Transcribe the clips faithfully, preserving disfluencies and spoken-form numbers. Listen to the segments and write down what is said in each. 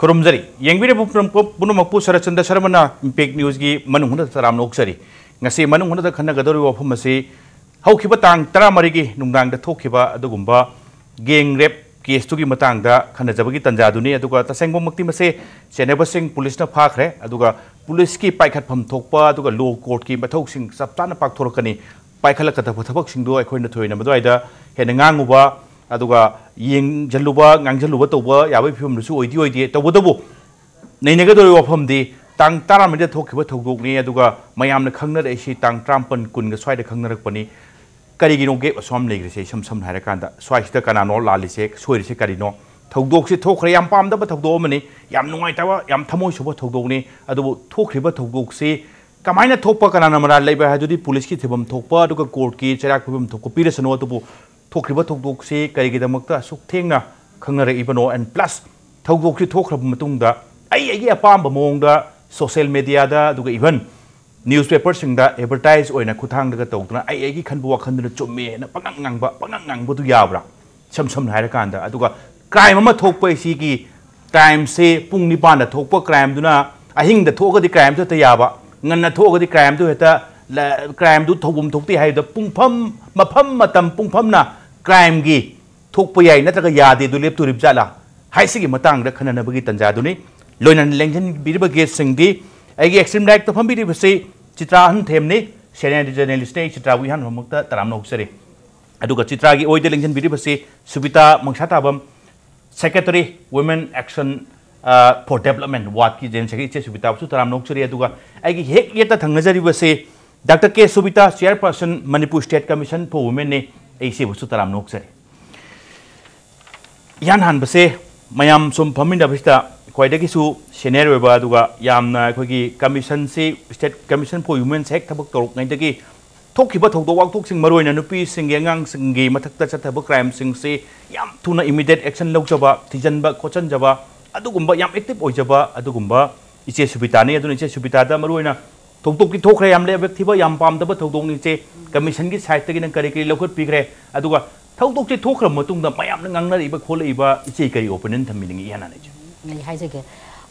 ꯈꯨꯔꯨꯝꯖꯔꯤ꯫ ꯌꯦꯡꯕꯤꯔꯤꯕ ꯄꯨꯝꯅꯃꯛꯄꯨ, ꯄꯨꯝꯅꯃꯛꯄꯨ ꯁꯔꯠꯆꯟꯗ꯭ꯔ ꯁꯔꯃꯅ ꯏꯝꯄꯦꯛ ꯅ꯭ꯌꯨꯁꯀꯤ ꯃꯅꯨꯡ ꯍꯨꯠꯅ ꯇꯔꯥꯝꯅ ꯑꯣꯛꯆꯔꯤ꯫ ꯉꯁꯤ ꯃꯅꯨꯡ ꯍꯨꯠꯅꯗ ꯈꯟꯅꯒꯗꯧꯔꯤꯕ ꯋꯥꯐꯝ ꯑꯁꯤ ꯍꯧꯈꯤꯕ ꯇꯥꯡ ꯇꯔꯥꯃꯔꯤꯒꯤ ꯅꯨꯡꯗꯥꯡꯗ ꯊꯣꯛꯈꯤꯕ ꯑꯗꯨꯒꯨꯝꯕ ꯒꯦꯡ ꯔꯦꯞ ꯀꯦꯁꯇꯨꯒꯤ ꯃꯇꯥꯡꯗ ꯈꯟꯅꯖꯕꯒꯤ ꯇꯟꯖꯥꯗꯨꯅꯤ꯫ ꯑꯗꯨꯒ ꯇꯁꯦꯡꯕꯃꯛꯇꯤ ꯃꯁꯦ ꯆꯦꯟꯅꯕꯁꯤꯡ ꯄꯨꯂꯤꯁꯅ ꯐꯥꯈ꯭ꯔꯦ꯫ ꯑꯗꯨꯒ ꯄꯨꯂꯤꯁꯀꯤ ꯄꯥꯏꯈꯠꯐꯝ ꯊꯣꯛꯄ, ꯑꯗꯨꯒ ꯂꯣ ꯀꯣꯔꯠꯀꯤ ꯃꯊꯧꯁꯤꯡ ꯆꯞ ꯆꯥꯅ ꯄꯥꯡꯊꯣꯔꯛꯀꯅꯤ꯫ ꯄꯥꯏꯈꯠꯂꯛꯀꯗꯕ ꯊꯕꯛꯁꯤꯡꯗꯣ ꯑꯩꯈꯣꯏꯅ ꯊꯣꯏꯅ ꯃꯗꯨꯋꯥꯏꯗ ꯍꯦꯟꯅ ꯉꯥꯡꯉꯨꯕ, ꯑꯗꯨꯒ ꯌꯦꯡꯁꯤꯜꯂꯨꯕ, ꯉꯥꯡꯁꯤꯜꯂꯨꯕ ꯇꯧꯕ ꯌꯥꯕꯒꯤ ꯐꯤꯕꯝꯗꯨꯁꯨ ꯑꯣꯏꯗꯤ ꯑꯣꯏꯗꯦ꯫ ꯇꯧꯕꯇꯕꯨ ꯅꯩꯅꯒꯗꯧꯔꯤꯕ ꯋꯥꯐꯝꯗꯤ ꯇꯥꯡ ꯇꯔꯥꯃꯔꯤꯗ ꯊꯣꯛꯈꯤꯕ ꯊꯧꯗꯣꯛꯅꯤ, ꯑꯗꯨꯒ ꯃꯌꯥꯝꯅ ꯈꯪꯅꯔꯛꯏꯁꯤ ꯇꯥꯡ ꯇꯔꯥꯃꯥꯄꯟ, ꯀꯨꯟꯒ ꯁ꯭ꯋꯥꯏꯗ ꯈꯪꯅꯔꯛꯄꯅꯤ꯫ ꯀꯔꯤꯒꯤꯅꯣ ꯒꯦꯞ ꯑꯁꯨꯛ ꯌꯥꯝ ꯂꯩꯈ꯭ꯔꯤꯁꯦ? ꯏꯁꯝ ꯁꯝꯅ ꯍꯥꯏꯔꯀꯥꯟꯗ, ꯁ꯭ꯋꯥꯏꯁꯤꯗ ꯀꯅꯥꯅꯣ ꯂꯥꯜꯂꯤꯁꯦ, ꯁꯣꯏꯔꯤꯁꯦ ꯀꯔꯤꯅꯣ? ꯊꯧꯗꯣꯛꯁꯤ ꯊꯣꯛꯈ꯭ꯔꯦ, ꯌꯥꯝ ꯄꯥꯝꯗꯕ ꯊꯧꯗꯣꯛ ꯑꯃꯅꯤ, ꯌꯥꯝ ꯅꯨꯡꯉꯥꯏꯇꯕ, ꯌꯥꯝ ꯊꯃꯣꯏ ꯁꯣꯛꯄ ꯊꯧꯗꯣꯛꯅꯤ꯫ ꯑꯗꯨꯕꯨ ꯊꯣꯛꯈ꯭ꯔꯤꯕ ꯊꯧꯗꯣꯛꯁꯤ ꯀꯃꯥꯏꯅ ꯊꯣꯛꯄ, ꯀꯅꯥꯅ ꯃꯔꯥꯜ ꯂꯩꯕ ꯍꯥꯏꯗꯨꯗꯤ ꯄꯨꯂꯤꯁꯀꯤ ꯊꯤꯐꯝ ꯊꯣꯛꯄ, ꯑꯗꯨꯒ ꯀꯣꯔꯠꯀꯤ ꯆꯩꯔꯥꯛ ꯄꯤꯐꯝ ꯊꯣꯛꯄ ꯄꯤꯔꯁꯅꯨ꯫ ꯑꯗꯨꯕꯨ ꯊꯣꯛꯈ꯭ꯔꯤꯕ ꯊꯧꯗꯣꯛꯁꯤ ꯀꯔꯤꯒꯤꯗꯃꯛꯇ ꯑꯁꯨꯛ ꯊꯦꯡꯅ ꯈꯪꯅꯔꯛꯏꯕꯅꯣ? And plus, ꯊꯧꯗꯣꯛꯁꯤ ꯊꯣꯛꯈ꯭ꯔꯕ ꯃꯇꯨꯡꯗ ꯑꯩ ꯑꯩꯒꯤ ꯑꯄꯥꯝꯕ ꯃꯑꯣꯡꯗ social mediaꯗ, ꯑꯗꯨꯒ even newspaperꯁꯤꯡꯗ advertise ꯑꯣꯏꯅ ꯈꯨꯠꯊꯥꯡꯗꯒ ꯇꯧꯗꯨꯅ ꯑꯩ ꯑꯩꯒꯤ ꯈꯟꯕ ꯋꯥꯈꯜꯗꯨꯅ ꯆꯨꯝꯃꯦꯅ ꯄꯪꯉꯥꯡ ꯉꯥꯡꯕ, ꯄꯪꯉꯥꯡ ꯉꯥꯡꯕꯗꯨ ꯌꯥꯕ꯭ꯔꯥ? ꯏꯁꯝ ꯁꯝꯅ ꯍꯥꯏꯔꯀꯥꯟꯗ, ꯑꯗꯨꯒ crime ꯑꯃ ꯊꯣꯛꯄ ꯑꯁꯤꯒꯤ, crimeꯁꯦ ꯄꯨꯡ ꯅꯤꯄꯥꯟꯗ ꯊꯣꯛꯄ crimeꯗꯨꯅ ꯑꯍꯤꯡꯗ ꯊꯣꯛꯑꯒꯗꯤ crimeꯗꯨ ꯍꯦꯛꯇ ꯌꯥꯕ, ꯉꯟꯅ ꯊꯣꯛꯑꯒꯗꯤ crimeꯗꯨ ꯍꯦꯛꯇ ꯂ-, crimeꯗꯨ ꯊꯧꯐꯝ ꯊꯣꯛꯇꯦ ꯍꯥꯏꯕꯗ ꯄꯨꯡꯐꯝ, ꯃꯐꯝ, ꯃꯇꯝ, ꯄꯨꯡꯐꯝꯅ crimeꯒꯤ ꯊꯣꯛꯄ ꯌꯥꯏ ꯅꯠꯇ꯭ꯔꯒ ꯌꯥꯗꯦ ꯑꯗꯨ ꯂꯦꯞꯇꯣꯔꯤꯕ ꯖꯥꯠꯂꯥ ꯍꯥꯏꯁꯤꯒꯤ ꯃꯇꯥꯡꯗ ꯈꯟꯅꯅꯕꯒꯤ ꯇꯟꯖꯥꯗꯨꯅꯤ꯫ ꯂꯣꯏꯅꯅ ꯂꯦꯡꯁꯤꯟꯕꯤꯔꯤꯕ guestꯁꯤꯡꯗꯤ ꯑꯩꯒꯤ extreme rightꯇ ꯐꯝꯕꯤꯔꯤꯕꯁꯤ ꯆꯤꯇ꯭ꯔꯥ ꯑꯍꯟꯊꯦꯝꯅꯤ, senior journalistꯅꯤ꯫ ꯑꯩ ꯆꯤꯇ꯭ꯔꯥꯕꯨ ꯏꯍꯥꯟ ꯍꯥꯟꯕꯃꯛꯇ ꯇꯔꯥꯝꯅ ꯑꯣꯛꯆꯔꯤ꯫ ꯑꯗꯨꯒ ꯆꯤꯇ꯭ꯔꯥꯒꯤ ꯑꯣꯏꯗ ꯂꯦꯡꯁꯤꯟꯕꯤꯔꯤꯕꯁꯤ ꯁꯨꯕꯤꯇꯥ ꯃꯪꯁꯥ ꯇꯥꯕꯝ, secretary, Women Action, ꯑ, for Development, ꯋꯥꯔꯗꯀꯤ general secretary ꯏꯆꯦ ꯁꯨꯕꯤꯇꯥꯕꯨꯁꯨ ꯇꯔꯥꯝꯅ ꯑꯣꯛꯆꯔꯤ꯫ ꯑꯗꯨꯒ ꯑꯩꯒꯤ ꯍꯦꯛ ꯌꯦꯠꯇ ꯊꯪꯅꯖꯔꯤꯕꯁꯤ Doctor K ꯁꯨꯕꯤꯇꯥ, chairperson, Manipur State Commission for Womenꯅꯤ꯫ ꯑꯩ ꯏꯆꯦꯕꯨꯁꯨ ꯇꯔꯥꯝꯅ ꯑꯣꯛꯆꯔꯤ꯫ ꯏꯍꯥꯟ ꯍꯥꯟꯕꯁꯦ, ꯃꯌꯥꯝ ꯁꯨꯝ ꯐꯝꯃꯤꯟꯅꯕꯁꯤꯗ ꯈ꯭ꯋꯥꯏꯗꯒꯤꯁꯨ senior ꯑꯣꯏꯕ, ꯑꯗꯨꯒ ꯌꯥꯝꯅ ꯑꯩꯈꯣꯏꯒꯤ commissionꯁꯤ, State Commission for Womenꯁꯦ ꯍꯦꯛ ꯊꯕꯛ ꯇꯧꯔꯛꯉꯩꯗꯒꯤ ꯊꯣꯛꯈꯤꯕ ꯊꯧꯗꯣꯛ ꯋꯥꯊꯣꯛꯁꯤꯡ, ꯃꯔꯨꯑꯣꯏꯅ ꯅꯨꯄꯤꯁꯤꯡꯒꯤ, ꯑꯉꯥꯡꯁꯤꯡꯒꯤ ꯃꯊꯛꯇ ꯆꯠꯊꯕ crimeꯁꯤꯡꯁꯤ ꯌꯥꯝ ꯊꯨꯅ immediate action ꯂꯧꯖꯕ, ꯊꯤꯖꯤꯟꯕ ꯈꯣꯠꯆꯤꯟꯖꯕ, ꯑꯗꯨꯒꯨꯝꯕ ꯌꯥꯝ active ꯑꯣꯏꯖꯕ ꯑꯗꯨꯒꯨꯝꯕ ꯏꯆꯦ ꯁꯨꯕꯤꯇꯥꯅꯤ꯫ ꯑꯗꯨꯅ ꯏꯆꯦ ꯁꯨꯕꯤꯇꯥꯗ ꯃꯔꯨꯑꯣꯏꯅ ꯊꯧꯗꯣꯛꯇꯤ ꯊꯣꯛꯈ꯭ꯔꯦ, ꯌꯥꯝ ꯂꯥꯏꯕꯛ ꯊꯤꯕ, ꯌꯥꯝ ꯄꯥꯝꯗꯕ ꯊꯧꯗꯣꯛꯅꯤ ꯏꯆꯦ꯫ Commissionꯒꯤ sideꯇꯒꯤꯅ ꯀꯔꯤ ꯀꯔꯤ ꯂꯧꯈꯠꯄꯤꯈ꯭ꯔꯦ? ꯑꯗꯨꯒ ꯊꯧꯗꯣꯛꯁꯤ ꯊꯣꯛꯈ꯭ꯔꯕ ꯃꯇꯨꯡꯗ ꯃꯌꯥꯝꯅ ꯉꯥꯡꯅꯔꯛꯏꯕ ꯈꯣꯠꯂꯛꯏꯕ ꯏꯆꯦ ꯀꯔꯤ opinion ꯊꯝꯕꯤꯅꯤꯡꯉꯤ? ꯏꯍꯥꯟ ꯍꯥꯟꯅ ꯏꯆꯦ꯫ ꯑꯩ ꯍꯥꯏꯖꯒꯦ,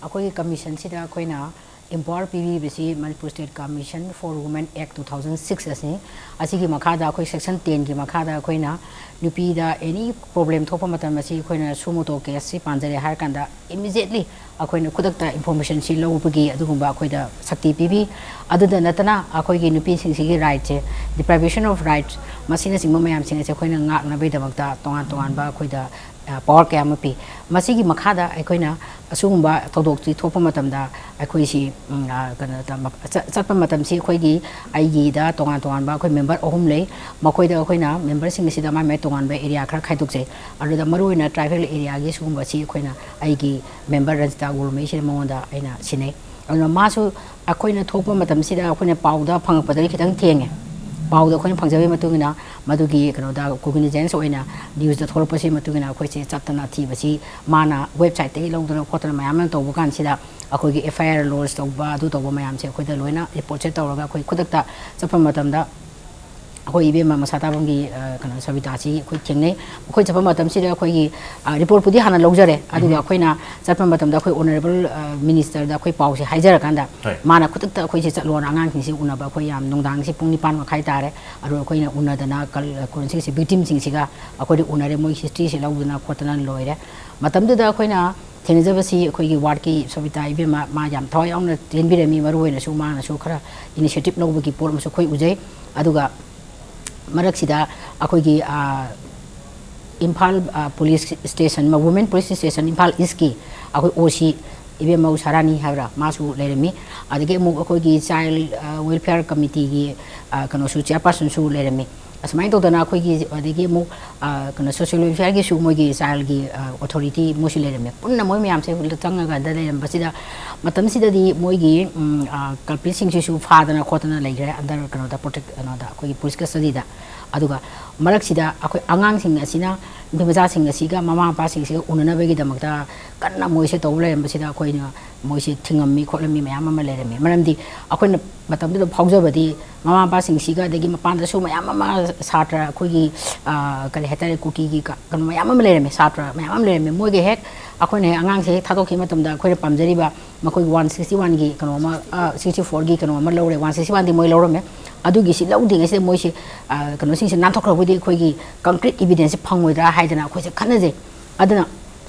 ꯑꯩꯈꯣꯏꯒꯤ ꯀꯃꯤꯁꯟꯁꯤꯗ ꯑꯩꯈꯣꯏꯅ empower ꯄꯤꯕꯤꯕꯁꯤ Manipur State Commission for Women Act two thousand six ꯑꯁꯤꯅꯤ꯫ ꯑꯁꯤꯒꯤ ꯃꯈꯥꯗ ꯑꯩꯈꯣꯏ section ten ꯒꯤ ꯃꯈꯥꯗ ꯑꯩꯈꯣꯏꯅ ꯅꯨꯄꯤꯗ any problem ꯊꯣꯛꯄ ꯃꯇꯝ ꯑꯁꯤ ꯑꯩꯈꯣꯏꯅ suo motu caseꯁꯤ ꯄꯥꯟꯖꯔꯦ ꯍꯥꯏꯔ ꯀꯥꯟꯗ immediately ꯑꯩꯈꯣꯏꯅ ꯈꯨꯗꯛꯇ informationꯁꯤ ꯂꯧꯕꯒꯤ ꯑꯗꯨꯒꯨꯝꯕ ꯑꯩꯈꯣꯏꯗ ꯁꯛꯇꯤ ꯄꯤꯕꯤ꯫ ꯑꯗꯨꯗ ꯅꯠꯇꯅ ꯑꯩꯈꯣꯏꯒꯤ ꯅꯨꯄꯤꯁꯤꯡꯁꯤꯒꯤ rightꯁꯦ, deprivation of rights ꯃꯁꯤꯅꯆꯤꯡꯕ ꯃꯌꯥꯝꯁꯤꯡ ꯑꯁꯦ ꯑꯩꯈꯣꯏꯅ ꯉꯥꯛꯅꯕꯒꯤꯗꯃꯛꯇ ꯇꯣꯉꯥꯟ ꯇꯣꯉꯥꯟꯕ ꯑꯩꯈꯣꯏꯗ power ꯀꯌꯥ ꯑꯃ ꯄꯤ꯫ ꯃꯁꯤꯒꯤ ꯃꯈꯥꯗ ꯑꯩꯈꯣꯏꯅ ꯑꯁꯤꯒꯨꯝꯕ ꯊꯧꯗꯣꯛꯁꯤ ꯊꯣꯛꯄ ꯃꯇꯝꯗ ꯑꯩꯈꯣꯏꯁꯤ, ꯎꯝ, ꯑ, ꯀꯩꯅꯣꯗ ꯃ-, ꯆ-, ꯆꯠꯄ ꯃꯇꯝꯁꯤ ꯑꯩꯈꯣꯏꯒꯤ, ꯑꯩꯒꯤꯗ ꯇꯣꯉꯥꯟ ꯇꯣꯉꯥꯟꯕ ꯑꯩꯈꯣꯏ member ꯑꯍꯨꯝ ꯂꯩ꯫ ꯃꯈꯣꯏꯗ ꯑꯩꯈꯣꯏꯅ memberꯁꯤꯡ ꯑꯁꯤꯗ ꯃꯥꯏ ꯃꯥꯏ ꯇꯣꯉꯥꯟꯕ area ꯈꯔ ꯈꯥꯏꯗꯣꯛꯆꯩ꯫ ꯑꯗꯨꯗ ꯃꯔꯨꯑꯣꯏꯅ tribal areaꯒꯤ ꯁꯤꯒꯨꯝꯕꯁꯤ ꯑꯩꯈꯣꯏꯅ ꯑꯩꯒꯤ member ꯔꯟꯖꯤꯇꯥ ꯒꯣꯜꯃꯩꯁꯤꯅ ꯃꯉꯣꯟꯗ ꯑꯩꯅ ꯁꯤꯟꯅꯩ꯫ ꯑꯗꯨꯅ ꯃꯥꯁꯨ ꯑꯩꯈꯣꯏꯅ ꯊꯣꯛꯄ ꯃꯇꯝꯁꯤꯗ ꯑꯩꯈꯣꯏꯅ ꯄꯥꯎꯗ ꯐꯪꯉꯛꯄꯗꯗꯤ ꯈꯤꯇꯪ ꯊꯦꯡꯉꯦ꯫ ꯄꯥꯎꯗ ꯑꯩꯈꯣꯏꯅ ꯐꯪꯖꯕꯒꯤ ꯃꯇꯨꯡ ꯏꯟꯅ ꯃꯗꯨꯒꯤ ꯀꯩꯅꯣꯗ cognizance ꯑꯣꯏꯅ newsꯇ ꯊꯣꯛꯂꯛꯄꯁꯤ ꯃꯇꯨꯡ ꯏꯟꯅ ꯑꯩꯈꯣꯏꯁꯦ ꯆꯠꯇꯅ ꯊꯤꯕꯁꯤ ꯃꯥꯅ websiteꯇꯒꯤ ꯂꯧꯗꯅ ꯈꯣꯠꯇꯅ ꯃꯌꯥꯝ ꯑꯃ ꯇꯧꯕ ꯀꯥꯟꯁꯤꯗ ꯑꯩꯈꯣꯏꯒꯤ FIR lodge ꯇꯧꯕ, ꯑꯗꯨ ꯇꯧꯕ ꯃꯌꯥꯝꯁꯦ ꯑꯩꯈꯣꯏꯗ ꯂꯣꯏꯅ reportꯁꯦ ꯇꯧꯔꯒ ꯑꯩꯈꯣꯏ ꯈꯨꯗꯛꯇ ꯆꯠꯄ ꯃꯇꯝꯗ ꯑꯩꯈꯣꯏ ꯏꯕꯦꯝꯃ ꯃꯁꯥ ꯇꯥꯕꯝꯒꯤ, ꯑ, ꯀꯩꯅꯣ, ꯁꯕꯤꯇꯥꯁꯤ ꯑꯩꯈꯣꯏ ꯊꯦꯡꯅꯩ꯫ ꯑꯩꯈꯣꯏ ꯆꯠꯄ ꯃꯇꯝꯁꯤꯗ ꯑꯩꯈꯣꯏꯒꯤ, ꯑ, reportꯄꯨꯗꯤ ꯍꯥꯟꯅ ꯂꯧꯖꯔꯦ, ꯑꯗꯨꯒ ꯑꯩꯈꯣꯏꯅ ꯆꯠꯄ ꯃꯇꯝꯗ ꯑꯩꯈꯣꯏ honourable, ꯑ, ministerꯗ ꯑꯩꯈꯣꯏ ꯄꯥꯎꯁꯦ ꯍꯥꯏꯖꯔꯀꯥꯟꯗ ꯍꯣꯏ꯫ ꯃꯥꯅ ꯈꯨꯗꯛꯇ ꯑꯩꯈꯣꯏꯁꯦ ꯆꯠꯂꯣꯅ ꯑꯉꯥꯡꯁꯤꯡꯁꯦ ꯎꯅꯕ ꯑꯩꯈꯣꯏ ꯌꯥꯝ ꯅꯨꯡꯗꯥꯡꯁꯤ ꯄꯨꯡ ꯅꯤꯄꯥꯟ ꯃꯈꯥꯏ ꯇꯥꯔꯦ꯫ ꯑꯗꯨ ꯑꯩꯈꯣꯏꯅ ꯎꯅꯗꯅ ꯀꯜ-, ꯀꯩꯅꯣꯁꯤꯡꯁꯦ, victimꯁꯤꯡꯁꯤꯒ ꯑꯩꯈꯣꯏꯗ ꯎꯅꯔꯦ, ꯃꯣꯏ historyꯁꯦ ꯂꯧꯗꯅ ꯈꯣꯠꯇꯅ ꯂꯣꯏꯔꯦ꯫ ꯃꯇꯝꯗꯨꯗ ꯑꯩꯈꯣꯏꯅ ꯊꯦꯡꯅꯖꯕꯁꯤ ꯑꯩꯈꯣꯏꯒꯤ wardꯀꯤ ꯁꯕꯤꯇꯥ ꯏꯕꯦꯝꯃ, ꯃꯥ ꯌꯥꯝ ꯊꯋꯥꯏ ꯌꯥꯎꯅ ꯆꯦꯟꯕꯤꯔꯝꯃꯤ꯫ ꯃꯔꯨ ꯑꯣꯏꯅꯁꯨ ꯃꯥꯅꯁꯨ ꯈꯔ initiative ꯂꯧꯕꯒꯤ ꯄꯣꯠ ꯑꯃꯁꯨ ꯑꯩꯈꯣꯏ ꯎꯖꯩ꯫ ꯑꯗꯨꯒ ꯃꯔꯛꯁꯤꯗ ꯑꯩꯈꯣꯏꯒꯤ, ꯑ, ꯏꯝꯐꯥꯜ, ꯑ, police station, Women Police Station Imphal Eastꯀꯤ ꯑꯩꯈꯣꯏ OC ꯏꯕꯦꯝꯃꯧ ꯁꯥꯔꯥꯅꯤ ꯍꯥꯏꯕ꯭ꯔꯥ, ꯃꯥꯁꯨ ꯂꯩꯔꯝꯃꯤ꯫ ꯑꯗꯒꯤ ꯑꯃꯨꯛ ꯑꯩꯈꯣꯏꯒꯤ child, ꯑ, welfare committeeꯒꯤ, ꯑ, ꯀꯩꯅꯣꯁꯨ, chairpersonꯁꯨ ꯂꯩꯔꯝꯃꯤ꯫ ꯑꯁꯨꯃꯥꯏꯅ ꯇꯧꯗꯅ ꯑꯩꯈꯣꯏꯒꯤ ꯑꯗꯒꯤ ꯑꯃꯨꯛ, ꯑ, ꯀꯩꯅꯣ, social welfareꯒꯤꯁꯨ ꯃꯣꯏꯒꯤ childꯒꯤ, ꯑ, authority ꯃꯣꯏꯁꯨ ꯂꯩꯔꯝꯃꯦ꯫ ꯄꯨꯟꯅ ꯃꯣꯏ ꯃꯌꯥꯝꯁꯦ ꯆꯪꯉꯒ ꯑꯗ ꯂꯩꯔꯝꯕꯁꯤꯗ ꯃꯇꯝꯁꯤꯗꯗꯤ ꯃꯣꯏꯒꯤ, ꯎꯝ, ꯑ, culpritꯁꯤꯡꯁꯤꯁꯨ ꯐꯥꯗꯅ ꯈꯣꯠꯇꯅ ꯂꯩꯈ꯭ꯔꯦ under ꯀꯩꯅꯣꯗ protect-, ꯀꯩꯅꯣꯗ ꯑꯩꯈꯣꯏꯒꯤ police custodyꯗ꯫ ꯑꯗꯨꯒ ꯃꯔꯛꯁꯤꯗ ꯑꯩꯈꯣꯏ ꯑꯉꯥꯡꯁꯤꯡ ꯑꯁꯤꯅ, ꯅꯨꯄꯤ ꯃꯆꯥꯁꯤꯡ ꯑꯁꯤꯒ ꯃꯃꯥ ꯃꯄꯥꯁꯤꯡꯁꯤꯒ ꯎꯅꯅꯕꯒꯤꯗꯃꯛꯇ ꯀꯟꯅ ꯃꯣꯏꯁꯦ ꯇꯧꯕ ꯂꯩꯔꯝꯕꯁꯤꯗ ꯑꯩꯈꯣꯏꯅ ꯃꯣꯏꯁꯦ ꯊꯤꯡꯉꯝꯃꯤ ꯈꯣꯠꯂꯝꯃꯤ ꯃꯌꯥꯝ ꯑꯃ ꯂꯩꯔꯝꯃꯤ꯫ ꯃꯔꯝꯗꯤ ꯑꯩꯈꯣꯏꯅ ꯃꯇꯝꯗꯨꯗ ꯐꯥꯎꯖꯕꯗꯤ ꯃꯃꯥ ꯃꯄꯥꯁꯤꯡꯁꯤꯒ, ꯑꯗꯒꯤ ꯃꯄꯥꯟꯗꯁꯨ ꯃꯌꯥꯝ ꯑꯃ ꯁꯥꯇ꯭ꯔ ꯑꯩꯈꯣꯏꯒꯤ, ꯑ, ꯀꯔꯤ ꯍꯥꯏꯇꯥꯔꯦ, ꯀꯨꯀꯤꯒꯤ ꯀ-, ꯀꯩꯅꯣ ꯃꯌꯥꯝ ꯑꯃ ꯂꯩꯔꯝꯃꯤ, ꯁꯥꯇ꯭ꯔ ꯃꯌꯥꯝ ꯑꯃ ꯂꯩꯔꯝꯃꯤ꯫ ꯃꯣꯏꯒ ꯍꯦꯛ ꯑꯩꯈꯣꯏꯅ ꯍꯦꯛ ꯑꯉꯥꯡꯁꯦ ꯍꯦꯛ ꯊꯥꯗꯣꯛꯈꯤꯕ ꯃꯇꯝꯗ ꯑꯩꯈꯣꯏꯅ ꯄꯥꯝꯖꯔꯤꯕ ꯃꯈꯣꯏꯒꯤ ꯋꯥꯟ ꯁꯤꯛꯁꯇꯤ ꯋꯥꯟꯒꯤ ꯀꯩꯅꯣ ꯑꯃ, ꯁꯤꯛꯁꯇꯤ ꯐꯣꯔꯒꯤ ꯀꯩꯅꯣ ꯑꯃ ꯂꯧꯔꯦ, ꯋꯥꯟ ꯁꯤꯛꯁꯇꯤ ꯋꯥꯟꯗꯤ ꯃꯣꯏ ꯂꯧꯔꯝꯃꯦ꯫ ꯑꯗꯨꯒꯤ ꯁꯤ ꯂꯧꯗ꯭ꯔꯤꯉꯩꯁꯤꯗ ꯃꯣꯏꯁꯤ, ꯑ, ꯀꯩꯅꯣꯁꯤꯡꯁꯦ ꯅꯥꯟꯊꯣꯛꯈ꯭ꯔꯕꯨꯗꯤ ꯑꯩꯈꯣꯏꯒꯤ concrete evidence ꯁꯦ ꯐꯪꯉꯣꯏꯗ꯭ꯔꯥ ꯍꯥꯏꯗꯅ ꯑꯩꯈꯣꯏꯁꯦ ꯈꯟꯅꯖꯩ꯫ ꯑꯗꯨꯅ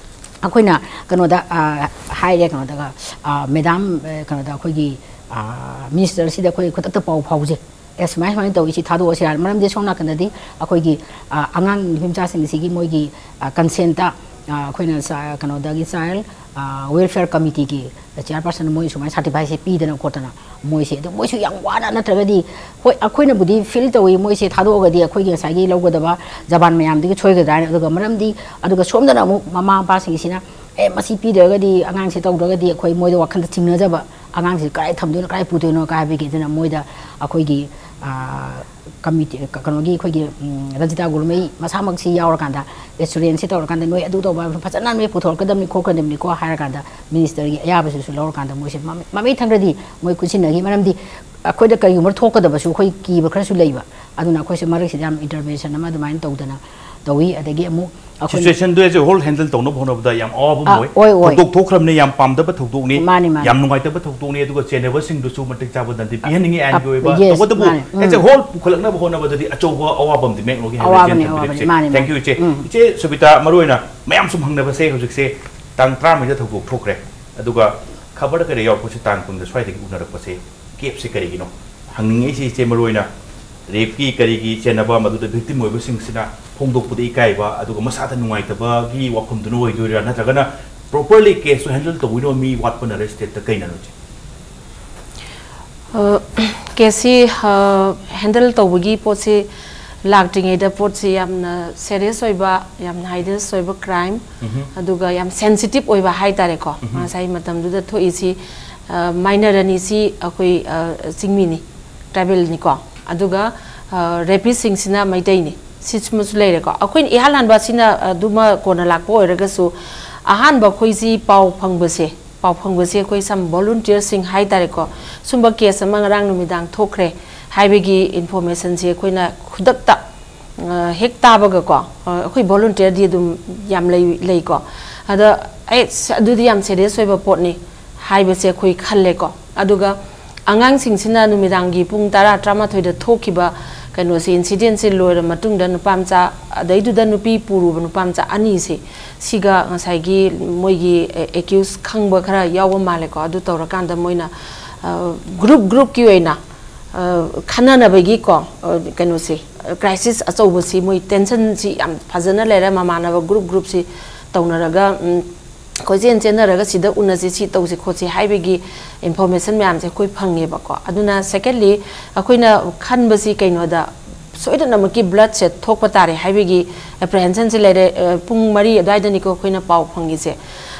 ꯑꯩꯈꯣꯏꯅ ꯀꯩꯅꯣꯗ, ꯑ, ꯍꯥꯏꯔꯦ, ꯀꯩꯅꯣꯗꯒ, ꯑ, ꯃꯦꯗꯥꯝ, ꯑ, ꯀꯩꯅꯣꯗ ꯑꯩꯈꯣꯏꯒꯤ, ꯑ, ꯃꯤꯅꯤꯁꯇꯔꯁꯤꯗ ꯑꯩꯈꯣꯏ ꯈꯨꯗꯛꯇ ꯄꯥꯎ ꯐꯥꯎꯖꯩ꯫ ꯑꯦ, ꯁꯨꯃꯥꯏ ꯁꯨꯃꯥꯏꯅ ꯇꯧꯏ, ꯁꯤ ꯊꯥꯗꯣꯛꯑꯁꯤꯔꯥ? ꯃꯔꯝꯗꯤ ꯁꯣꯝ ꯅꯥꯀꯟꯗꯗꯤ ꯑꯩꯈꯣꯏꯒꯤ, ꯑ, ꯑꯉꯥꯡ ꯅꯨꯄꯤ ꯃꯆꯥꯁꯤꯡ ꯑꯁꯤꯒꯤ ꯃꯣꯏꯒꯤ, ꯑ, consent ꯇ, ꯑ, ꯑꯩꯈꯣꯏꯅ ꯆ-, ꯀꯩꯅꯣꯗꯒꯤ child, ꯑ, welfare committee ꯒꯤ chairperson ꯃꯣꯏ ꯁꯨꯃꯥꯏꯅ certificate ꯁꯦ ꯄꯤꯗꯅ ꯈꯣꯠꯇꯅ ꯃꯣꯏꯁꯦ, ꯑꯗꯨ ꯃꯣꯏꯁꯨ ꯌꯥꯝ ꯋꯥꯅ, ꯅꯠꯇ꯭ꯔꯒꯗꯤ ꯍꯣꯏ, ꯑꯩꯈꯣꯏꯅꯕꯨꯗꯤ feel ꯇꯧꯏ, ꯃꯣꯏꯁꯦ ꯊꯥꯗꯣꯛꯑꯒꯗꯤ ꯑꯩꯈꯣꯏꯒꯤ ꯉꯁꯥꯏꯒꯤ ꯂꯧꯒꯗꯕ ꯖꯕꯥꯟ ꯃꯌꯥꯝꯗꯨꯒꯤ ꯁꯣꯏꯒꯗ꯭ꯔꯥ ꯍꯥꯏꯅ꯫ ꯑꯗꯨꯒ ꯃꯔꯝꯗꯤ, ꯑꯗꯨꯒ ꯁꯣꯝꯗꯅ ꯑꯃꯨꯛ ꯃꯃꯥ ꯃꯄꯥꯁꯤꯡꯁꯤꯅ, "ꯑꯦ, ꯃꯁꯤ ꯄꯤꯗ꯭ꯔꯒꯗꯤ, ꯑꯉꯥꯡꯁꯤ ꯇꯧꯗ꯭ꯔꯒꯗꯤ ꯑꯩꯈꯣꯏ ꯃꯣꯏꯗ ꯋꯥꯈꯜꯗ ꯆꯤꯡꯅꯖꯕ, ꯑꯉꯥꯡꯁꯤ ꯀꯗꯥꯏ ꯊꯝꯗꯣꯏꯅꯣ, ꯀꯗꯥꯏ ꯄꯨꯗꯣꯏꯅꯣ?" ꯀꯥꯏ ꯍꯥꯏꯕꯒꯤ, ꯑꯗꯨꯅ ꯃꯣꯏꯗ ꯑꯩꯈꯣꯏꯒꯤ, ꯑ, committee, ꯀ-, ꯀꯩꯅꯣꯒꯤ ꯑꯩꯈꯣꯏꯒꯤ, ꯎꯝ, ꯔꯟꯖꯤꯇꯥ ꯒꯨꯔꯨꯃꯩ ꯃꯁꯥꯃꯛꯁꯤ ꯌꯥꯎꯔꯀꯥꯟꯗ, assurance ꯁꯤ ꯇꯧꯔꯀꯥꯟꯗ, "ꯅꯣꯏ ꯑꯗꯨ ꯇꯧꯕ ꯐꯖꯅ ꯅꯣꯏ ꯄꯨꯊꯣꯔꯛꯀꯗꯕꯅꯤ, ꯈꯣꯠꯀꯗꯕꯅꯤꯀꯣ" ꯍꯥꯏꯔꯀꯥꯟꯗ, minister ꯒꯤ ꯑꯌꯥꯕꯁꯤꯁꯨ ꯂꯧꯔꯀꯥꯟꯗ ꯃꯣꯏꯁꯦ ꯃꯃꯩ, ꯃꯃꯩ ꯊꯪꯗ꯭ꯔꯗꯤ ꯃꯣꯏ ꯈꯨꯠꯁꯤꯟꯅꯈꯤ꯫ ꯃꯔꯝꯗꯤ ꯑꯩꯈꯣꯏꯗ ꯀꯔꯤꯒꯨꯝꯕ ꯊꯣꯛꯀꯗꯕꯁꯨ ꯑꯩꯈꯣꯏ ꯀꯤꯕ ꯈꯔꯁꯨ ꯂꯩꯕ꯫ ꯑꯗꯨꯅ ꯑꯩꯈꯣꯏꯁꯨ ꯃꯔꯛꯁꯤꯗ ꯌꯥꯝ intervention ꯑꯃ ꯑꯗꯨꯃꯥꯏꯅ ꯇꯧꯗꯅ ꯇꯧꯏ꯫ ꯑꯗꯒꯤ ꯑꯃꯨꯛ ꯑꯩꯈꯣꯏꯅ situation do as a whole handle ꯇꯧꯅꯕ ꯍꯣꯠꯅꯕꯗ ꯌꯥꯝ ꯑꯋꯥꯕ ꯑꯃ ꯑꯥ, ꯑꯣꯏ꯫ ꯑꯣꯏ, ꯑꯣꯏ꯫ ꯊꯧꯗꯣꯛ ꯊꯣꯛꯈ꯭ꯔꯕꯅꯤꯅ ꯌꯥꯝ ꯄꯥꯝꯗꯕ ꯊꯧꯗꯣꯛꯅꯤ, ꯃꯥꯅꯤ, ꯃꯥꯅꯤ꯫ ꯌꯥꯝ ꯅꯨꯡꯉꯥꯏꯇꯕ ꯊꯧꯗꯣꯛꯅꯤ, ꯑꯗꯨꯒ ꯆꯦꯟꯅꯕꯁꯤꯡꯗꯨꯁꯨ ꯃꯇꯤꯛ ꯆꯥꯕ ꯗꯟꯗꯤ ꯑ, ꯄꯤꯍꯟꯅꯤꯡꯉꯤ ꯑ, ꯑꯥꯏꯟꯒꯤ ꯑꯣꯏꯕ꯫ Yes, ꯇꯧꯕꯇꯕꯨ ꯃꯥꯅꯤ, ꯎꯝ꯫ As a whole ꯄꯨꯈꯠꯂꯛꯅꯕ ꯍꯣꯠꯅꯕꯗꯗꯤ ꯑꯆꯧꯕ ꯑꯋꯥꯕ ꯑꯃꯗꯤ ꯃꯥꯌꯣꯛꯅꯒꯦ ꯍꯥꯏꯕ ꯑꯋꯥꯕꯅꯤ, ꯖꯦꯟ ꯑꯋꯥꯕꯅꯤ, ꯐꯤꯂꯤꯞꯁꯦ꯫ ꯃꯥꯅꯤ, Thank ꯃꯥꯅꯤ꯫ You, ꯏꯆꯦ꯫ ꯎꯝ꯫ ꯏꯆꯦ ꯁꯣꯕꯤꯇꯥ, ꯃꯔꯨꯑꯣꯏꯅ ꯃꯌꯥꯝ ꯁꯨꯝ ꯍꯪꯅꯕꯁꯦ ꯍꯧꯖꯤꯛꯁꯦ ꯇꯥꯡ ꯇꯔꯥꯃꯔꯤꯗ ꯊꯧꯗꯣꯛ ꯊꯣꯛꯈ꯭ꯔꯦ, ꯑꯗꯨꯒ ꯈꯕꯔꯗ ꯀꯩꯗ ꯌꯥꯎꯔꯛꯄꯁꯦ ꯇꯥꯡ ꯀꯨꯟꯗ ꯁ꯭ꯋꯥꯏꯗꯒꯤ ꯎꯅꯔꯛꯄꯁꯦ꯫ Gap ꯁꯦ ꯀꯔꯤꯒꯤꯅꯣ? ꯍꯪꯅꯤꯡꯉꯛꯏꯁꯦ ꯏꯆꯦ, ꯃꯔꯨꯑꯣꯏꯅ rape ꯀꯤ ꯀꯔꯤꯒꯤ ꯆꯦꯟꯅꯕ, ꯃꯗꯨꯗ victim ꯑꯣꯏꯕꯁꯤꯡꯁꯤꯅ ꯐꯣꯡꯗꯣꯛꯄꯗ ꯏꯀꯥꯏꯕ, ꯑꯗꯨꯒ ꯃꯁꯥꯗ ꯅꯨꯡꯉꯥꯏꯇꯕꯒꯤ ꯋꯥꯐꯝꯗꯨꯅ ꯑꯣꯏꯗꯣꯏꯔꯥ, ꯅꯠꯇ꯭ꯔꯒꯅ properly case ꯇꯨ handle ꯇꯧꯕꯤꯅꯕ ꯃꯤ ꯋꯥꯠꯄꯅꯔ state ꯇ? ꯀꯩꯅꯅꯣ ꯏꯆꯦ? ꯑ, case ꯁꯤ, ꯑ, handle ꯇꯧꯕꯒꯤ ꯄꯣꯠꯁꯤ ꯂꯥꯛꯇ꯭ꯔꯤꯉꯩꯗ ꯄꯣꯠꯁꯤ ꯌꯥꯝꯅ serious ꯑꯣꯏꯕ, ꯌꯥꯝꯅ heinous ꯑꯣꯏꯕ crime, ꯎꯝꯍꯨꯝ꯫ ꯑꯗꯨꯒ ꯌꯥꯝ sensitive ꯑꯣꯏꯕ ꯍꯥꯏꯇꯥꯔꯦꯀꯣ꯫ ꯎꯝꯍꯨꯝ꯫ ꯉꯁꯥꯏ ꯃꯇꯝꯗꯨꯗ ꯊꯣꯛꯏꯁꯤ, ꯑ, minor ꯑꯅꯤꯁꯤ ꯑꯩꯈꯣꯏ, ꯑ, ꯆꯤꯡꯃꯤꯅꯤ, tribal ꯅꯤꯀꯣ, ꯑꯗꯨꯒ, ꯑ, rapist ꯁꯤꯡꯁꯤꯅ ꯃꯩꯇꯩꯅꯤ꯫ ꯁꯤꯁꯤꯃꯁꯨ ꯂꯩꯔꯦꯀꯣ꯫ ꯑꯩꯈꯣꯏꯅ ꯏꯍꯥꯟ ꯍꯥꯟꯕ ꯑꯁꯤꯅ, ꯑ, ꯑꯗꯨꯃ ꯀꯣꯟꯅ ꯂꯥꯛꯄ ꯑꯣꯏꯔꯒꯁꯨ, ꯑꯍꯥꯟꯕ ꯑꯩꯈꯣꯏꯁꯤ ꯄꯥꯎ ꯐꯪꯕꯁꯦ, ꯄꯥꯎ ꯐꯪꯕꯁꯦ ꯑꯩꯈꯣꯏ some volunteer ꯁꯤꯡ ꯍꯥꯏꯇꯥꯔꯦꯀꯣ, ꯁꯨꯝꯕ case ꯑꯃ ꯉꯔꯥꯡ ꯅꯨꯃꯤꯗꯥꯡ ꯊꯣꯛꯈ꯭ꯔꯦ ꯍꯥꯏꯕꯒꯤ information ꯁꯦ ꯑꯩꯈꯣꯏꯅ ꯈꯨꯗꯛꯇ, ꯑ, ꯍꯦꯛ ꯇꯥꯕꯒꯀꯣ, ꯑ, ꯑꯩꯈꯣꯏ volunteer ꯗꯤ ꯑꯗꯨꯝ ꯌꯥꯝ ꯂꯩ, ꯂꯩꯀꯣ꯫ ꯑꯗ ꯑꯦ, ꯑꯗꯨꯗꯤ ꯌꯥꯝ ꯁꯦꯔꯤꯌꯁ ꯑꯣꯏꯕ ꯄꯣꯠꯅꯤ ꯍꯥꯏꯕꯁꯦ ꯑꯩꯈꯣꯏ ꯈꯜꯂꯦꯀꯣ꯫ ꯑꯗꯨꯒ ꯑꯉꯥꯡꯁꯤꯡꯁꯤꯅ ꯅꯨꯃꯤꯗꯥꯡꯒꯤ ꯄꯨꯡ ꯇꯔꯥ, ꯇꯔꯥꯃꯥꯊꯣꯏꯗ ꯊꯣꯛꯈꯤꯕ ꯀꯩꯅꯣꯁꯦ, ꯏꯟꯁꯤꯗꯦꯟꯁꯦ ꯂꯣꯏꯔ ꯃꯇꯨꯡꯗ ꯅꯨꯄꯥ ꯃꯆꯥ, ꯑꯗꯩꯗꯨꯗ ꯅꯨꯄꯤ ꯄꯨꯔꯨꯕ ꯅꯨꯄꯥ ꯃꯆꯥ ꯑꯅꯤꯁꯦ, ꯁꯤꯒ ꯉꯁꯥꯏꯒꯤ ꯃꯣꯏꯒꯤ ꯑꯦꯀ꯭ꯌꯨꯁ ꯈꯪꯕ ꯈꯔ ꯌꯥꯎꯕ ꯃꯥꯜꯂꯦꯀꯣ꯫ ꯑꯗꯨ ꯇꯧꯔꯀꯥꯟꯗ ꯃꯣꯏꯅ ꯒ꯭ꯔꯨꯞ ꯒ꯭ꯔꯨꯞꯀꯤ ꯑꯣꯏꯅ ꯈꯟꯅꯅꯕꯒꯤꯀꯣ, ꯀꯩꯅꯣꯁꯦ, ꯀ꯭ꯔꯥꯏꯁꯤꯁ ꯑꯆꯧꯕꯁꯤ, ꯃꯣꯏ ꯇꯦꯟꯁꯟꯁꯤ ꯌꯥꯝ ꯐꯖꯅ ꯂꯩꯔꯦ꯫ ꯃꯃꯥꯟꯅꯕ ꯒ꯭ꯔꯨꯞ ꯒ꯭ꯔꯨꯞꯁꯤ ꯇꯧꯅꯔꯒ, ꯀꯣꯏꯆꯦꯟ ꯆꯦꯟꯅꯔꯒ ꯁꯤꯗ ꯎꯅꯁꯤ, ꯁꯤ ꯇꯧꯁꯤ ꯈꯣꯠꯁꯤ ꯍꯥꯏꯕꯒꯤ ꯏꯟꯐꯣꯔꯃꯦꯁꯟ ꯃꯌꯥꯝꯁꯦ ꯑꯩꯈꯣꯏ ꯐꯪꯉꯦꯕꯀꯣ꯫ ꯑꯗꯨꯅ ꯁꯦꯀꯦꯟꯂꯤ, ꯑꯩꯈꯣꯏꯅ ꯈꯟꯕꯁꯤ ꯀꯩꯅꯣꯗ, ꯁꯣꯏꯗꯅꯃꯛꯀꯤ ꯕ꯭ꯂꯗꯁꯦ ꯊꯣꯛꯄ ꯇꯥꯔꯦ ꯍꯥꯏꯕꯒꯤ ꯑꯦꯄ꯭ꯔꯤꯍꯦꯟꯁꯟꯁꯤ ꯂꯩꯔꯦ꯫ ꯄꯨꯡ ꯃꯔꯤ ꯑꯗꯨꯋꯥꯏꯗꯅꯤꯀꯣ ꯑꯩꯈꯣꯏꯅ ꯄꯥꯎ ꯐꯪꯉꯤꯁꯦ꯫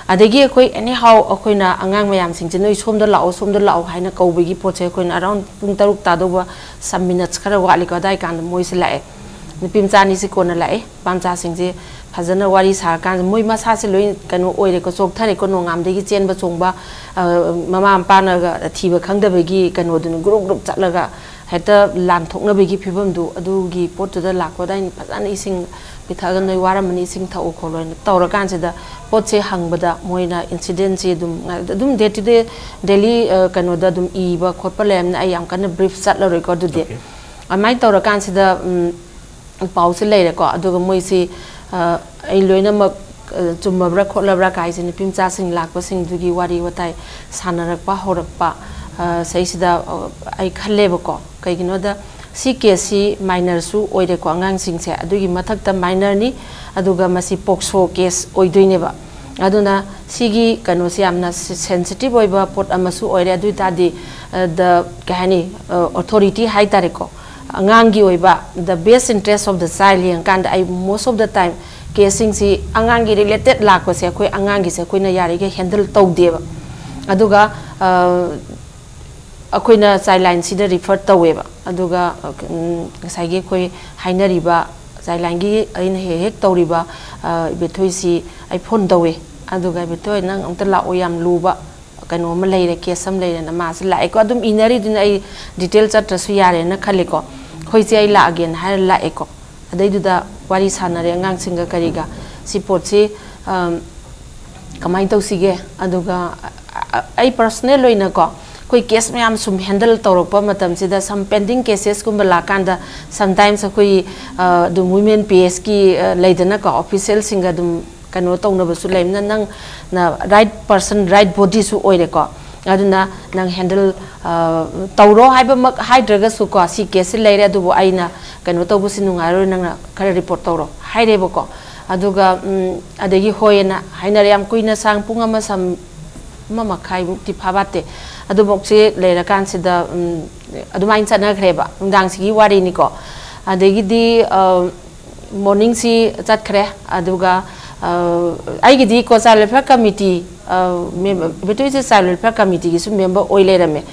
ꯑꯗꯒꯤ ꯑꯩꯈꯣꯏ ꯑꯦꯅꯤ ꯍꯥꯎ ꯑꯩꯈꯣꯏꯅ ꯑꯉꯥꯡ ꯃꯌꯥꯝꯁꯤꯡꯁꯦ, "ꯅꯣꯏ ꯁꯣꯝꯗ ꯂꯥꯛꯑꯣ, ꯁꯣꯝꯗ ꯂꯥꯛꯑꯣ" ꯍꯥꯏꯅ ꯀꯧꯕꯒꯤ ꯄꯣꯠꯁꯦ ꯑꯩꯈꯣꯏꯅ ꯑꯔꯥꯎꯟ ꯄꯨꯡ ꯇꯔꯨꯛ ꯇꯥꯗꯧꯕ ꯁꯝ ꯃꯤꯅꯠꯁ ꯈꯔ ꯋꯥꯠꯂꯤꯀꯣ, ꯑꯗꯥꯏ ꯀꯥꯟꯗ ꯃꯣꯏꯁꯦ ꯂꯥꯛꯑꯦ꯫ ꯅꯨꯄꯤ ꯃꯆꯥ ꯑꯅꯤꯁꯤ ꯀꯣꯟꯅ ꯂꯥꯛꯑꯦ꯫ ꯅꯨꯄꯥ ꯃꯆꯥꯁꯤꯡꯁꯦ ꯐꯖꯅ ꯋꯥꯔꯤ ꯁꯥꯔꯀꯥꯟꯗ, ꯃꯣꯏ ꯃꯁꯥꯁꯦ ꯂꯣꯏ ꯀꯩꯅꯣ ꯑꯣꯏꯔꯦꯀꯣ, ꯆꯣꯛꯊꯔꯦꯀꯣ, ꯅꯣꯡꯉꯥꯝꯗꯒꯤ ꯆꯦꯟꯕ ꯆꯣꯡꯕ, ꯃꯃꯥ ꯃꯄꯥꯅꯒ ꯊꯤꯕ ꯈꯪꯗꯕꯒꯤ ꯀꯩꯅꯣꯗꯨꯅ ꯒ꯭ꯔꯨꯞ ꯒ꯭ꯔꯨꯞ ꯆꯠꯂꯒ ꯍꯦꯛꯇ ꯂꯥꯟꯊꯣꯛꯅꯕꯒꯤ ꯐꯤꯕꯝꯗꯨ, ꯑꯗꯨꯒꯤ ꯄꯣꯠꯇꯨꯗ ꯂꯥꯛꯄꯗ ꯑꯩꯅ ꯐꯖꯅ ꯏꯁꯤꯡ ꯄꯤꯊꯛꯑꯒ, "ꯅꯣꯏ ꯋꯥꯔꯝꯃꯅꯤ, ꯏꯁꯤꯡ ꯊꯛꯎ ꯈꯣꯠꯂꯨ" ꯍꯥꯏꯅ ꯇꯧꯔꯀꯥꯟꯁꯤꯗ, ꯄꯣꯠꯁꯦ ꯍꯪꯕꯗ ꯃꯣꯏꯅ ꯏꯟꯁꯤꯗꯦꯟꯁꯤ ꯑꯗꯨꯝ, ꯑꯗꯨꯝ ꯗꯦ ꯇꯨ ꯗꯦ, ꯗꯦꯂꯤ ꯀꯩꯅꯣꯗ ꯑꯗꯨꯝ ꯏꯕ ꯈꯣꯠꯄ ꯂꯩꯔꯝꯅꯤꯅ ꯑꯩ ꯌꯥꯝ ꯀꯟꯅ ꯕ꯭ꯔꯤꯐ ꯆꯠꯂꯔꯣꯏꯀꯣ꯫ ꯑꯗꯨꯗꯤ ꯑꯗꯨꯃꯥꯏꯅ ꯇꯧꯔꯀꯥꯟꯁꯤꯗ ꯄꯥꯎꯁꯦ ꯂꯩꯔꯦꯀꯣ꯫ ꯑꯗꯨꯒ ꯃꯣꯏꯁꯤ ꯑꯩ ꯂꯣꯏꯅꯃꯛ ꯆꯨꯝꯃꯕ꯭ꯔꯥ ꯈꯣꯠꯂꯕ꯭ꯔꯥ ꯀꯥꯏꯁꯦ ꯅꯨꯄꯤ ꯃꯆꯥꯁꯤꯡ ꯂꯥꯛꯄꯁꯤꯡꯗꯨꯒꯤ ꯋꯥꯔꯤ ꯋꯥꯇꯥꯏ ꯁꯥꯟꯅꯔꯛꯄ ꯍꯧꯔꯛꯄ, ꯁꯤꯗꯩꯁꯤꯗ ꯑꯩ ꯈꯜꯂꯦꯕꯀꯣ꯫ ꯀꯩꯒꯤꯅꯣꯗ, ꯁꯤ ꯀꯦꯁꯁꯤ ꯃꯥꯏꯅꯔꯁꯨ ꯑꯣꯏꯔꯦꯀꯣ, ꯑꯉꯥꯡꯁꯤꯡꯁꯦ꯫ ꯑꯗꯨꯒꯤ ꯃꯊꯛꯇ ꯃꯥꯏꯅꯔꯅꯤ, ꯑꯗꯨꯒ ꯃꯁꯤ ꯄꯣꯛꯁꯣ ꯀꯦꯁ ꯑꯣꯏꯗꯣꯏꯅꯦꯕ꯫ ꯑꯗꯨꯅ ꯁꯤꯒꯤ ꯀꯩꯅꯣꯁꯤ ꯌꯥꯝꯅ ꯁꯦꯟꯁꯤꯇꯤꯚ ꯑꯣꯏꯕ ꯄꯣꯠ ꯑꯃꯁꯨ ꯑꯣꯏꯔꯦ꯫ ꯑꯗꯨ ꯑꯣꯏ ꯇꯥꯔꯗꯤ, ꯗ, ꯀꯩ ꯍꯥꯏꯅꯤ, ꯑꯣꯊꯣꯔꯤꯇꯤ ꯍꯥꯏ ꯇꯥꯔꯦꯀꯣ, ꯑꯉꯥꯡꯒꯤ ꯑꯣꯏꯕ, the best interest of the child ꯌꯦꯡꯉꯀꯥꯟꯗ, ꯑꯩ most of the time ꯀꯦꯁꯁꯤꯡꯁꯤ ꯑꯉꯥꯡꯒꯤ ꯔꯤꯂꯦꯇꯦꯠ ꯂꯥꯛꯄꯁꯦ, ꯑꯩꯈꯣꯏ ꯑꯉꯥꯡꯒꯤꯁꯦ ꯑꯩꯈꯣꯏꯅ ꯌꯥꯔꯤꯈꯩ ꯍꯦꯟꯗꯜ ꯇꯧꯗꯦꯕ꯫ ꯑꯗꯨꯒ ꯑꯩꯈꯣꯏꯅ ꯆꯥꯏꯜ ꯂꯥꯏꯟꯁꯤꯗ ꯔꯤꯐꯔ ꯇꯧꯋꯦꯕ꯫ ꯑꯗꯨꯒ ꯉꯁꯥꯏꯒꯤ ꯑꯩꯈꯣꯏ ꯍꯥꯏꯅꯔꯤꯕ ꯆꯥꯏꯜ ꯂꯥꯏꯟꯒꯤ ꯑꯩꯅ ꯍꯦꯛ ꯍꯦꯛ ꯇꯧꯔꯤꯕ ꯏꯕꯦꯊꯣꯏꯁꯤ ꯑꯩ ꯐꯣꯟ ꯇꯧꯋꯦ꯫ ꯑꯗꯨꯒ, "ꯏꯕꯦꯊꯣꯏ, ꯅꯪ ꯑꯝꯇ ꯂꯥꯛꯑꯣ, ꯌꯥꯝ ꯂꯨꯕ ꯀꯩꯅꯣ ꯑꯃ ꯂꯩꯔꯦ, ꯀꯦꯁ ꯑꯃ ꯂꯩꯔꯦꯅ", ꯃꯥꯁꯦ ꯂꯥꯛꯑꯦꯀꯣ꯫ ꯑꯗꯨꯝ ꯏꯅꯔꯤꯗꯨꯅ ꯑꯩ ꯗꯤꯇꯦꯜ ꯆꯠꯇ꯭ꯔꯁꯨ ꯌꯥꯔꯦꯅ ꯈꯜꯂꯦꯀꯣ꯫ "ꯍꯣꯏ ꯆꯦ, ꯑꯩ ꯂꯥꯛꯑꯒꯦꯅ" ꯍꯥꯏꯔ ꯂꯥꯛꯑꯦꯀꯣ꯫ ꯑꯗꯩꯗꯨꯗ ꯋꯥꯔꯤ ꯁꯥꯟꯅꯔꯦ ꯑꯉꯥꯡꯁꯤꯡꯒ ꯀꯔꯤꯒ꯫ ꯁꯤ ꯄꯣꯠꯁꯤ, ꯑꯝ, ꯀꯃꯥꯏꯅ ꯇꯧꯁꯤꯒꯦ? ꯑꯗꯨꯒ ꯑ, ꯑ, ꯑꯩ personal ꯑꯣꯏꯅꯀꯣ, ꯑꯩꯈꯣꯏ case ꯃꯌꯥꯝ ꯁꯨꯝ handle ꯇꯧꯔꯛꯄ ꯃꯇꯝꯁꯤꯗ, some pending cases ꯀꯨꯝꯕ ꯂꯥꯛꯀꯥꯟꯗ, sometimes ꯑꯩꯈꯣꯏ, ꯑ, ꯑꯗꯨꯝ women P S ꯀꯤ, ꯑ, ꯂꯩꯗꯅꯀꯣ, official ꯁꯤꯡꯒ ꯑꯗꯨꯝ ꯀꯩꯅꯣ ꯇꯧꯅꯕꯁꯨ ꯂꯩꯕꯅꯤꯅ, ꯅꯪꯅ right person, right body ꯁꯨ ꯑꯣꯏꯔꯦꯀꯣ꯫ ꯑꯗꯨꯅ ꯅꯪ handle, ꯑ, ꯇꯧꯔꯣ ꯍꯥꯏꯕꯃꯛ ꯍꯥꯏꯗ꯭ꯔꯒꯁꯨꯀꯣ, "ꯁꯤ case ꯁꯤ ꯂꯩꯔꯦ, ꯑꯗꯨꯕꯨ ꯑꯩꯅ ꯀꯩꯅꯣ ꯇꯧꯕꯁꯤ ꯅꯨꯡꯉꯥꯏꯔꯣꯏ, ꯅꯪꯅ ꯈꯔ report ꯇꯧꯔꯣ" ꯍꯥꯏꯔꯦꯕꯀꯣ꯫ ꯑꯗꯨꯒ, ꯎꯝ, ꯑꯗꯒꯤ ꯍꯣꯏ ꯑꯅ ꯍꯥꯏꯅꯔꯦ꯫ ꯌꯥꯝ ꯀꯨꯏꯅ ꯁꯥꯡ, ꯄꯨꯡ ꯑꯃ ꯁꯝ-, ꯑꯃ ꯃꯈꯥꯏꯃꯨꯛꯇꯤ ꯐꯥꯕꯥꯠꯇꯦ꯫ ꯑꯗꯨꯐꯥꯎꯁꯦ ꯂꯩꯔꯀꯥꯟꯁꯤꯗ, ꯎꯝ, ꯑꯗꯨꯃꯥꯏꯅ ꯆꯠꯅꯈ꯭ꯔꯦꯕ, ꯅꯨꯡꯗꯥꯡꯁꯤꯒꯤ ꯋꯥꯔꯤꯅꯤꯀꯣ꯫ ꯑꯗꯒꯤꯗꯤ, ꯑ, morning ꯁꯤ ꯆꯠꯈ꯭ꯔꯦ꯫ ꯑꯗꯨꯒ, ꯑ, ꯑꯩꯒꯤꯗꯤ ꯀꯣ, Child Welfare Committee, ꯑ, ꯃꯦꯝ-, ꯕꯦꯇꯣꯏꯁꯦ Child Welfare Committee ꯒꯤꯁꯨ member ꯑꯣꯏ ꯂꯩꯔꯝꯃꯦ꯫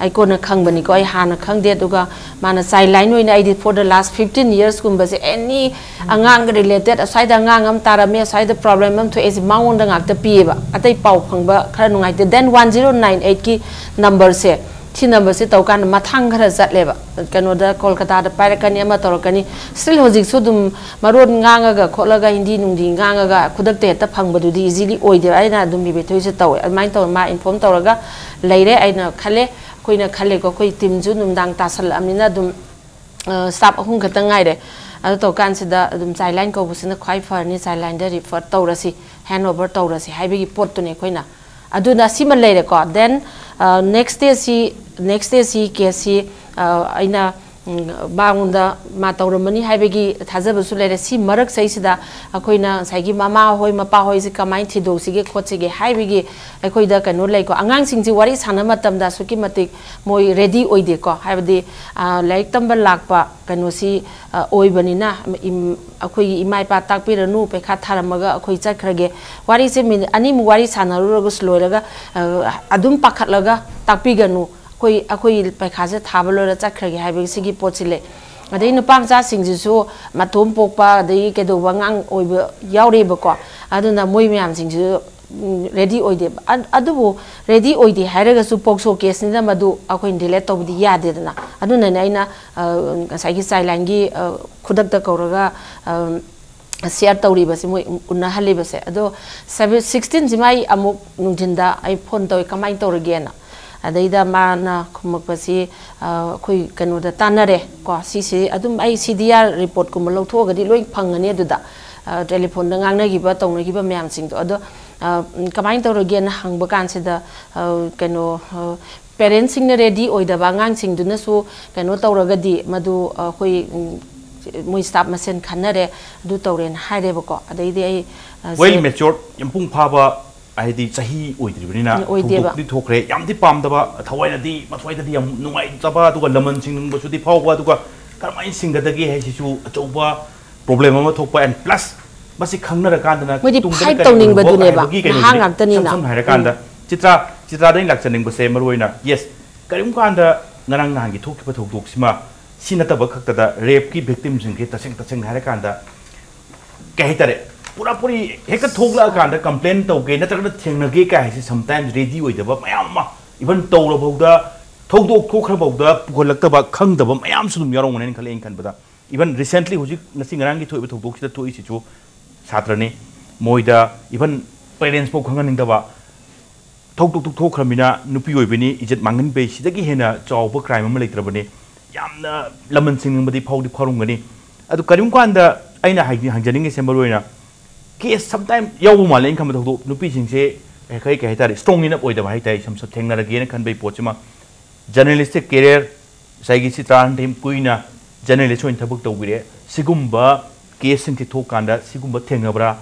ꯑꯩ ꯀꯣꯟꯅ ꯈꯪꯕꯅꯤꯀꯣ, ꯑꯩ ꯍꯥꯟꯅ ꯈꯪꯗꯦ꯫ ꯑꯗꯨꯒ ꯃꯥꯅ child line ꯑꯣꯏꯅ, ꯑꯩꯗꯤ for the last fifteen years ꯀꯨꯝꯕꯁꯦ, any ꯑꯉꯥꯡꯒ related, ꯑꯁ꯭ꯋꯥꯏꯗ ꯑꯉꯥꯡ ꯑꯃ ꯇꯥꯔꯝꯃꯦ, ꯑꯁ꯭ꯋꯥꯏꯗ problem ꯑꯃ ꯊꯣꯛꯑꯦ, ꯁꯤ ꯃꯉꯣꯟꯗ ꯉꯥꯛꯇ ꯄꯤꯌꯦꯕ꯫ ꯑꯇꯩ ꯄꯥꯎ ꯐꯪꯕ ꯈꯔ ꯅꯨꯡꯉꯥꯏꯇꯦ꯫ Then one zero nine eight ꯀꯤ number ꯁꯦ, ꯁꯤ number ꯁꯦ ꯇꯧꯀꯥꯟꯗ ꯃꯊꯥꯡ ꯈꯔ ꯆꯠꯂꯦꯕ꯫ ꯀꯩꯅꯣꯗ, ꯀꯣꯜꯀꯇꯥꯗ ꯄꯥꯏꯔꯛꯀꯅꯤ, ꯑꯃ ꯇꯧꯔꯛꯀꯅꯤ꯫ Still ꯍꯧꯖꯤꯛꯁꯨ ꯑꯗꯨꯝ ꯃꯔꯣꯟ ꯉꯥꯡꯉꯒ ꯈꯣꯠꯂꯒ, ꯍꯤꯟꯗꯤ ꯅꯨꯡꯗꯤ ꯉꯥꯡꯉꯒ ꯈꯨꯗꯛꯇ ꯍꯦꯛꯇ ꯐꯪꯕꯗꯨꯗꯤ easily ꯑꯣꯏꯗꯦꯕ꯫ ꯑꯩꯅ ꯑꯗꯨꯝ ꯕꯦꯕꯦꯊꯣꯏꯁꯦ ꯇꯧꯋꯦ꯫ ꯑꯗꯨꯃꯥꯏꯅ ꯇꯧꯔ ꯃꯥ inform ꯇꯧꯔꯒ ꯂꯩꯔꯦ꯫ ꯑꯩꯅ ꯈꯜꯂꯦ, ꯑꯩꯈꯣꯏꯅ ꯈꯜꯂꯦꯀꯣ, ꯑꯩꯈꯣꯏ team ꯁꯨ ꯅꯨꯡꯗꯥꯡ ꯇꯥꯁꯜꯂꯛꯑꯕꯅꯤꯅ ꯑꯗꯨꯝ, ꯑ, staff ꯑꯍꯨꯝ ꯈꯛꯇ ꯉꯥꯏꯔꯦ꯫ ꯑꯗꯨ ꯇꯧꯀꯥꯟꯁꯤꯗ ꯑꯗꯨꯝ child line ꯀꯧꯕꯁꯤꯅ ꯈ꯭ꯋꯥꯏ ꯐꯔꯅꯤ, child line ꯗ refer ꯇꯧꯔꯁꯤ, hand over ꯇꯧꯔꯁꯤ ꯍꯥꯏꯕꯒꯤ ꯄꯣꯠꯇꯨꯅꯦ ꯑꯩꯈꯣꯏꯅ꯫ ꯑꯗꯨꯅ ꯁꯤꯃ ꯂꯩꯔꯦꯀꯣ꯫ Then, ꯑ, next day ꯁꯤ, next day ꯁꯤ case ꯁꯤ, ꯑ, ꯑꯩꯅ, ꯎꯝ, ꯃꯉꯣꯟꯗ ꯃꯥ ꯇꯧꯔꯝꯃꯅꯤ ꯍꯥꯏꯕꯒꯤ ꯊꯥꯖꯕꯁꯨ ꯂꯩꯔꯦ꯫ ꯁꯤ ꯃꯔꯛꯁꯤꯗꯩꯁꯤꯗ ꯑꯩꯈꯣꯏꯅ ꯉꯁꯥꯏꯒꯤ ꯃꯃꯥ ꯍꯣꯏ, ꯃꯄꯥ ꯍꯣꯏꯁꯦ ꯀꯃꯥꯏꯅ ꯊꯤꯗꯣꯛꯁꯤꯒꯦ ꯈꯣꯠꯁꯤꯒꯦ ꯍꯥꯏꯕꯒꯤ ꯑꯩꯈꯣꯏꯗ ꯀꯩꯅꯣ ꯂꯩꯀꯣ꯫ ꯑꯉꯥꯡꯁꯤꯡꯁꯤ ꯋꯥꯔꯤ ꯁꯥꯟꯅꯕ ꯃꯇꯝꯗ ꯑꯁꯨꯛꯀꯤ ꯃꯇꯤꯛ ꯃꯣꯏ ready ꯑꯣꯏꯗꯦꯀꯣ꯫ ꯍꯥꯏꯕꯗꯤ, ꯑ, ꯂꯥꯏꯔꯤꯛ ꯇꯝꯕ ꯂꯥꯛꯄ ꯀꯩꯅꯣꯁꯤ, ꯑ, ꯑꯣꯏꯕꯅꯤꯅ, ꯏꯝ-, ꯑꯩꯈꯣꯏꯒꯤ ꯏꯃꯥ ꯏꯄꯥ ꯇꯥꯛꯄꯤꯔꯅꯨ, ꯄꯩꯈꯥ ꯊꯥꯔꯝꯃꯒ ꯑꯩꯈꯣꯏ ꯆꯠꯈ꯭ꯔꯒꯦ, ꯋꯥꯔꯤꯁꯦ ꯃꯤꯅꯤꯠ ꯑꯅꯤꯃꯨꯛ ꯋꯥꯔꯤ ꯁꯥꯟꯅꯔꯨꯔꯒꯁꯨ ꯂꯣꯏꯔꯒ, ꯑ, ꯑꯗꯨꯝ ꯄꯥꯈꯠꯂꯒ ꯇꯥꯛꯄꯤꯒꯅꯨ, ꯑꯩꯈꯣꯏ, ꯑꯩꯈꯣꯏ ꯄꯩꯈꯥꯁꯦ ꯊꯥꯕ ꯂꯣꯏꯔ ꯆꯠꯈ꯭ꯔꯒꯦ ꯍꯥꯏꯕꯒꯤ ꯁꯤꯒꯤ ꯄꯣꯠꯁꯤ ꯂꯩ꯫ ꯑꯗꯩ ꯅꯨꯄꯥ ꯃꯆꯥꯁꯤꯡꯁꯤꯁꯨ ꯃꯇꯣꯝ ꯄꯣꯛꯄ, ꯑꯗꯒꯤ ꯀꯩꯗꯧꯕ ꯑꯉꯥꯡ ꯑꯣꯏꯕ ꯌꯥꯎꯔꯤꯕꯀꯣ꯫ ꯑꯗꯨꯅ ꯃꯣꯏ ꯃꯌꯥꯝꯁꯤꯡꯁꯤꯁꯨ, ꯎꯝ, ready ꯑꯣꯏꯗꯦꯕ꯫ ꯑ-, ꯑꯗꯨꯕꯨ ready ꯑꯣꯏꯗꯦ ꯍꯥꯏꯔꯒꯁꯨ POCSO case ꯅꯤꯅ ꯃꯗꯨ ꯑꯩꯈꯣꯏꯅ delete ꯇꯧꯕꯗꯤ ꯌꯥꯗꯦꯗꯅ꯫ ꯑꯗꯨꯅꯅꯦ ꯑꯩꯅ, ꯑ, ꯉꯁꯥꯏꯒꯤ child line ꯒꯤ, ꯑ, ꯈꯨꯗꯛꯇ ꯀꯧꯔꯒ, ꯑ, ꯁꯤꯌꯔ ꯇꯧꯔꯤꯕꯁꯦ, ꯃꯣꯏ ꯎꯅꯍꯜꯂꯤꯕꯁꯦ꯫ ꯑꯗꯣ ꯁꯤꯛꯁꯇꯤꯟꯁꯤꯃ ꯑꯩ ꯑꯃꯨꯛ ꯅꯨꯡꯊꯤꯟꯗ ꯑꯩ ꯐꯣꯟ ꯇꯧꯋꯤ, "ꯀꯃꯥꯏꯅ ꯇꯧꯔꯒꯦꯅ?" ꯑꯗꯩꯗ ꯃꯥꯅ ꯈꯨꯝꯃꯛꯄꯁꯤ, ꯑ, ꯑꯩꯈꯣꯏ ꯀꯩꯅꯣꯗ ꯇꯥꯟꯅꯔꯦ ꯀꯣ, ꯁꯤꯁꯦ ꯑꯗꯨꯝ ꯑꯩ ꯁꯤ ꯗꯤ ꯑꯥꯔ ꯔꯤꯄꯣꯔꯠꯀꯨꯝꯕ ꯂꯧꯊꯣꯛꯑꯒꯗꯤ ꯂꯣꯏ ꯐꯪꯒꯅꯤ ꯑꯗꯨꯗ, ꯑ, ꯇꯦꯂꯤꯐꯣꯟꯗ ꯉꯥꯡꯅꯈꯤꯕ ꯇꯧꯅꯈꯤꯕ ꯃꯌꯥꯝꯁꯤꯡꯗꯣ꯫ ꯑꯗꯣ, ꯑ, ꯀꯃꯥꯏꯅ ꯇꯧꯔꯒꯦꯅ ꯍꯪꯕ ꯀꯥꯟꯁꯤꯗ, ꯑ, ꯀꯩꯅꯣ, ꯑ, ꯄꯦꯔꯦꯟꯁꯁꯤꯡꯅ ꯔꯦꯗꯤ ꯑꯣꯏꯗꯕ ꯑꯉꯥꯡꯁꯤꯡꯗꯨꯅꯁꯨ ꯀꯩꯅꯣ ꯇꯧꯔꯒꯗꯤ ꯃꯗꯨ, ꯑ, ꯑꯩꯈꯣꯏ, ꯎꯝ, ꯃꯣꯏ ꯁ꯭ꯇꯥꯐ ꯃꯁꯦꯟ ꯈꯟꯅꯔꯦ, ꯑꯗꯨ ꯇꯧꯔꯦꯅ ꯍꯥꯏꯔꯦꯕꯀꯣ꯫ ꯑꯗꯩꯗꯤ ꯑꯩ, ꯑ, ꯋꯦꯜ ꯁꯦ- ꯃꯦꯆꯣꯔ, ꯌꯥꯝ ꯃꯄꯨꯡ ꯐꯥꯕ, ꯍꯥꯏꯗꯤ ꯆꯍꯤ ꯑꯣꯏꯗ꯭ꯔꯤꯕꯅꯤꯅ ꯑꯣꯏꯗꯦꯕ꯫ ꯊꯧꯗꯣꯛꯇꯤ ꯊꯣꯛꯈ꯭ꯔꯦ꯫ ꯌꯥꯝꯗꯤ ꯄꯥꯝꯗꯕ, ꯊꯋꯥꯏꯅꯗꯤ ꯃꯊ꯭ꯋꯥꯏꯗꯗꯤ ꯌꯥꯝ ꯅꯨꯡꯉꯥꯏꯇꯕ, ꯑꯗꯨꯒ ꯂꯃꯟ ꯁꯤꯡꯅꯤꯡꯕꯁꯨꯗꯤ ꯐꯥꯎꯕ, ꯑꯗꯨꯒ ꯀꯔꯝꯍꯥꯏꯅ ꯁꯤꯡꯒꯗꯒꯦ ꯍꯥꯏꯁꯤꯁꯨ ꯑꯆꯧꯕ ꯄ꯭ꯔꯣꯕ꯭ꯂꯦꯝ ꯑꯃ ꯊꯣꯛꯄ꯫ ꯑꯦꯟ ꯄ꯭ꯂꯁ ꯃꯁꯤ ꯈꯪꯅꯔꯀꯥꯟꯗꯅ ꯃꯣꯏꯗꯤ ꯇꯨꯡꯗꯅ ꯐꯥꯏꯠ ꯀꯔꯤ ꯑꯣꯏꯔꯤꯕ ꯇꯧꯅꯤꯡꯕꯗꯨꯅꯦꯕ, ꯍꯥꯏꯕꯒꯤ ꯅꯍꯥ ꯀꯩꯅꯣꯁꯤꯗꯤ ꯉꯥꯛꯇꯅꯤꯅ꯫ ꯏꯁꯝ ꯁꯝꯅ ꯍꯥꯏꯔꯀꯥꯟꯗ, ꯎꯝ꯫ ꯆꯤꯇ꯭ꯔꯥ, ꯆꯤꯇ꯭ꯔꯥꯗ ꯑꯩꯅ ꯂꯥꯛꯆꯅꯤꯡꯕꯁꯦ ꯃꯔꯨ ꯑꯣꯏꯅ, ꯌꯦꯁ, ꯀꯔꯤꯒꯨꯝꯕ ꯀꯥꯟꯗ ꯉꯔꯥꯡ ꯅꯍꯥꯟꯒꯤ ꯊꯣꯛꯈꯤꯕ ꯊꯧꯗꯣꯛꯁꯤꯃ, ꯁꯤ ꯅꯠꯇꯕ ꯈꯛꯇꯗ ꯔꯦꯞꯀꯤ ꯚꯤꯛꯇꯤꯝꯁꯤꯡꯁꯦ ꯇꯁꯦꯡ ꯇꯁꯦꯡꯅ ꯍꯥꯏꯔꯀꯥꯟꯗ ꯀꯩ ꯍꯥꯏꯇꯥꯔꯦ, ꯄꯨꯔꯥ ꯄꯨꯔꯤ ꯍꯦꯛꯇ ꯊꯣꯛꯂꯛꯑꯀꯥꯟꯗ ꯀꯝꯄ꯭ꯂꯦꯟ ꯇꯧꯒꯦ ꯅꯠꯇ꯭ꯔꯒꯅ ꯊꯦꯡꯅꯒꯦ ꯀꯥꯏ ꯍꯥꯏꯁꯦ ꯁꯝꯇꯥꯏꯝꯁ ꯔꯦꯗꯤ ꯑꯣꯏꯗꯕ ꯃꯌꯥꯝ ꯑꯃ, ꯏꯚꯟ ꯇꯧꯔꯐꯥꯎꯗ, ꯊꯧꯗꯣꯛ ꯊꯣꯛꯈ꯭ꯔꯐꯥꯎꯗ ꯄꯨꯈꯠꯂꯛꯇꯕ, ꯈꯪꯗꯕ ꯃꯌꯥꯝꯁꯨ ꯑꯗꯨꯝ ꯌꯥꯎꯔꯝꯒꯅꯦꯅ ꯈꯜꯂꯦ ꯑꯩꯅ ꯈꯟꯕꯗ꯫ ꯏꯚꯟ ꯔꯤꯁꯦꯟꯠꯂꯤ ꯍꯧꯖꯤꯛ ꯉꯁꯤ ꯉꯔꯥꯡꯒꯤ ꯊꯣꯛꯏꯕ ꯊꯧꯗꯣꯛꯁꯤꯗ ꯊꯣꯛꯏꯁꯤꯁꯨ ꯁꯥꯇ꯭ꯔꯅꯤ, ꯃꯣꯏꯗ ꯏꯚꯟ ꯄꯦꯔꯦꯟꯁ ꯐꯥꯎ ꯈꯪꯍꯟꯅꯤꯡꯗꯕ, ꯊꯧꯗꯣꯛ ꯊꯣꯛꯈ꯭ꯔꯃꯤꯅ ꯅꯨꯄꯤ ꯑꯣꯏꯕꯅꯤ, ꯏꯖꯠ ꯃꯥꯡꯍꯟꯕꯩ ꯁꯤꯗꯒꯤ ꯍꯦꯟꯅ ꯆꯥꯎꯕ ꯀ꯭ꯔꯥꯏꯝ ꯑꯃ ꯂꯩꯇ꯭ꯔꯕꯅꯤ꯫ ꯌꯥꯝꯅ ꯂꯃꯟ ꯁꯤꯡꯅꯤꯡꯕꯗꯤ ꯐꯥꯎꯗꯤ ꯐꯥꯎꯔꯝꯒꯅꯤ꯫ ꯑꯗꯨ ꯀꯔꯤꯒꯨꯝꯕ ꯀꯥꯟꯗ ꯑꯩꯅ ꯍꯥꯏꯗꯤ-, ꯍꯪꯖꯅꯤꯡꯉꯤꯁꯦ ꯃꯔꯨ ꯑꯣꯏꯅ ꯀꯦꯁ ꯁꯝꯇꯥꯏꯝ ꯌꯥꯎꯕ ꯃꯥꯜꯂꯦ ꯑꯩꯅ ꯈꯟꯕ ꯊꯧꯗꯣꯛ, ꯅꯨꯄꯤꯁꯤꯡꯁꯦ ꯀꯩ ꯀꯩ ꯍꯥꯏꯇꯥꯔꯦ, ꯁ꯭ꯇ꯭ꯔꯣꯡ ꯏꯅꯞ ꯑꯣꯏꯗꯕ ꯍꯥꯏꯇꯥꯔꯦ, ꯁꯝ ꯁꯝ ꯊꯦꯡꯅꯔꯒꯦꯅ ꯈꯟꯕꯒꯤ ꯄꯣꯠꯁꯤꯃ꯫ ꯖꯔꯅꯦꯂꯤꯁꯇꯤꯛ ꯀꯦꯔꯤꯌꯔ, ꯉꯁꯥꯏꯒꯤ ꯆꯤꯇ꯭ꯔꯥꯟ ꯊꯦꯝ ꯀꯨꯏꯅ ꯖꯔꯅꯦꯂꯤꯁ ꯑꯣꯏꯅ ꯊꯕꯛ ꯇꯧꯕꯤꯔꯦ, ꯁꯤꯒꯨꯝꯕ ꯀꯦꯁꯁꯤꯡꯁꯦ ꯊꯣꯛꯀꯥꯟꯗ ꯁꯤꯒꯨꯝꯕ ꯊꯦꯡꯅꯕ꯭ꯔꯥ?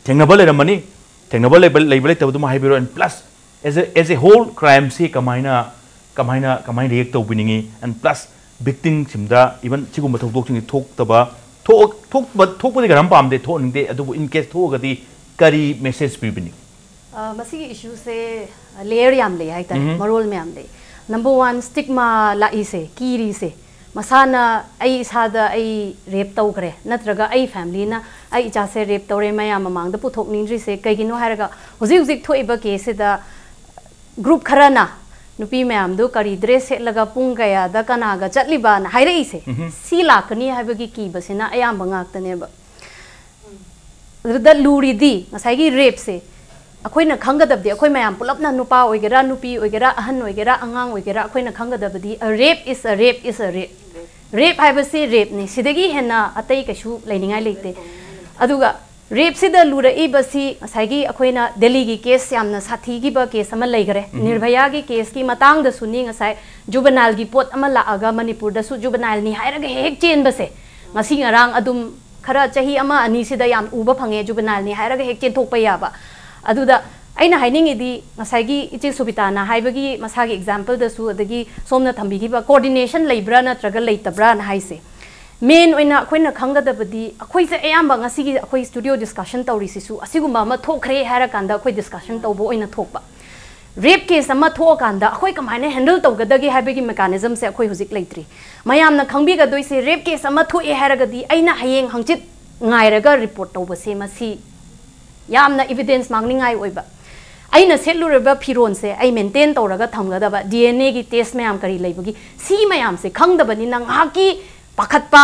ꯊꯦꯡꯅꯕ ꯂꯩꯔꯝꯃꯅꯤ, ꯊꯦꯡꯅꯕ ꯂꯩꯕ, ꯂꯩꯕ ꯂꯩꯇꯕꯗꯨꯃ ꯍꯥꯏꯕꯤꯔꯣ꯫ And plus, as a, as a whole, ꯀ꯭ꯔꯥꯏꯝꯁꯤ ꯀꯃꯥꯏꯅ, ꯀꯃꯥꯏꯅ, ꯀꯃꯥꯏꯅ ꯔꯤꯌꯦꯛ ꯇꯧꯕꯤꯅꯤꯡꯉꯤ? ꯑꯦꯟ ꯄ꯭ꯂꯁ, ꯚꯤꯛꯇꯤꯝꯁꯤꯡꯗ ꯏꯚꯟ ꯁꯤꯒꯨꯝꯕ ꯊꯧꯗꯣꯛꯁꯤꯡꯁꯤ ꯊꯣꯛꯇꯕ, ꯊꯣꯛ-, ꯊꯣꯛꯄ, ꯊꯣꯛꯄꯗꯤ ꯀꯅꯥꯝ ꯄꯥꯝꯗꯦ, ꯊꯣꯛꯍꯟꯅꯤꯡꯗꯦ꯫ ꯑꯗꯨꯕꯨ ꯏꯟ ꯀꯦꯁ ꯊꯣꯛꯑꯒꯗꯤ ꯀꯔꯤ ꯃꯦꯁꯦꯖ ꯄꯤꯕꯤꯅꯤ? ꯑ, ꯃꯁꯤꯒꯤ ꯏꯁꯨꯁꯦ ꯂꯦꯌꯔ ꯌꯥꯝ ꯂꯩ ꯍꯥꯏꯇꯥꯔꯦ, ꯎꯝ꯫ ꯃꯔꯣꯜ ꯃꯌꯥꯝ ꯂꯩ꯫ ꯅꯝꯕꯔ ꯋꯥꯟ, ꯁ꯭ꯇꯤꯛꯃꯥ ꯂꯥꯛꯏꯁꯦ, ꯀꯤꯔꯤꯁꯦ, ꯃꯁꯥꯅ, "ꯑꯩ ꯏꯁꯥꯗ ꯑꯩ ꯔꯦꯞ ꯇꯧꯈ꯭ꯔꯦ, ꯅꯠꯇ꯭ꯔꯒ ꯑꯩ ꯐꯦꯃꯤꯂꯤꯅ ꯑꯩ ꯏꯆꯥꯁꯦ ꯔꯦꯞ ꯇꯧꯔꯦ" ꯃꯌꯥꯝ ꯃꯃꯥꯡꯗ ꯄꯨꯊꯣꯛꯅꯤꯡꯗ꯭ꯔꯤꯁꯦ ꯀꯩꯒꯤꯅꯣ ꯍꯥꯏꯔꯒ, ꯍꯧꯖꯤꯛ ꯍꯧꯖꯤꯛ ꯊꯣꯛꯏꯕ ꯀꯦꯁꯁꯤꯗ ꯒ꯭ꯔꯨꯞ ꯈꯔꯅ ꯅꯨꯄꯤ ꯃꯌꯥꯝꯗꯨ ꯀꯔꯤ ꯗ꯭ꯔꯦꯁ ꯁꯦꯠꯂꯒ ꯄꯨꯡ ꯀꯌꯥꯗ ꯀꯅꯥꯒ ꯆꯠꯂꯤꯕꯅ ꯍꯥꯏꯔꯛꯏꯁꯦ, ꯎꯝꯍꯨꯝ꯫ ꯁꯤ ꯂꯥꯛꯀꯅꯤ ꯍꯥꯏꯕꯒꯤ ꯀꯤꯕꯁꯤꯅ ꯑꯌꯥꯝꯕ ꯉꯥꯛꯇꯅꯦꯕ꯫ ꯑꯗꯨꯗ ꯂꯨꯔꯤꯗꯤ ꯉꯁꯥꯏꯒꯤ ꯔꯦꯞꯁꯦ ꯑꯩꯈꯣꯏꯅ ꯈꯪꯒꯗꯕꯗꯤ, ꯑꯩꯈꯣꯏ ꯃꯌꯥꯝ ꯄꯨꯂꯞꯅ, ꯅꯨꯄꯥ ꯑꯣꯏꯒꯦꯔꯥ, ꯅꯨꯄꯤ ꯑꯣꯏꯒꯦꯔꯥ, ꯑꯍꯟ ꯑꯣꯏꯒꯦꯔꯥ, ꯑꯉꯥꯡ ꯑꯣꯏꯒꯦꯔꯥ, ꯑꯩꯈꯣꯏꯅ ꯈꯪꯒꯗꯕꯗꯤ, a rape is a rape is a rape. ꯔꯦꯞ ꯍꯥꯏꯕꯁꯤ ꯔꯦꯞꯅꯤ, ꯁꯤꯗꯒꯤ ꯍꯦꯟꯅ ꯑꯇꯩ ꯀꯩꯁꯨ ꯂꯩꯅꯤꯡꯉꯥꯏ ꯂꯩꯇꯦ꯫ ꯑꯗꯨꯒ ꯔꯦꯞꯁꯤꯗ ꯂꯨꯔꯛꯏꯕꯁꯤ ꯉꯁꯥꯏꯒꯤ ꯑꯩꯈꯣꯏꯅ ꯗꯦꯜꯂꯤꯒꯤ ꯀꯦꯁ, ꯌꯥꯝꯅ ꯁꯥꯊꯤꯈꯤꯕ ꯀꯦꯁ ꯑꯃ ꯂꯩꯈꯔꯦ꯫ ꯎꯝ꯫ ꯅꯤꯔꯚꯌꯥꯒꯤ ꯀꯦꯁꯀꯤ ꯃꯇꯥꯡꯗꯁꯨꯅꯤ, ꯉꯁꯥꯏ ꯖꯨꯕꯅꯥꯏꯜꯒꯤ ꯄꯣꯠ ꯑꯃ ꯂꯥꯛꯑꯒ ꯃꯅꯤꯄꯨꯔꯗꯁꯨ ꯖꯨꯕꯅꯥꯏꯜꯅꯤ ꯍꯥꯏꯔꯒ ꯍꯦꯛ ꯆꯦꯟꯕꯁꯦ ꯉꯁꯤ ꯉꯔꯥꯡ ꯑꯗꯨꯝ ꯈꯔ ꯆꯍꯤ ꯑꯃ ꯑꯅꯤꯁꯤꯗ ꯌꯥꯝ ꯎꯕ ꯐꯪꯉꯦ, ꯖꯨꯕꯅꯥꯏꯜꯅꯤ ꯍꯥꯏꯔꯒ ꯍꯦꯛ ꯆꯦꯟꯊꯣꯛꯄ ꯌꯥꯕ꯫ ꯑꯗꯨꯗ ꯑꯩꯅ ꯍꯥꯏꯅꯤꯡꯉꯤꯗꯤ, ꯉꯁꯥꯏꯒꯤ ꯏꯆꯦ ꯁꯨꯕꯤꯇꯥꯅ ꯍꯥꯏꯕꯒꯤ ꯃꯁꯥꯒꯤ ꯑꯦꯛꯖꯥꯝꯄꯜꯗꯁꯨ, ꯑꯗꯒꯤ ꯁꯣꯝꯅ ꯊꯝꯕꯤꯈꯤꯕ, ꯀꯣꯑꯣꯔꯗꯤꯅꯦꯁꯟ ꯂꯩꯕ꯭ꯔꯥ ꯅꯠꯇ꯭ꯔꯒ ꯂꯩꯇꯕ꯭ꯔꯥꯅ ꯍꯥꯏꯁꯦ, ꯃꯦꯟ ꯑꯣꯏꯅ ꯑꯩꯈꯣꯏꯅ ꯈꯪꯒꯗꯕꯗꯤ, ꯑꯩꯈꯣꯏꯁꯦ ꯑꯌꯥꯝꯕ ꯉꯁꯤꯒꯤ ꯑꯩꯈꯣꯏ ꯁ꯭ꯇꯨꯗꯤꯑꯣ ꯗꯤꯁꯀꯁꯟ ꯇꯧꯔꯤꯁꯤꯁꯨ ꯑꯁꯤꯒꯨꯝꯕ ꯑꯃ ꯊꯣꯛꯈ꯭ꯔꯦ ꯍꯥꯏꯔꯀꯥꯟꯗ ꯑꯩꯈꯣꯏ ꯗꯤꯁꯀꯁꯟ ꯇꯧꯕ ꯑꯣꯏꯅ ꯊꯣꯛꯄ꯫ ꯔꯦꯞ ꯀꯦꯁ ꯑꯃ ꯊꯣꯛꯑꯀꯥꯟꯗ ꯑꯩꯈꯣꯏ ꯀꯃꯥꯏꯅ ꯍꯦꯟꯗꯜ ꯇꯧꯒꯗꯒꯦ ꯍꯥꯏꯕꯒꯤ ꯃꯦꯀꯥꯅꯤꯖꯝꯁꯦ ꯑꯩꯈꯣꯏ ꯍꯧꯖꯤꯛ ꯂꯩꯇ꯭ꯔꯤ꯫ ꯃꯌꯥꯝꯅ ꯈꯪꯕꯤꯒꯗꯣꯏꯁꯦ, ꯔꯦꯞ ꯀꯦꯁ ꯑꯃ ꯊꯣꯛꯑꯦ ꯍꯥꯏꯔꯒꯗꯤ ꯑꯩꯅ ꯍꯌꯦꯡ ꯍꯪꯆꯤꯠ ꯉꯥꯏꯔꯒ ꯔꯤꯄꯣꯔꯠ ꯇꯧꯕꯁꯦ, ꯃꯁꯤ ꯌꯥꯝꯅ ꯏꯕꯤꯗꯦꯟꯁ ꯃꯥꯡꯅꯤꯡꯉꯥꯏ ꯑꯣꯏꯕ꯫ ꯑꯩꯅ ꯁꯦꯠꯂꯨꯔꯤꯕ ꯐꯤꯔꯣꯟꯁꯦ ꯑꯩ ꯃꯦꯟꯇꯦꯟ ꯇꯧꯔꯒ ꯊꯝꯒꯗꯕ, ꯗꯤ ꯑꯦꯟ ꯑꯦꯒꯤ ꯇꯦꯁ ꯃꯌꯥꯝ ꯀꯔꯤ ꯂꯩꯕꯒꯤ, ꯁꯤ ꯃꯌꯥꯝꯁꯦ ꯈꯪꯗꯕꯅꯤꯅ ꯉꯥꯏꯍꯥꯛꯀꯤ ꯄꯥꯈꯠꯄ,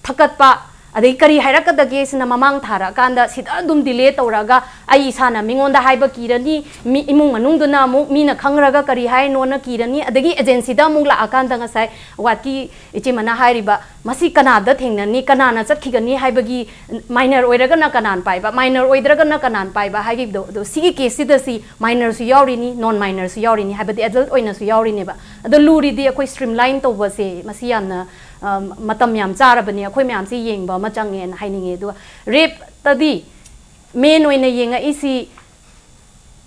ꯊꯛꯀꯠꯄ, ꯑꯗꯩ ꯀꯔꯤ ꯍꯥꯏꯔꯛꯀꯗꯒꯦ ꯁꯤꯅ ꯃꯃꯥꯡ ꯊꯥꯔꯛꯑꯀꯥꯟꯗ ꯁꯤꯗ ꯑꯗꯨꯝ ꯗꯤꯂꯦ ꯇꯧꯔꯛꯑꯒ ꯑꯩ ꯏꯁꯥꯅ ꯃꯤꯉꯣꯟꯗ ꯍꯥꯏꯕ ꯀꯤꯔꯅꯤ, ꯃꯤ, ꯏꯃꯨꯡ ꯃꯅꯨꯡꯗꯨꯅ ꯑꯃꯨꯛ ꯃꯤꯅ ꯈꯪꯈ꯭ꯔꯒ ꯀꯔꯤ ꯍꯥꯏꯅꯣꯅ ꯀꯤꯔꯅꯤ, ꯑꯗꯒꯤ ꯑꯦꯖꯦꯟꯁꯤꯗ ꯑꯃꯨꯛ ꯂꯥꯛꯑꯀꯥꯟꯗ ꯉꯁꯥꯏ ꯋꯥꯠꯀꯤ ꯏꯆꯦ ꯃꯅꯥ ꯍꯥꯏꯔꯤꯕ, ꯃꯁꯤ ꯀꯅꯥꯗ ꯊꯦꯡꯅꯅꯤ, ꯀꯅꯥꯅ ꯆꯠꯈꯤꯒꯅꯤ ꯍꯥꯏꯕꯒꯤ, ꯃꯥꯏꯅꯔ ꯑꯣꯏꯔꯒꯅ ꯀꯅꯥꯅ ꯄꯥꯏꯕ, ꯃꯥꯏꯅꯔ ꯑꯣꯏꯗ꯭ꯔꯒꯅ ꯀꯅꯥꯅ ꯄꯥꯏꯕ ꯍꯥꯏꯈꯤꯕꯗꯣ, ꯑꯗꯣ ꯁꯤꯒꯤ ꯀꯦꯁꯁꯤꯗ ꯁꯤ ꯃꯥꯏꯅꯔꯁꯨ ꯌꯥꯎꯔꯤꯅꯤ, ꯅꯣꯟ ꯃꯥꯏꯅꯔꯁꯨ ꯌꯥꯎꯔꯤꯅꯤ, ꯍꯥꯏꯕꯗꯤ ꯑꯦꯗꯜꯠ ꯑꯣꯏꯅꯁꯨ ꯌꯥꯎꯔꯤꯅꯦꯕ꯫ ꯑꯗꯣ ꯂꯨꯔꯤꯗꯤ ꯑꯩꯈꯣꯏ ꯁ꯭ꯇ꯭ꯔꯤꯝꯂꯥꯏꯟ ꯇꯧꯕꯁꯦ, ꯃꯁꯤ ꯌꯥꯝꯅ, ꯑ, ꯃꯇꯝ ꯌꯥꯝ ꯆꯥꯔꯕꯅꯤ, ꯑꯩꯈꯣꯏ ꯃꯌꯥꯝꯁꯤ ꯌꯦꯡꯕ ꯑꯃ ꯆꯪꯉꯦꯅ ꯍꯥꯏꯅꯤꯡꯉꯦ꯫ ꯑꯗꯨꯒ ꯔꯦꯞꯇꯗꯤ ꯃꯦꯟ ꯑꯣꯏꯅ ꯌꯦꯡꯉꯛꯏꯁꯤ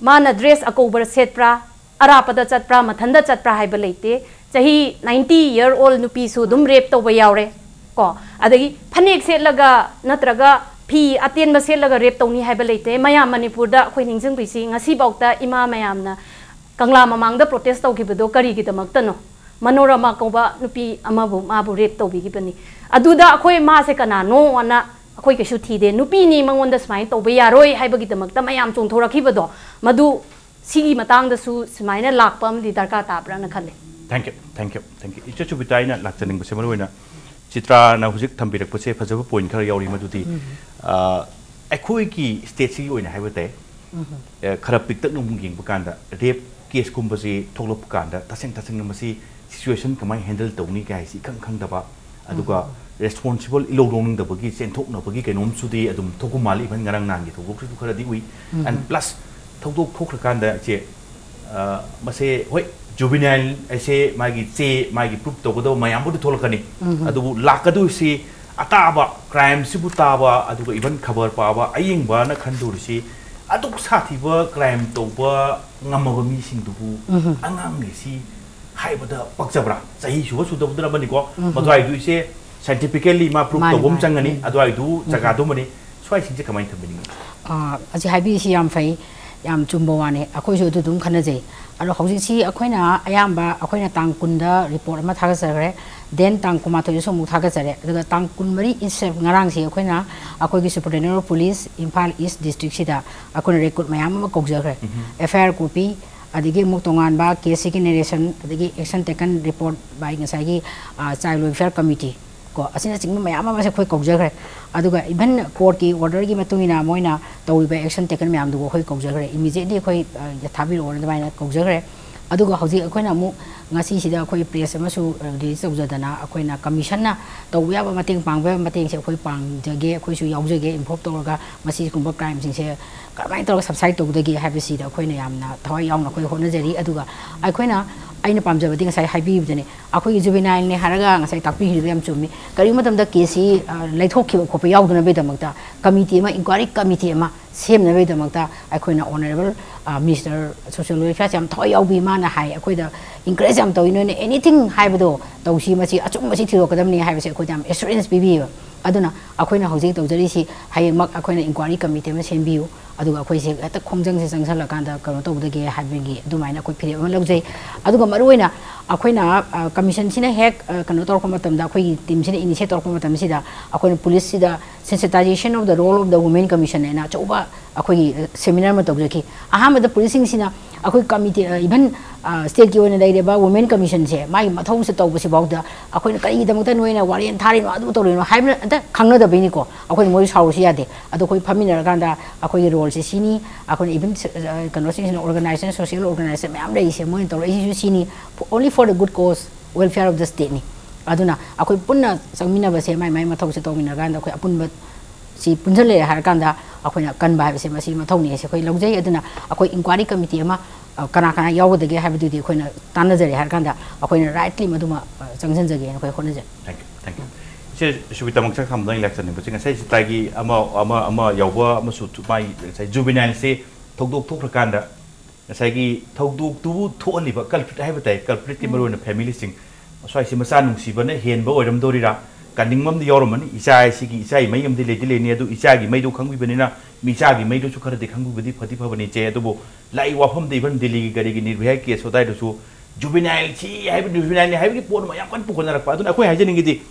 ꯃꯥꯅ ꯗ꯭ꯔꯦꯁ ꯑꯀꯧꯕ ꯁꯦꯠꯄ꯭ꯔꯥ, ꯑꯔꯥꯞꯄꯗ ꯆꯠꯄ꯭ꯔꯥ, ꯃꯊꯟꯇ ꯆꯠꯄ꯭ꯔꯥ ꯍꯥꯏꯕ ꯂꯩꯇꯦ꯫ ꯆꯍꯤ ninety year old ꯅꯨꯄꯤꯁꯨ ꯑꯗꯨꯝ ꯔꯦꯞ ꯇꯧꯕ ꯌꯥꯎꯔꯦ ꯀꯣ꯫ ꯑꯗꯒꯤ ꯐꯅꯦꯛ ꯁꯦꯠꯂꯒ ꯅꯠꯇ꯭ꯔꯒ ꯐꯤ ꯑꯇꯦꯟꯕ ꯁꯦꯠꯂꯒ ꯔꯦꯞ ꯇꯧꯅꯤ ꯍꯥꯏꯕ ꯂꯩꯇꯦ꯫ ꯃꯌꯥꯝ ꯃꯅꯤꯄꯨꯔꯗ ꯑꯩꯈꯣꯏ ꯅꯤꯡꯁꯤꯡꯕꯤꯁꯤ, ꯉꯁꯤꯐꯥꯎꯗ ꯏꯃꯥ ꯃꯌꯥꯝꯅ ꯀꯪꯂꯥ ꯃꯃꯥꯡꯗ ꯄ꯭ꯔꯣꯇꯦꯁ ꯇꯧꯈꯤꯕꯗꯣ ꯀꯔꯤꯒꯤꯗꯃꯛꯇꯅꯣ? ꯃꯅꯣꯔꯃꯥ ꯀꯧꯕ ꯅꯨꯄꯤ ꯑꯃꯕꯨ ꯃꯥꯕꯨ ꯔꯦꯞ ꯇꯧꯕꯤꯈꯤꯕꯅꯤ꯫ ꯑꯗꯨꯗ ꯑꯩꯈꯣꯏ ꯃꯥꯁꯦ ꯀꯅꯥꯅꯣ ꯑꯅ ꯑꯩꯈꯣꯏ ꯀꯩꯁꯨ ꯊꯤꯗꯦ꯫ ꯅꯨꯄꯤꯅꯤ, ꯃꯉꯣꯟꯗ ꯁꯨꯃꯥꯏꯅ ꯇꯧꯕ ꯌꯥꯔꯣꯏ ꯍꯥꯏꯕꯒꯤꯗꯃꯛꯇ ꯃꯌꯥꯝ ꯆꯣꯡꯊꯣꯔꯛꯈꯤꯕꯗꯣ, ꯃꯗꯨ ꯁꯤꯒꯤ ꯃꯇꯥꯡꯗꯁꯨ ꯁꯨꯃꯥꯏꯅ ꯂꯥꯛꯄ ꯑꯃꯗꯤ ꯗꯔꯀꯥꯔ ꯇꯥꯕ꯭ꯔꯥꯅ ꯈꯜꯂꯦ꯫ Thank you, thank you, thank you꯫ ꯏꯆꯦ ꯁꯨꯕꯤꯇꯥ, ꯑꯩꯅ ꯂꯥꯛꯆꯅꯤꯡꯕꯁꯦ ꯃꯔꯨꯑꯣꯏꯅ ꯆꯤꯇ꯭ꯔꯥꯅ ꯍꯧꯖꯤꯛ ꯊꯝꯕꯤꯔꯛꯄꯁꯦ ꯐꯖꯕ ꯄꯣꯏꯟ ꯈꯔ ꯌꯥꯎꯔꯤ꯫ ꯃꯗꯨꯗꯤ, ꯎꯝ꯫ ꯑ, ꯑꯩꯈꯣꯏꯒꯤ ꯁ꯭ꯇꯦꯠꯁꯤꯒꯤ ꯑꯣꯏꯅ ꯍꯥꯏꯕ ꯇꯥꯏ, ꯑꯦ, ꯈꯔ ꯄꯤꯛꯇꯛꯅ ꯑꯃꯨꯛ ꯌꯦꯡꯕ ꯀꯥꯟꯗ ꯔꯦꯞ ꯀꯦꯁꯀꯨꯝꯕꯁꯤ ꯊꯣꯛꯂꯛꯄ ꯀꯥꯟꯗ ꯇꯁꯦꯡ ꯇꯁꯦꯡꯅ ꯃꯁꯤ ꯁꯤꯆꯨꯋꯦꯁꯟ ꯀꯃꯥꯏꯅ ꯍꯦꯟꯗꯜ ꯇꯧꯅꯤ ꯀꯥꯏ ꯍꯥꯏꯁꯤ ꯏꯈꯪ ꯈꯪꯗꯕ, ꯑꯗꯨꯒ ꯔꯦꯁꯄꯣꯟꯁꯤꯕꯜ ꯏꯂꯧ ꯂꯧꯅꯤꯡꯗꯕꯒꯤ ꯆꯦꯟꯊꯣꯛꯅꯕꯒꯤ ꯀꯩꯅꯣꯝꯁꯨꯗꯤ ꯑꯗꯨꯝ ꯊꯣꯛꯄ ꯃꯥꯜꯂꯤ꯫ ꯏꯚꯟ ꯉꯔꯥꯡ ꯅꯍꯥꯟꯒꯤ ꯊꯧꯗꯣꯛꯁꯤꯁꯨ ꯈꯔꯗꯤ ꯎꯏ꯫ ꯑꯦꯟ ꯄ꯭ꯂꯁ ꯊꯧꯗꯣꯛ ꯊꯣꯛꯈ꯭ꯔꯀꯥꯟꯗ ꯏꯆꯦ, ꯑ, ꯃꯁꯦ ꯍꯣꯏ, ꯖꯨꯕꯤꯅꯥꯏꯜ ꯍꯥꯏꯁꯦ ꯃꯥꯒꯤ ꯆꯦ, ꯃꯥꯒꯤ ꯄ꯭ꯔꯨꯞ ꯇꯧꯒꯗꯕ ꯃꯌꯥꯝꯕꯨꯗꯤ ꯊꯣꯛꯂꯛꯀꯅꯤ, ꯑꯗꯨꯕꯨ ꯂꯥꯛꯀꯗꯣꯏꯁꯤ ꯑꯇꯥꯕ ꯀ꯭ꯔꯥꯏꯝꯁꯤꯕꯨ ꯇꯥꯕ, ꯑꯗꯨꯒ ꯏꯚꯟ ꯈꯕꯔ ꯄꯥꯕ ꯑꯌꯦꯡꯕꯅ ꯈꯟꯗꯣꯔꯤꯁꯤ ꯑꯗꯨꯛ ꯁꯥꯊꯤꯕ ꯀ꯭ꯔꯥꯏꯝ ꯇꯧꯕ ꯉꯝꯃꯕ ꯃꯤꯁꯤꯡꯗꯨꯕꯨ ꯑꯉꯥꯡꯅꯤ ꯁꯤ ꯍꯥꯏꯕꯗ ꯄꯛꯆꯕ꯭ꯔꯥ? ꯆꯍꯤ ꯁꯨꯕ ꯁꯨꯗꯕꯗꯨꯅ ꯑꯃꯅꯤꯀꯣ, ꯃꯗꯨꯋꯥꯏꯗꯨ ꯏꯆꯦ ꯁꯥꯏꯟꯇꯤꯐꯤꯀꯦꯜꯂꯤ ꯃꯥ ꯄ꯭ꯔꯨꯞ ꯃꯥꯅꯤ, ꯇꯧꯕ ꯑꯃ ꯃꯥꯅꯤ꯫ ꯆꯪꯒꯅꯤ, ꯑꯗꯨꯋꯥꯏꯗꯨ ꯖꯒꯥꯗꯨꯃꯅꯤ꯫ ꯁ꯭ꯋꯥꯏꯁꯤꯡꯁꯦ ꯀꯃꯥꯏꯅ ꯊꯝꯕꯤꯅꯤꯡꯉꯤ? ꯑꯥ, ꯑꯁꯤ ꯍꯥꯏꯕꯤꯔꯤꯁꯤ ꯌꯥꯝ ꯐꯩ, ꯌꯥꯝ ꯆꯨꯝꯕ ꯋꯥꯅꯤ꯫ ꯑꯩꯈꯣꯏꯁꯨ ꯑꯗꯨ ꯑꯗꯨꯝ ꯈꯟꯅꯖꯩ꯫ ꯑꯗꯣ ꯍꯧꯖꯤꯛꯁꯤ ꯑꯩꯈꯣꯏꯅ ꯑꯌꯥꯝꯕ ꯑꯩꯈꯣꯏꯅ ꯇꯥꯡ ꯀꯨꯟꯗ ꯔꯤꯄꯣꯔꯠ ꯑꯃ ꯊꯥꯒꯠꯆꯈ꯭ꯔꯦ, ꯗꯦꯟ ꯇꯥꯡ ꯀꯨꯟꯃꯥꯊꯣꯏꯗꯁꯨ ꯑꯃꯨꯛ ꯊꯥꯒꯠꯆꯔꯦ, ꯑꯗꯨꯒ ꯇꯥꯡ ꯀꯨꯟꯃꯔꯤ ꯏꯠꯁꯦꯜꯐ ꯉꯔꯥꯡꯁꯤ ꯑꯩꯈꯣꯏꯅ ꯑꯩꯈꯣꯏꯒꯤ Superintendent of Police ꯏꯝꯐꯥꯜ ꯏꯁ ꯗꯤꯁꯇ꯭ꯔꯤꯛꯁꯤꯗ ꯑꯩꯈꯣꯏꯅ ꯔꯦꯀꯣꯔꯠ ꯃꯌꯥꯝ ꯑꯃ ꯀꯧꯖꯈ꯭ꯔꯦ꯫ ꯑꯦꯐ ꯑꯥꯏ ꯑꯥꯔ ꯀꯣꯄꯤ, ꯑꯗꯒꯤ ꯑꯃꯨꯛ ꯇꯣꯉꯥꯟꯕ ꯀꯦꯁꯁꯤꯒꯤ ꯅꯦꯔꯦꯁꯟ, ꯑꯗꯒꯤ action taken report by ꯉꯁꯥꯏꯒꯤ, ꯑ, Child Welfare Committee ꯀꯣ, ꯑꯁꯤꯅꯆꯤꯡꯕ ꯃꯌꯥꯝ ꯑꯃꯁꯦ ꯑꯩꯈꯣꯏ ꯀꯧꯖꯈ꯭ꯔꯦ꯫ ꯑꯗꯨꯒ ꯏꯚꯟ ꯀꯣꯔꯠꯀꯤ ꯑꯣꯔꯗꯔꯒꯤ ꯃꯇꯨꯡ ꯏꯟꯅ ꯃꯣꯏꯅ ꯇꯧꯔꯤꯕ ꯑꯦꯛꯁꯟ ꯇꯦꯀꯟ ꯃꯌꯥꯝꯗꯨꯕꯨ ꯑꯩꯈꯣꯏ ꯀꯧꯖꯈ꯭ꯔꯦ, ꯏꯃꯤꯗꯤꯌꯦꯠꯂꯤ ꯑꯩꯈꯣꯏ, ꯑ, ꯊꯥꯕꯤꯔꯛꯑꯣꯅ ꯑꯗꯨꯃꯥꯏꯅ ꯀꯧꯖꯈ꯭ꯔꯦ꯫ ꯑꯗꯨꯒ ꯍꯧꯖꯤꯛ ꯑꯩꯈꯣꯏꯅ ꯑꯃꯨꯛ ꯉꯁꯤꯁꯤꯗ ꯑꯩꯈꯣꯏ ꯄ꯭ꯔꯦꯁ ꯑꯃꯁꯨ, ꯑ, ꯔꯤꯂꯤꯖ ꯇꯧꯖꯗꯅ ꯑꯩꯈꯣꯏꯅ ꯀꯃꯤꯁꯟꯅ ꯇꯧꯕ ꯌꯥꯕ ꯃꯇꯦꯡ ꯄꯥꯡꯕ ꯌꯥꯕ ꯃꯇꯦꯡꯁꯦ ꯑꯩꯈꯣꯏ ꯄꯥꯡꯖꯒꯦ, ꯑꯩꯈꯣꯏꯁꯨ ꯌꯥꯎꯖꯒꯦ, ꯏꯟꯚꯣꯜꯕ ꯇꯧꯔꯒ ꯃꯁꯤꯒꯨꯝꯕ ꯀ꯭ꯔꯥꯏꯝꯁꯤꯡꯁꯦ ꯀꯔꯝꯍꯥꯏꯅ ꯇꯧꯔꯒ ꯁꯕꯁꯥꯏꯠ ꯇꯧꯒꯗꯒꯦ ꯍꯥꯏꯕꯁꯤꯗ ꯑꯩꯈꯣꯏꯅ ꯌꯥꯝꯅ ꯊꯋꯥꯏ ꯌꯥꯎꯅ ꯑꯩꯈꯣꯏ ꯍꯣꯠꯅꯖꯔꯤ꯫ ꯑꯗꯨꯒ ꯑꯩꯈꯣꯏꯅ, ꯑꯩꯅ ꯄꯥꯝꯖꯕꯗꯤ ꯉꯁꯥꯏ ꯍꯥꯏꯕꯤꯕꯗꯨꯅꯦ, ꯑꯩꯈꯣꯏꯒꯤ ꯖꯨꯕꯦꯅꯥꯏꯜꯅꯦ ꯍꯥꯏꯔꯒ ꯉꯁꯥꯏ ꯇꯥꯛꯄꯤꯈꯤꯕꯗꯣ ꯌꯥꯝ ꯆꯨꯝꯃꯤ꯫ ꯀꯔꯤꯒꯨꯝꯕ ꯃꯇꯝꯗ ꯀꯦꯁꯁꯤ, ꯑ, ꯂꯩꯊꯣꯛꯈꯤꯕ ꯈꯣꯠꯄ ꯌꯥꯎꯗꯅꯕꯒꯤꯗꯃꯛꯇ ꯀꯃꯤꯇꯤ ꯑꯃ, ꯏꯟꯀ꯭ꯋꯥꯏꯔꯤ ꯀꯃꯤꯇꯤ ꯑꯃ ꯁꯦꯝꯅꯕꯒꯤꯗꯃꯛꯇ ꯑꯩꯈꯣꯏꯅ ꯑꯣꯅꯔꯦꯕꯜ, ꯑ, ꯃꯤꯅꯤꯁꯇꯔ ꯁꯣꯁꯤꯌꯦꯜ ꯋꯦꯜꯐꯤꯌꯔꯁꯦ ꯌꯥꯝ ꯊꯋꯥꯏ ꯌꯥꯎꯕꯤ, ꯃꯥꯅ ꯍꯥꯏ, ꯑꯩꯈꯣꯏꯗ ꯏꯟꯀꯔꯦꯖ ꯌꯥꯝ ꯇꯧꯏ, "ꯅꯣꯏꯅ ꯑꯦꯅꯤꯊꯤꯡ ꯍꯥꯏꯕꯗꯣ ꯇꯧꯁꯤ, ꯃꯁꯤ ꯑꯆꯨꯝꯕꯁꯤ ꯊꯤꯗꯣꯛꯀꯗꯕꯅꯤ" ꯍꯥꯏꯕꯁꯦ ꯑꯩꯈꯣꯏꯗ ꯌꯥꯝ ꯑꯦꯁꯨꯔꯦꯟꯁ ꯄꯤꯕꯤꯌꯦꯕ꯫ ꯑꯗꯨꯅ ꯑꯩꯈꯣꯏꯅ ꯍꯧꯖꯤꯛ ꯇꯧꯖꯔꯤꯁꯤ ꯍꯌꯦꯡꯃꯛ ꯑꯩꯈꯣꯏꯅ ꯏꯟꯀ꯭ꯋꯥꯏꯔꯤ ꯀꯃꯤꯇꯤ ꯑꯃ ꯁꯦꯝꯕꯤꯌꯨ, ꯑꯗꯨꯒ ꯑꯩꯈꯣꯏꯁꯦ ꯍꯦꯛꯇ ꯈꯣꯡꯖꯪꯁꯦ ꯆꯪꯁꯜꯂꯀꯥꯟꯗ ꯀꯩꯅꯣ ꯇꯧꯗꯒꯦ ꯍꯥꯏꯕꯒꯤ ꯑꯗꯨꯃꯥꯏꯅ ꯑꯩꯈꯣꯏ ꯐꯤꯔꯦꯞ ꯑꯃ ꯂꯧꯖꯩ꯫ ꯑꯗꯨꯒ ꯃꯔꯨꯑꯣꯏꯅ ꯑꯩꯈꯣꯏꯅ, ꯑ, ꯀꯃꯤꯁꯟꯁꯤꯅ ꯍꯦꯛ, ꯑ, ꯀꯩꯅꯣ ꯇꯧꯔꯛꯄ ꯃꯇꯝꯗ, ꯑꯩꯈꯣꯏꯒꯤ ꯇꯤꯝꯁꯤꯅ ꯏꯅꯤꯁꯤꯌꯦꯠ ꯇꯧꯔꯛꯄ ꯃꯇꯝꯁꯤꯗ ꯑꯩꯈꯣꯏꯅ ꯄꯨꯂꯤꯁꯁꯤꯗ sensitization of the role of the women commission ꯍꯥꯏꯅ ꯑꯆꯧꯕ ꯑꯩꯈꯣꯏꯒꯤ, ꯑ, ꯁꯦꯃꯤꯅꯥꯔ ꯑꯃ ꯇꯧꯖꯈꯤ꯫ ꯑꯍꯥꯟꯕꯗ ꯄꯨꯂꯤꯁꯁꯤꯡꯁꯤꯅ ꯑꯩꯈꯣꯏ ꯀꯃꯤꯇꯤ, ꯑ, ꯏꯚꯟ ꯁ꯭ꯇꯦꯠꯀꯤ ꯑꯣꯏꯅ ꯂꯩꯔꯤꯕ ꯋꯨꯃꯦꯟ ꯀꯃꯤꯁꯟꯁꯦ ꯃꯥꯒꯤ ꯃꯊꯧꯁꯦ ꯇꯧꯕꯁꯤꯐꯥꯎꯗ ꯑꯩꯈꯣꯏꯅ ꯀꯔꯤꯒꯤꯗꯃꯛꯇ ꯅꯣꯏꯅ ꯋꯥꯔꯦꯟ ꯊꯥꯔꯤꯅꯣ, ꯑꯗꯨ ꯇꯧꯔꯤꯅꯣ ꯍꯥꯏꯕ ꯑꯝꯇ ꯈꯪꯅꯗꯕꯩꯅꯤꯀꯣ꯫ ꯑꯩꯈꯣꯏꯅ ꯃꯣꯏ ꯁꯥꯎꯔꯨꯁꯨ ꯌꯥꯗꯦ꯫ ꯑꯗꯣ ꯑꯩꯈꯣꯏ ꯐꯝꯃꯤꯟꯅꯔꯀꯥꯟꯗ ꯑꯩꯈꯣꯏꯒꯤ ꯔꯣꯜꯁꯦ ꯁꯤꯅꯤ, ꯑꯩꯈꯣꯏꯅ ꯏꯚꯟ ꯀꯩꯅꯣꯁꯤꯡꯁꯤꯅ, ꯑꯣꯔꯒꯅꯥꯏꯖꯦꯁꯟ, ꯁꯣꯁꯤꯌꯦꯜ ꯑꯣꯔꯒꯅꯥꯏꯖꯦꯁꯟ ꯃꯌꯥꯝ ꯂꯩꯔꯤꯁꯦ, ꯃꯣꯏꯅ ꯇꯧꯔꯛꯏꯁꯤꯁꯨ ꯁꯤꯅꯤ, only for the good cause, welfare of the stateꯅꯤ꯫ ꯑꯗꯨꯅ ꯑꯩꯈꯣꯏ ꯄꯨꯟꯅ ꯆꯪꯃꯤꯟꯅꯕꯁꯦ, ꯃꯥꯏ ꯃꯥꯏ ꯃꯊꯧꯁꯦ ꯇꯧꯃꯤꯟꯅꯔꯀꯥꯟꯗ ꯑꯩꯈꯣꯏ ꯑꯄꯨꯟꯕ ꯁꯤ ꯄꯨꯟꯁꯤꯜꯂꯛꯑꯦ ꯍꯥꯏꯔꯀꯥꯟꯗ ꯑꯩꯈꯣꯏꯅ ꯀꯟꯕ ꯍꯥꯏꯕꯁꯦ ꯃꯁꯤ ꯃꯊꯧꯅꯤ ꯍꯥꯏꯁꯦ ꯑꯩꯈꯣꯏ ꯂꯧꯖꯩ꯫ ꯑꯗꯨꯅ ꯑꯩꯈꯣꯏ ꯏꯟꯀ꯭ꯋꯥꯏꯔꯤ ꯀꯃꯤꯇꯤ ꯑꯃ, ꯑ, ꯀꯅꯥ ꯀꯅꯥ ꯌꯥꯎꯒꯗꯒꯦ ꯍꯥꯏꯕꯗꯨꯗꯤ ꯑꯩꯈꯣꯏꯅ ꯇꯥꯟꯅꯖꯔꯦ ꯍꯥꯏꯔꯀꯥꯟꯗ ꯑꯩꯈꯣꯏꯅ rightly ꯃꯗꯨꯃ, ꯑ, ꯆꯪꯁꯤꯟꯖꯒꯦꯅ ꯑꯩꯈꯣꯏ ꯍꯣꯠꯅꯖꯩ꯫ Thank you, thank you꯫ ꯏꯆꯦ ꯁꯨꯕꯤꯇꯥ, ꯃꯛꯁꯪ ꯈꯥꯝꯗ ꯑꯩꯅ ꯂꯥꯛꯆꯅꯤꯡꯕꯁꯦ, ꯉꯁꯥꯏ ꯁꯤꯇꯥꯒꯤ ꯑꯃ ꯑꯃ ꯑꯃ ꯌꯥꯎꯕ ꯑꯃꯁꯨ ꯊꯨ- ꯃꯥꯒꯤ ꯉꯁꯥꯏ ꯖꯨꯕꯤꯅꯥꯏꯜꯁꯦ ꯊꯧꯗꯣꯛ ꯊꯣꯛꯈ꯭ꯔꯀꯥꯟꯗ ꯉꯁꯥꯏꯒꯤ ꯊꯧꯗꯣꯛꯇꯨꯕꯨ ꯊꯣꯛꯍꯜꯂꯤꯕ culprit ꯍꯥꯏꯕ ꯇꯥꯏ, culpritꯀꯤ ꯃꯔꯨꯑꯣꯏꯅ familyꯁꯤꯡ, ꯃꯁ꯭ꯋꯥꯏꯁꯤ ꯃꯆꯥ ꯅꯨꯡꯁꯤꯕꯅ ꯍꯦꯟꯕ ꯑꯣꯏꯔꯝꯗꯣꯔꯤꯔꯥ? ꯀꯟꯅꯤꯡꯕ ꯑꯃꯗꯤ ꯌꯥꯎꯔꯝꯃꯅꯤ꯫ ꯏꯆꯥ ꯍꯥꯏꯁꯤꯒꯤ, ꯏꯆꯥꯒꯤ ꯃꯩ ꯑꯃꯗꯤ ꯂꯩꯗꯤ ꯂꯩꯅꯤ, ꯑꯗꯨ ꯏꯆꯥꯒꯤ ꯃꯩꯗꯨ ꯈꯪꯕꯤꯕꯅꯤꯅ ꯃꯤ ꯏꯆꯥꯒꯤ ꯃꯩꯗꯨꯁꯨ ꯈꯔꯗꯤ ꯈꯪꯕꯤꯕꯗꯤ ꯐꯗꯤ ꯐꯕꯅꯤ ꯏꯆꯦ꯫ ꯑꯗꯨꯕꯨ ꯂꯥꯛꯏ ꯋꯥꯐꯝꯗ even ꯗꯤꯜꯂꯤꯒꯤ ꯀꯔꯤꯒꯤ ꯅꯤꯔꯚꯌꯥ case ꯑꯗꯨꯋꯥꯏꯗꯁꯨ ꯖꯨꯕꯤꯅꯥꯏꯜ ꯁꯤ ꯍꯥꯏꯕ, ꯖꯨꯕꯤꯅꯥꯏꯜꯅꯤ ꯍꯥꯏꯕꯒꯤ ꯄꯣꯠ ꯑꯃ ꯌꯥꯝ ꯀꯟꯅ ꯄꯨꯈꯠꯅꯔꯛꯄ꯫ ꯑꯗꯨꯅ ꯑꯩꯈꯣꯏ ꯍꯥꯏꯖꯅꯤꯡꯉꯤꯗꯤ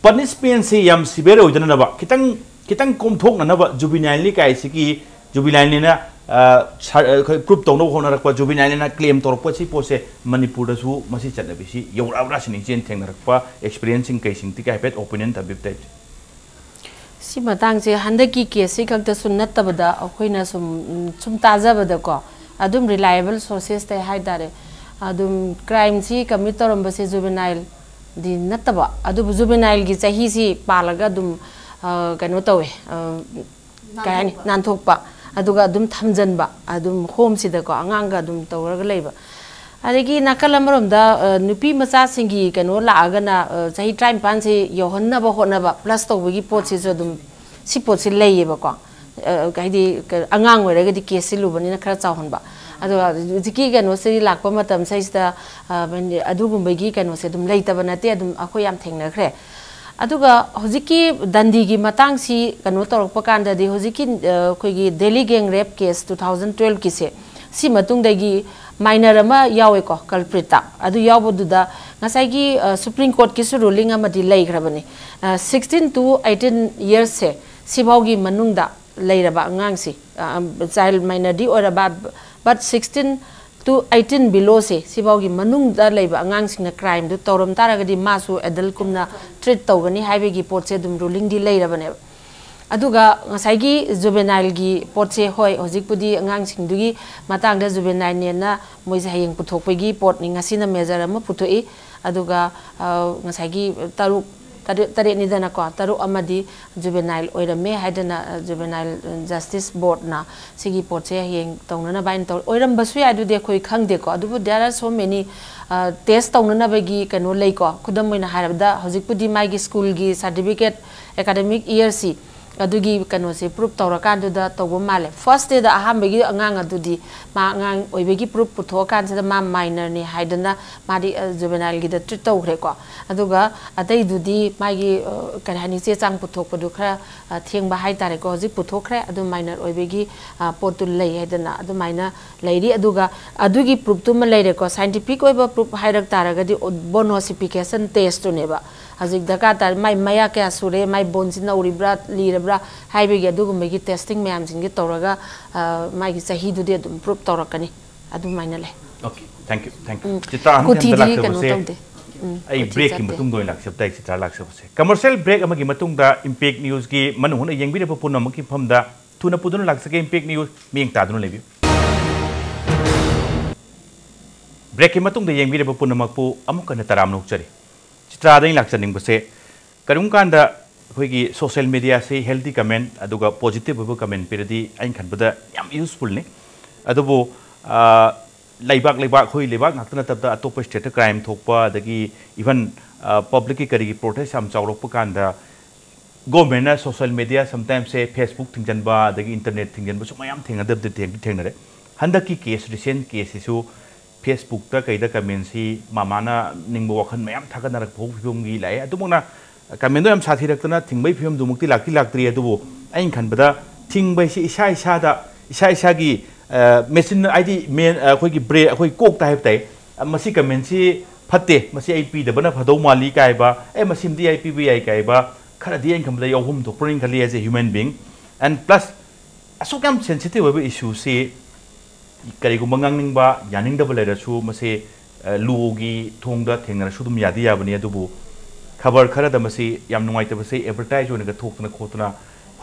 punishmentꯁꯤ ꯌꯥꯝ severe ꯑꯣꯏꯗꯅꯅꯕ, ꯈꯤꯇꯪ ꯈꯤꯇꯪ ꯀꯣꯝꯊꯣꯛꯅꯅꯕ ꯖꯨꯕꯤꯅꯥꯏꯜꯅꯤ ꯀꯥꯏꯁꯤꯒꯤ, ꯖꯨꯕꯤꯅꯥꯏꯜꯅꯤꯅ, ꯑ, ꯁ- ꯑ, ꯑꯩꯈꯣꯏ prove ꯇꯧꯅꯕ ꯍꯣꯠꯅꯔꯛꯄ, ꯖꯨꯕꯤꯅꯥꯏꯜꯅꯤꯅ claim ꯇꯧꯔꯛꯄ ꯁꯤ ꯄꯣꯠꯁꯦ ꯃꯅꯤꯄꯨꯔꯗꯁꯨ ꯃꯁꯤ ꯆꯠꯅꯕꯤꯁꯤ ꯌꯧꯔꯛꯑꯕ꯭ꯔꯥ ꯁꯤꯅꯤ ꯏꯆꯦꯅ ꯊꯦꯡꯅꯔꯛꯄ experienceꯁꯤꯡ ꯀꯩꯁꯤꯡꯗꯒꯤ ꯍꯥꯏꯐꯦꯠ opinion ꯊꯝꯕꯤꯕ ꯇꯥꯏ꯫ ꯁꯤ ꯃꯇꯥꯡꯁꯦ ꯍꯟꯗꯛꯀꯤ caseꯁꯤ ꯈꯛꯇꯁꯨ ꯅꯠꯇꯕꯗ ꯑꯩꯈꯣꯏꯅ ꯁꯨꯝ, ꯎꯝ, ꯁꯨꯝ ꯇꯥꯖꯕꯗꯀꯣ, ꯑꯗꯨꯝ reliable sourcesꯇꯩ ꯍꯥꯏꯇꯥꯔꯦ, ꯑꯗꯨꯝ crimeꯁꯤ commit ꯇꯧꯔꯝꯕꯁꯦ juvenileꯗꯤ ꯅꯠꯇꯕ, ꯑꯗꯨꯕꯨ juvenileꯒꯤ ꯆꯍꯤꯁꯤ ꯄꯥꯜꯂꯒ ꯑꯗꯨꯝ, ꯑ, ꯀꯩꯅꯣ ꯇꯧꯋꯦ, ꯑ, ꯀꯩ ꯍꯥꯏꯅꯤ, ꯅꯥꯟꯊꯣꯛꯄ, ꯑꯗꯨꯒ ꯑꯗꯨꯝ ꯊꯝꯖꯟꯕ, ꯑꯗꯨꯝ homeꯁꯤꯗꯀꯣ ꯑꯉꯥꯡꯒ ꯑꯗꯨꯝ ꯇꯧꯔꯒ ꯂꯩꯕ꯫ ꯑꯗꯒꯤ ꯅꯥꯀꯜ ꯑꯃꯔꯣꯝꯗ, ꯑ, ꯅꯨꯄꯤ ꯃꯆꯥꯁꯤꯡꯒꯤ ꯀꯩꯅꯣ ꯂꯥꯛꯑꯒꯅ, ꯑ, ꯆꯍꯤ ꯇꯔꯥꯅꯤꯄꯥꯟꯁꯤ ꯌꯧꯍꯟꯅꯕ ꯍꯣꯠꯅꯕ, plus ꯇꯧꯕꯒꯤ ꯄꯣꯠꯁꯤꯁꯨ ꯑꯗꯨꯝ, ꯁꯤ ꯄꯣꯠꯁꯤ ꯂꯩꯌꯦꯕꯀꯣ꯫ ꯑ, ꯍꯥꯏꯗꯤ, ꯀ- ꯑꯉꯥꯡ ꯑꯣꯏꯔꯒꯗꯤ caseꯁꯤ ꯂꯨꯕꯅꯤꯅ ꯈꯔ ꯆꯥꯎꯍꯟꯕ꯫ ꯑꯗꯨꯒ ꯍꯧꯖꯤꯛꯀꯤ ꯀꯩꯅꯣꯁꯤꯗꯤ ꯂꯥꯛꯄ ꯃꯇꯝ ꯁꯤꯗꯩꯁꯤꯗ, ꯑ, ꯑꯗꯨꯒꯨꯝꯕꯒꯤ ꯀꯩꯅꯣꯁꯦ ꯑꯗꯨꯝ ꯂꯩꯇꯕ ꯅꯠꯇꯦ, ꯑꯗꯨꯝ ꯑꯩꯈꯣꯏ ꯌꯥꯝ ꯊꯦꯡꯅꯈ꯭ꯔꯦ꯫ ꯑꯗꯨꯒ ꯍꯧꯖꯤꯛꯀꯤ ꯗꯟꯗꯤꯒꯤ ꯃꯇꯥꯡꯁꯤ ꯀꯩꯅꯣ ꯇꯧꯔꯛꯄ ꯀꯥꯟꯗꯗꯤ, ꯍꯧꯖꯤꯛꯀꯤ, ꯑ, ꯑꯩꯈꯣꯏꯒꯤ Delhi gang rape case two thousand twelveꯀꯤꯁꯦ, ꯁꯤ ꯃꯇꯨꯡꯗꯒꯤ minor ꯑꯃ ꯌꯥꯎꯋꯦꯀꯣ culpritꯇ꯫ ꯑꯗꯨ ꯌꯥꯎꯕꯗꯨꯗ ꯉꯁꯥꯏꯒꯤ, ꯑ, Supreme Courtꯀꯤꯁꯨ ruling ꯑꯃꯗꯤ ꯂꯩꯈ꯭ꯔꯕꯅꯤ꯫ ꯑ, sixteen to eighteen yearsꯁꯦ, ꯁꯤꯐꯥꯎꯒꯤ ꯃꯅꯨꯡꯗ ꯂꯩꯔꯕ ꯑꯉꯥꯡꯁꯤ, ꯑ, child minorꯗꯤ ꯑꯣꯏꯔꯕ, but sixteen to eighteen belowꯁꯦ, ꯁꯤꯐꯥꯎꯒꯤ ꯃꯅꯨꯡꯗ ꯂꯩꯕ ꯑꯉꯥꯡꯁꯤꯡꯅ crimeꯗꯨ ꯇꯧꯔꯝ ꯇꯥꯔꯒꯗꯤ ꯃꯥꯁꯨ adultꯀꯨꯝꯅ treat ꯇꯧꯒꯅꯤ ꯍꯥꯏꯕꯒꯤ ꯄꯣꯠꯁꯦ ꯑꯗꯨꯝ rulingꯗꯤ ꯂꯩꯔꯕꯅꯦꯕ꯫ ꯑꯗꯨꯒ ꯉꯁꯥꯏꯒꯤ juvenileꯒꯤ ꯄꯣꯠꯁꯦ, ꯍꯣꯏ, ꯍꯧꯖꯤꯛꯄꯨꯗꯤ ꯑꯉꯥꯡꯁꯤꯡꯗꯨꯒꯤ ꯃꯇꯥꯡꯗ juvenileꯅꯦꯅ ꯃꯣꯏꯁꯦ ꯍꯌꯦꯡ ꯄꯨꯊꯣꯛꯄꯒꯤ ꯄꯣꯠꯅꯤ꯫ ꯉꯁꯤꯅ major ꯑꯃ ꯄꯨꯊꯣꯛꯏ, ꯑꯗꯨꯒ, ꯑ, ꯉꯁꯥꯏꯒꯤ ꯇꯔꯨꯛ, ꯇꯔꯦꯠ, ꯇꯔꯦꯠꯅꯤꯗꯅꯀꯣ, ꯇꯔꯨꯛ ꯑꯃꯗꯤ juvenile ꯑꯣꯏꯔꯝꯃꯦ ꯍꯥꯏꯗꯅ, ꯑ, Juvenile Justice Boardꯅ ꯁꯤꯒꯤ ꯄꯣꯠꯁꯦ ꯍꯌꯦꯡ ꯇꯧꯅꯅꯕ ꯍꯥꯏꯅ ꯇꯧ-, ꯑꯣꯏꯔꯝꯕꯁꯨ ꯌꯥꯏ, ꯑꯗꯨꯗꯤ ꯑꯩꯈꯣꯏ ꯈꯪꯗꯦꯀꯣ꯫ ꯑꯗꯨꯕꯨ there are so many, ꯑ, test ꯇꯧꯅꯅꯕꯒꯤ ꯀꯩꯅꯣ ꯂꯩꯀꯣ꯫ ꯈꯨꯗꯝ ꯑꯣꯏꯅ ꯍꯥꯏꯔꯕꯗ, ꯍꯧꯖꯤꯛꯄꯨꯗꯤ ꯃꯥꯒꯤ schoolꯒꯤ certificate, academic yearꯁꯤ, ꯑꯗꯨꯒꯤ ꯀꯩꯅꯣꯁꯦ prove ꯇꯧꯔꯀꯥꯟꯗꯨꯗ ꯇꯧꯕ ꯃꯥꯜꯂꯦ꯫ First dayꯗ ꯑꯍꯥꯟꯕꯒꯤ ꯑꯉꯥꯡ ꯑꯗꯨꯗꯤ ꯃꯥ ꯑꯉꯥꯡ ꯑꯣꯏꯕꯒꯤ proof ꯄꯨꯊꯣꯛꯑꯀꯥꯟꯁꯤꯗ ꯃꯥ minorꯅꯤ ꯍꯥꯏꯗꯅ ꯃꯥꯗꯤ, ꯑ, juvenileꯒꯤꯗ treat ꯇꯧꯈ꯭ꯔꯦꯀꯣ꯫ ꯑꯗꯨꯒ ꯑꯇꯩꯗꯨꯗꯤ ꯃꯥꯒꯤ, ꯑ, ꯀꯔꯤ ꯍꯥꯏꯅꯤ, ꯆꯦ ꯆꯥꯡ ꯄꯨꯊꯣꯛꯄꯗꯨ ꯈꯔ, ꯑ, ꯊꯦꯡꯕ ꯍꯥꯏꯇꯥꯔꯦꯀꯣ꯫ ꯍꯧꯖꯤꯛ ꯄꯨꯊꯣꯛꯈ꯭ꯔꯦ, ꯑꯗꯨ minor ꯑꯣꯏꯕꯒꯤ, ꯑ, ꯄꯣꯠꯇꯨ ꯂꯩ ꯍꯥꯏꯗꯅ ꯑꯗꯨꯃꯥꯏꯅ ꯂꯩꯔꯤ꯫ ꯑꯗꯨꯒ ꯑꯗꯨꯒꯤ proofꯇꯨꯃ ꯂꯩꯔꯦꯀꯣ꯫ Scientific ꯑꯣꯏꯕ proof ꯍꯥꯏꯔꯛ ꯇꯥꯔꯒꯗꯤ bone ossification testꯇꯨꯅꯦꯕ꯫ ꯍꯧꯖꯤꯛ ꯗꯔꯀꯥꯔ ꯇꯥꯔꯦ, ꯃꯥꯏ ꯃꯌꯥ ꯀꯌꯥ ꯁꯨꯔꯦ, ꯃꯥꯏ boneꯁꯤ ꯅꯧꯔꯤꯕ꯭ꯔꯥ, ꯂꯤꯔꯕ꯭ꯔꯥ ꯍꯥꯏꯕꯒꯤ ꯑꯗꯨꯒꯨꯝꯕꯒꯤ testing ꯃꯌꯥꯝꯁꯤꯡꯁꯦ ꯇꯧꯔꯒ, ꯑ, ꯃꯥꯒꯤ ꯆꯍꯤꯗꯨꯗꯤ ꯑꯗꯨꯝ prove ꯇꯧꯔꯛꯀꯅꯤ꯫ ꯑꯗꯨꯃꯥꯏꯅ ꯂꯩ꯫ Okay, thank you, thank you. ꯎꯝ꯫ ꯆꯤꯇ꯭ꯔꯥ, ꯑꯍꯟ ꯊꯦꯡꯅꯕꯗ ꯀꯨꯊꯤꯗꯤ ꯀꯩꯅꯣ ꯂꯥꯛꯆꯕꯁꯦ ꯇꯧꯗꯦ꯫ ꯎꯝ, ꯑꯩ ꯀꯨꯊꯤ breakꯀꯤ ꯆꯠꯇꯦ꯫ ꯃꯇꯨꯡꯗ ꯑꯣꯏꯅ ꯂꯥꯛꯆꯕ ꯇꯥꯏ, ꯆꯤꯇ꯭ꯔꯥ ꯂꯥꯛꯆꯕꯁꯦ꯫ Commercial break ꯑꯃꯒꯤ ꯃꯇꯨꯡꯗ Impact Newsꯀꯤ ꯃꯅꯨꯡ ꯍꯨꯠꯅ ꯌꯦꯡꯕꯤꯔꯕ ꯄꯨꯝꯅꯃꯛꯀꯤ ꯃꯐꯝꯗ ꯊꯨꯅ ꯄꯨꯗꯨꯅ ꯂꯥꯛꯆꯒꯦ꯫ Impact News ꯃꯤꯠꯌꯦꯡ ꯇꯥꯗꯨꯅ ꯂꯩꯕꯤꯌꯨ꯫ Breakꯀꯤ ꯃꯇꯨꯡꯗ ꯌꯦꯡꯕꯤꯔꯕ ꯄꯨꯝꯅꯃꯛꯄꯨ ꯑꯃꯨꯛ ꯍꯟꯅ ꯇꯔꯥꯝꯅ ꯑꯣꯛꯆꯔꯤ꯫ ꯆꯤꯇ꯭ꯔꯥꯗ ꯑꯩꯅ ꯂꯥꯛꯆꯅꯤꯡꯕꯁꯦ, ꯀꯔꯤꯒꯨꯝꯕ ꯀꯥꯟꯗ ꯑꯩꯈꯣꯏꯒꯤ social mediaꯁꯤ healthy comment ꯑꯗꯨꯒ positive ꯑꯣꯏꯕ comment ꯄꯤꯔꯗꯤ ꯑꯩꯅ ꯈꯟꯕꯗ ꯌꯥꯝ usefulꯅꯤ꯫ ꯑꯗꯨꯕꯨ, ꯑ, ꯂꯩꯕꯥꯛ, ꯂꯩꯕꯥꯛ, ꯑꯩꯈꯣꯏ ꯂꯩꯕꯥꯛ ꯉꯥꯛꯇ ꯅꯠꯇꯕꯗ ꯑꯇꯣꯞꯄ stateꯇ crime ꯊꯣꯛꯄ, ꯑꯗꯒꯤ even, ꯑ, publicꯀꯤ ꯀꯔꯤꯒꯤ protest ꯌꯥꯝ ꯆꯥꯎꯔꯛꯄ ꯀꯥꯟꯗ governmentꯅ social media sometimesꯁꯦ Facebook ꯊꯤꯡꯖꯤꯟꯕ, ꯑꯗꯒꯤ internet ꯊꯤꯡꯖꯤꯟꯕꯁꯨ ꯃꯌꯥꯝ ꯊꯦꯡꯅꯗꯕꯗꯤ ꯊꯦꯡ-, ꯊꯦꯡꯅꯔꯦ꯫ ꯍꯟꯗꯛꯀꯤ case, recent caseꯁꯤꯁꯨ Facebookꯇ ꯀꯩꯗ commentꯁꯤ ꯃꯃꯥꯅ ꯅꯤꯡꯕ ꯋꯥꯈꯜ ꯃꯌꯥꯝ ꯊꯥꯒꯠꯅꯔꯛꯄ ꯐꯤꯕꯝꯒꯤ ꯂꯥꯛꯑꯦ꯫ ꯑꯗꯨꯃꯛꯅ commentꯗꯣ ꯌꯥꯝ ꯁꯥꯊꯤꯔꯛꯇꯅ ꯊꯤꯡꯕꯒꯤ ꯐꯤꯕꯝꯗꯨꯃꯛꯇꯤ ꯂꯥꯛꯇꯤ ꯂꯥꯛꯇ꯭ꯔꯤ, ꯑꯗꯨꯕꯨ ꯑꯩꯅ ꯈꯟꯕꯗ ꯊꯤꯡꯕ ꯍꯥꯏꯁꯤ ꯏꯁꯥ ꯏꯁꯥꯗ, ꯏꯁꯥ ꯏꯁꯥꯒꯤ, ꯑ, machine, ꯍꯥꯏꯗꯤ main, ꯑ, ꯑꯩꯈꯣꯏꯒꯤ brain, ꯑꯩꯈꯣꯏ ꯀꯣꯛꯇ ꯍꯥꯏꯕ ꯇꯥꯏ, ꯑ, ꯃꯁꯤ commentꯁꯤ ꯐꯠꯇꯦ, ꯃꯁꯤ ꯑꯩ ꯄꯤꯗꯕꯅ ꯐꯗꯧ ꯃꯥꯜꯂꯤ ꯀꯥꯏꯕ, ꯑꯦ, ꯃꯁꯤꯃꯗꯤ ꯑꯩ ꯄꯤꯕ ꯌꯥꯏ ꯀꯥꯏꯕ ꯈꯔꯗꯤ ꯑꯩꯅ ꯈꯟꯕꯗ ꯌꯥꯎꯐꯝ ꯊꯣꯛꯄ꯭ꯔꯅ ꯈꯜꯂꯤ as a human being꯫ And plus, ꯑꯁꯨꯛ ꯌꯥꯝ sensitive ꯑꯣꯏꯕ issueꯁꯤ ꯀꯔꯤꯒꯨꯝꯕ ꯉꯥꯡꯅꯤꯡꯕ, ꯌꯥꯅꯤꯡꯗꯕ ꯂꯩꯔꯁꯨ ꯃꯁꯤ, ꯑ, ꯂꯣꯒꯤ ꯊꯣꯡꯗ ꯊꯦꯡꯅꯔꯁꯨ ꯑꯗꯨꯝ ꯌꯥꯗꯤ ꯌꯥꯕꯅꯤ꯫ ꯑꯗꯨꯕꯨ ꯈꯕꯔ ꯈꯔꯗ ꯃꯁꯤ ꯌꯥꯝ ꯅꯨꯡꯉꯥꯏꯇꯕꯁꯦ ꯑꯦꯗꯚꯔꯇꯥꯏꯖ ꯑꯣꯏꯅꯒ ꯊꯣꯛꯇꯅ ꯈꯣꯠꯇꯅ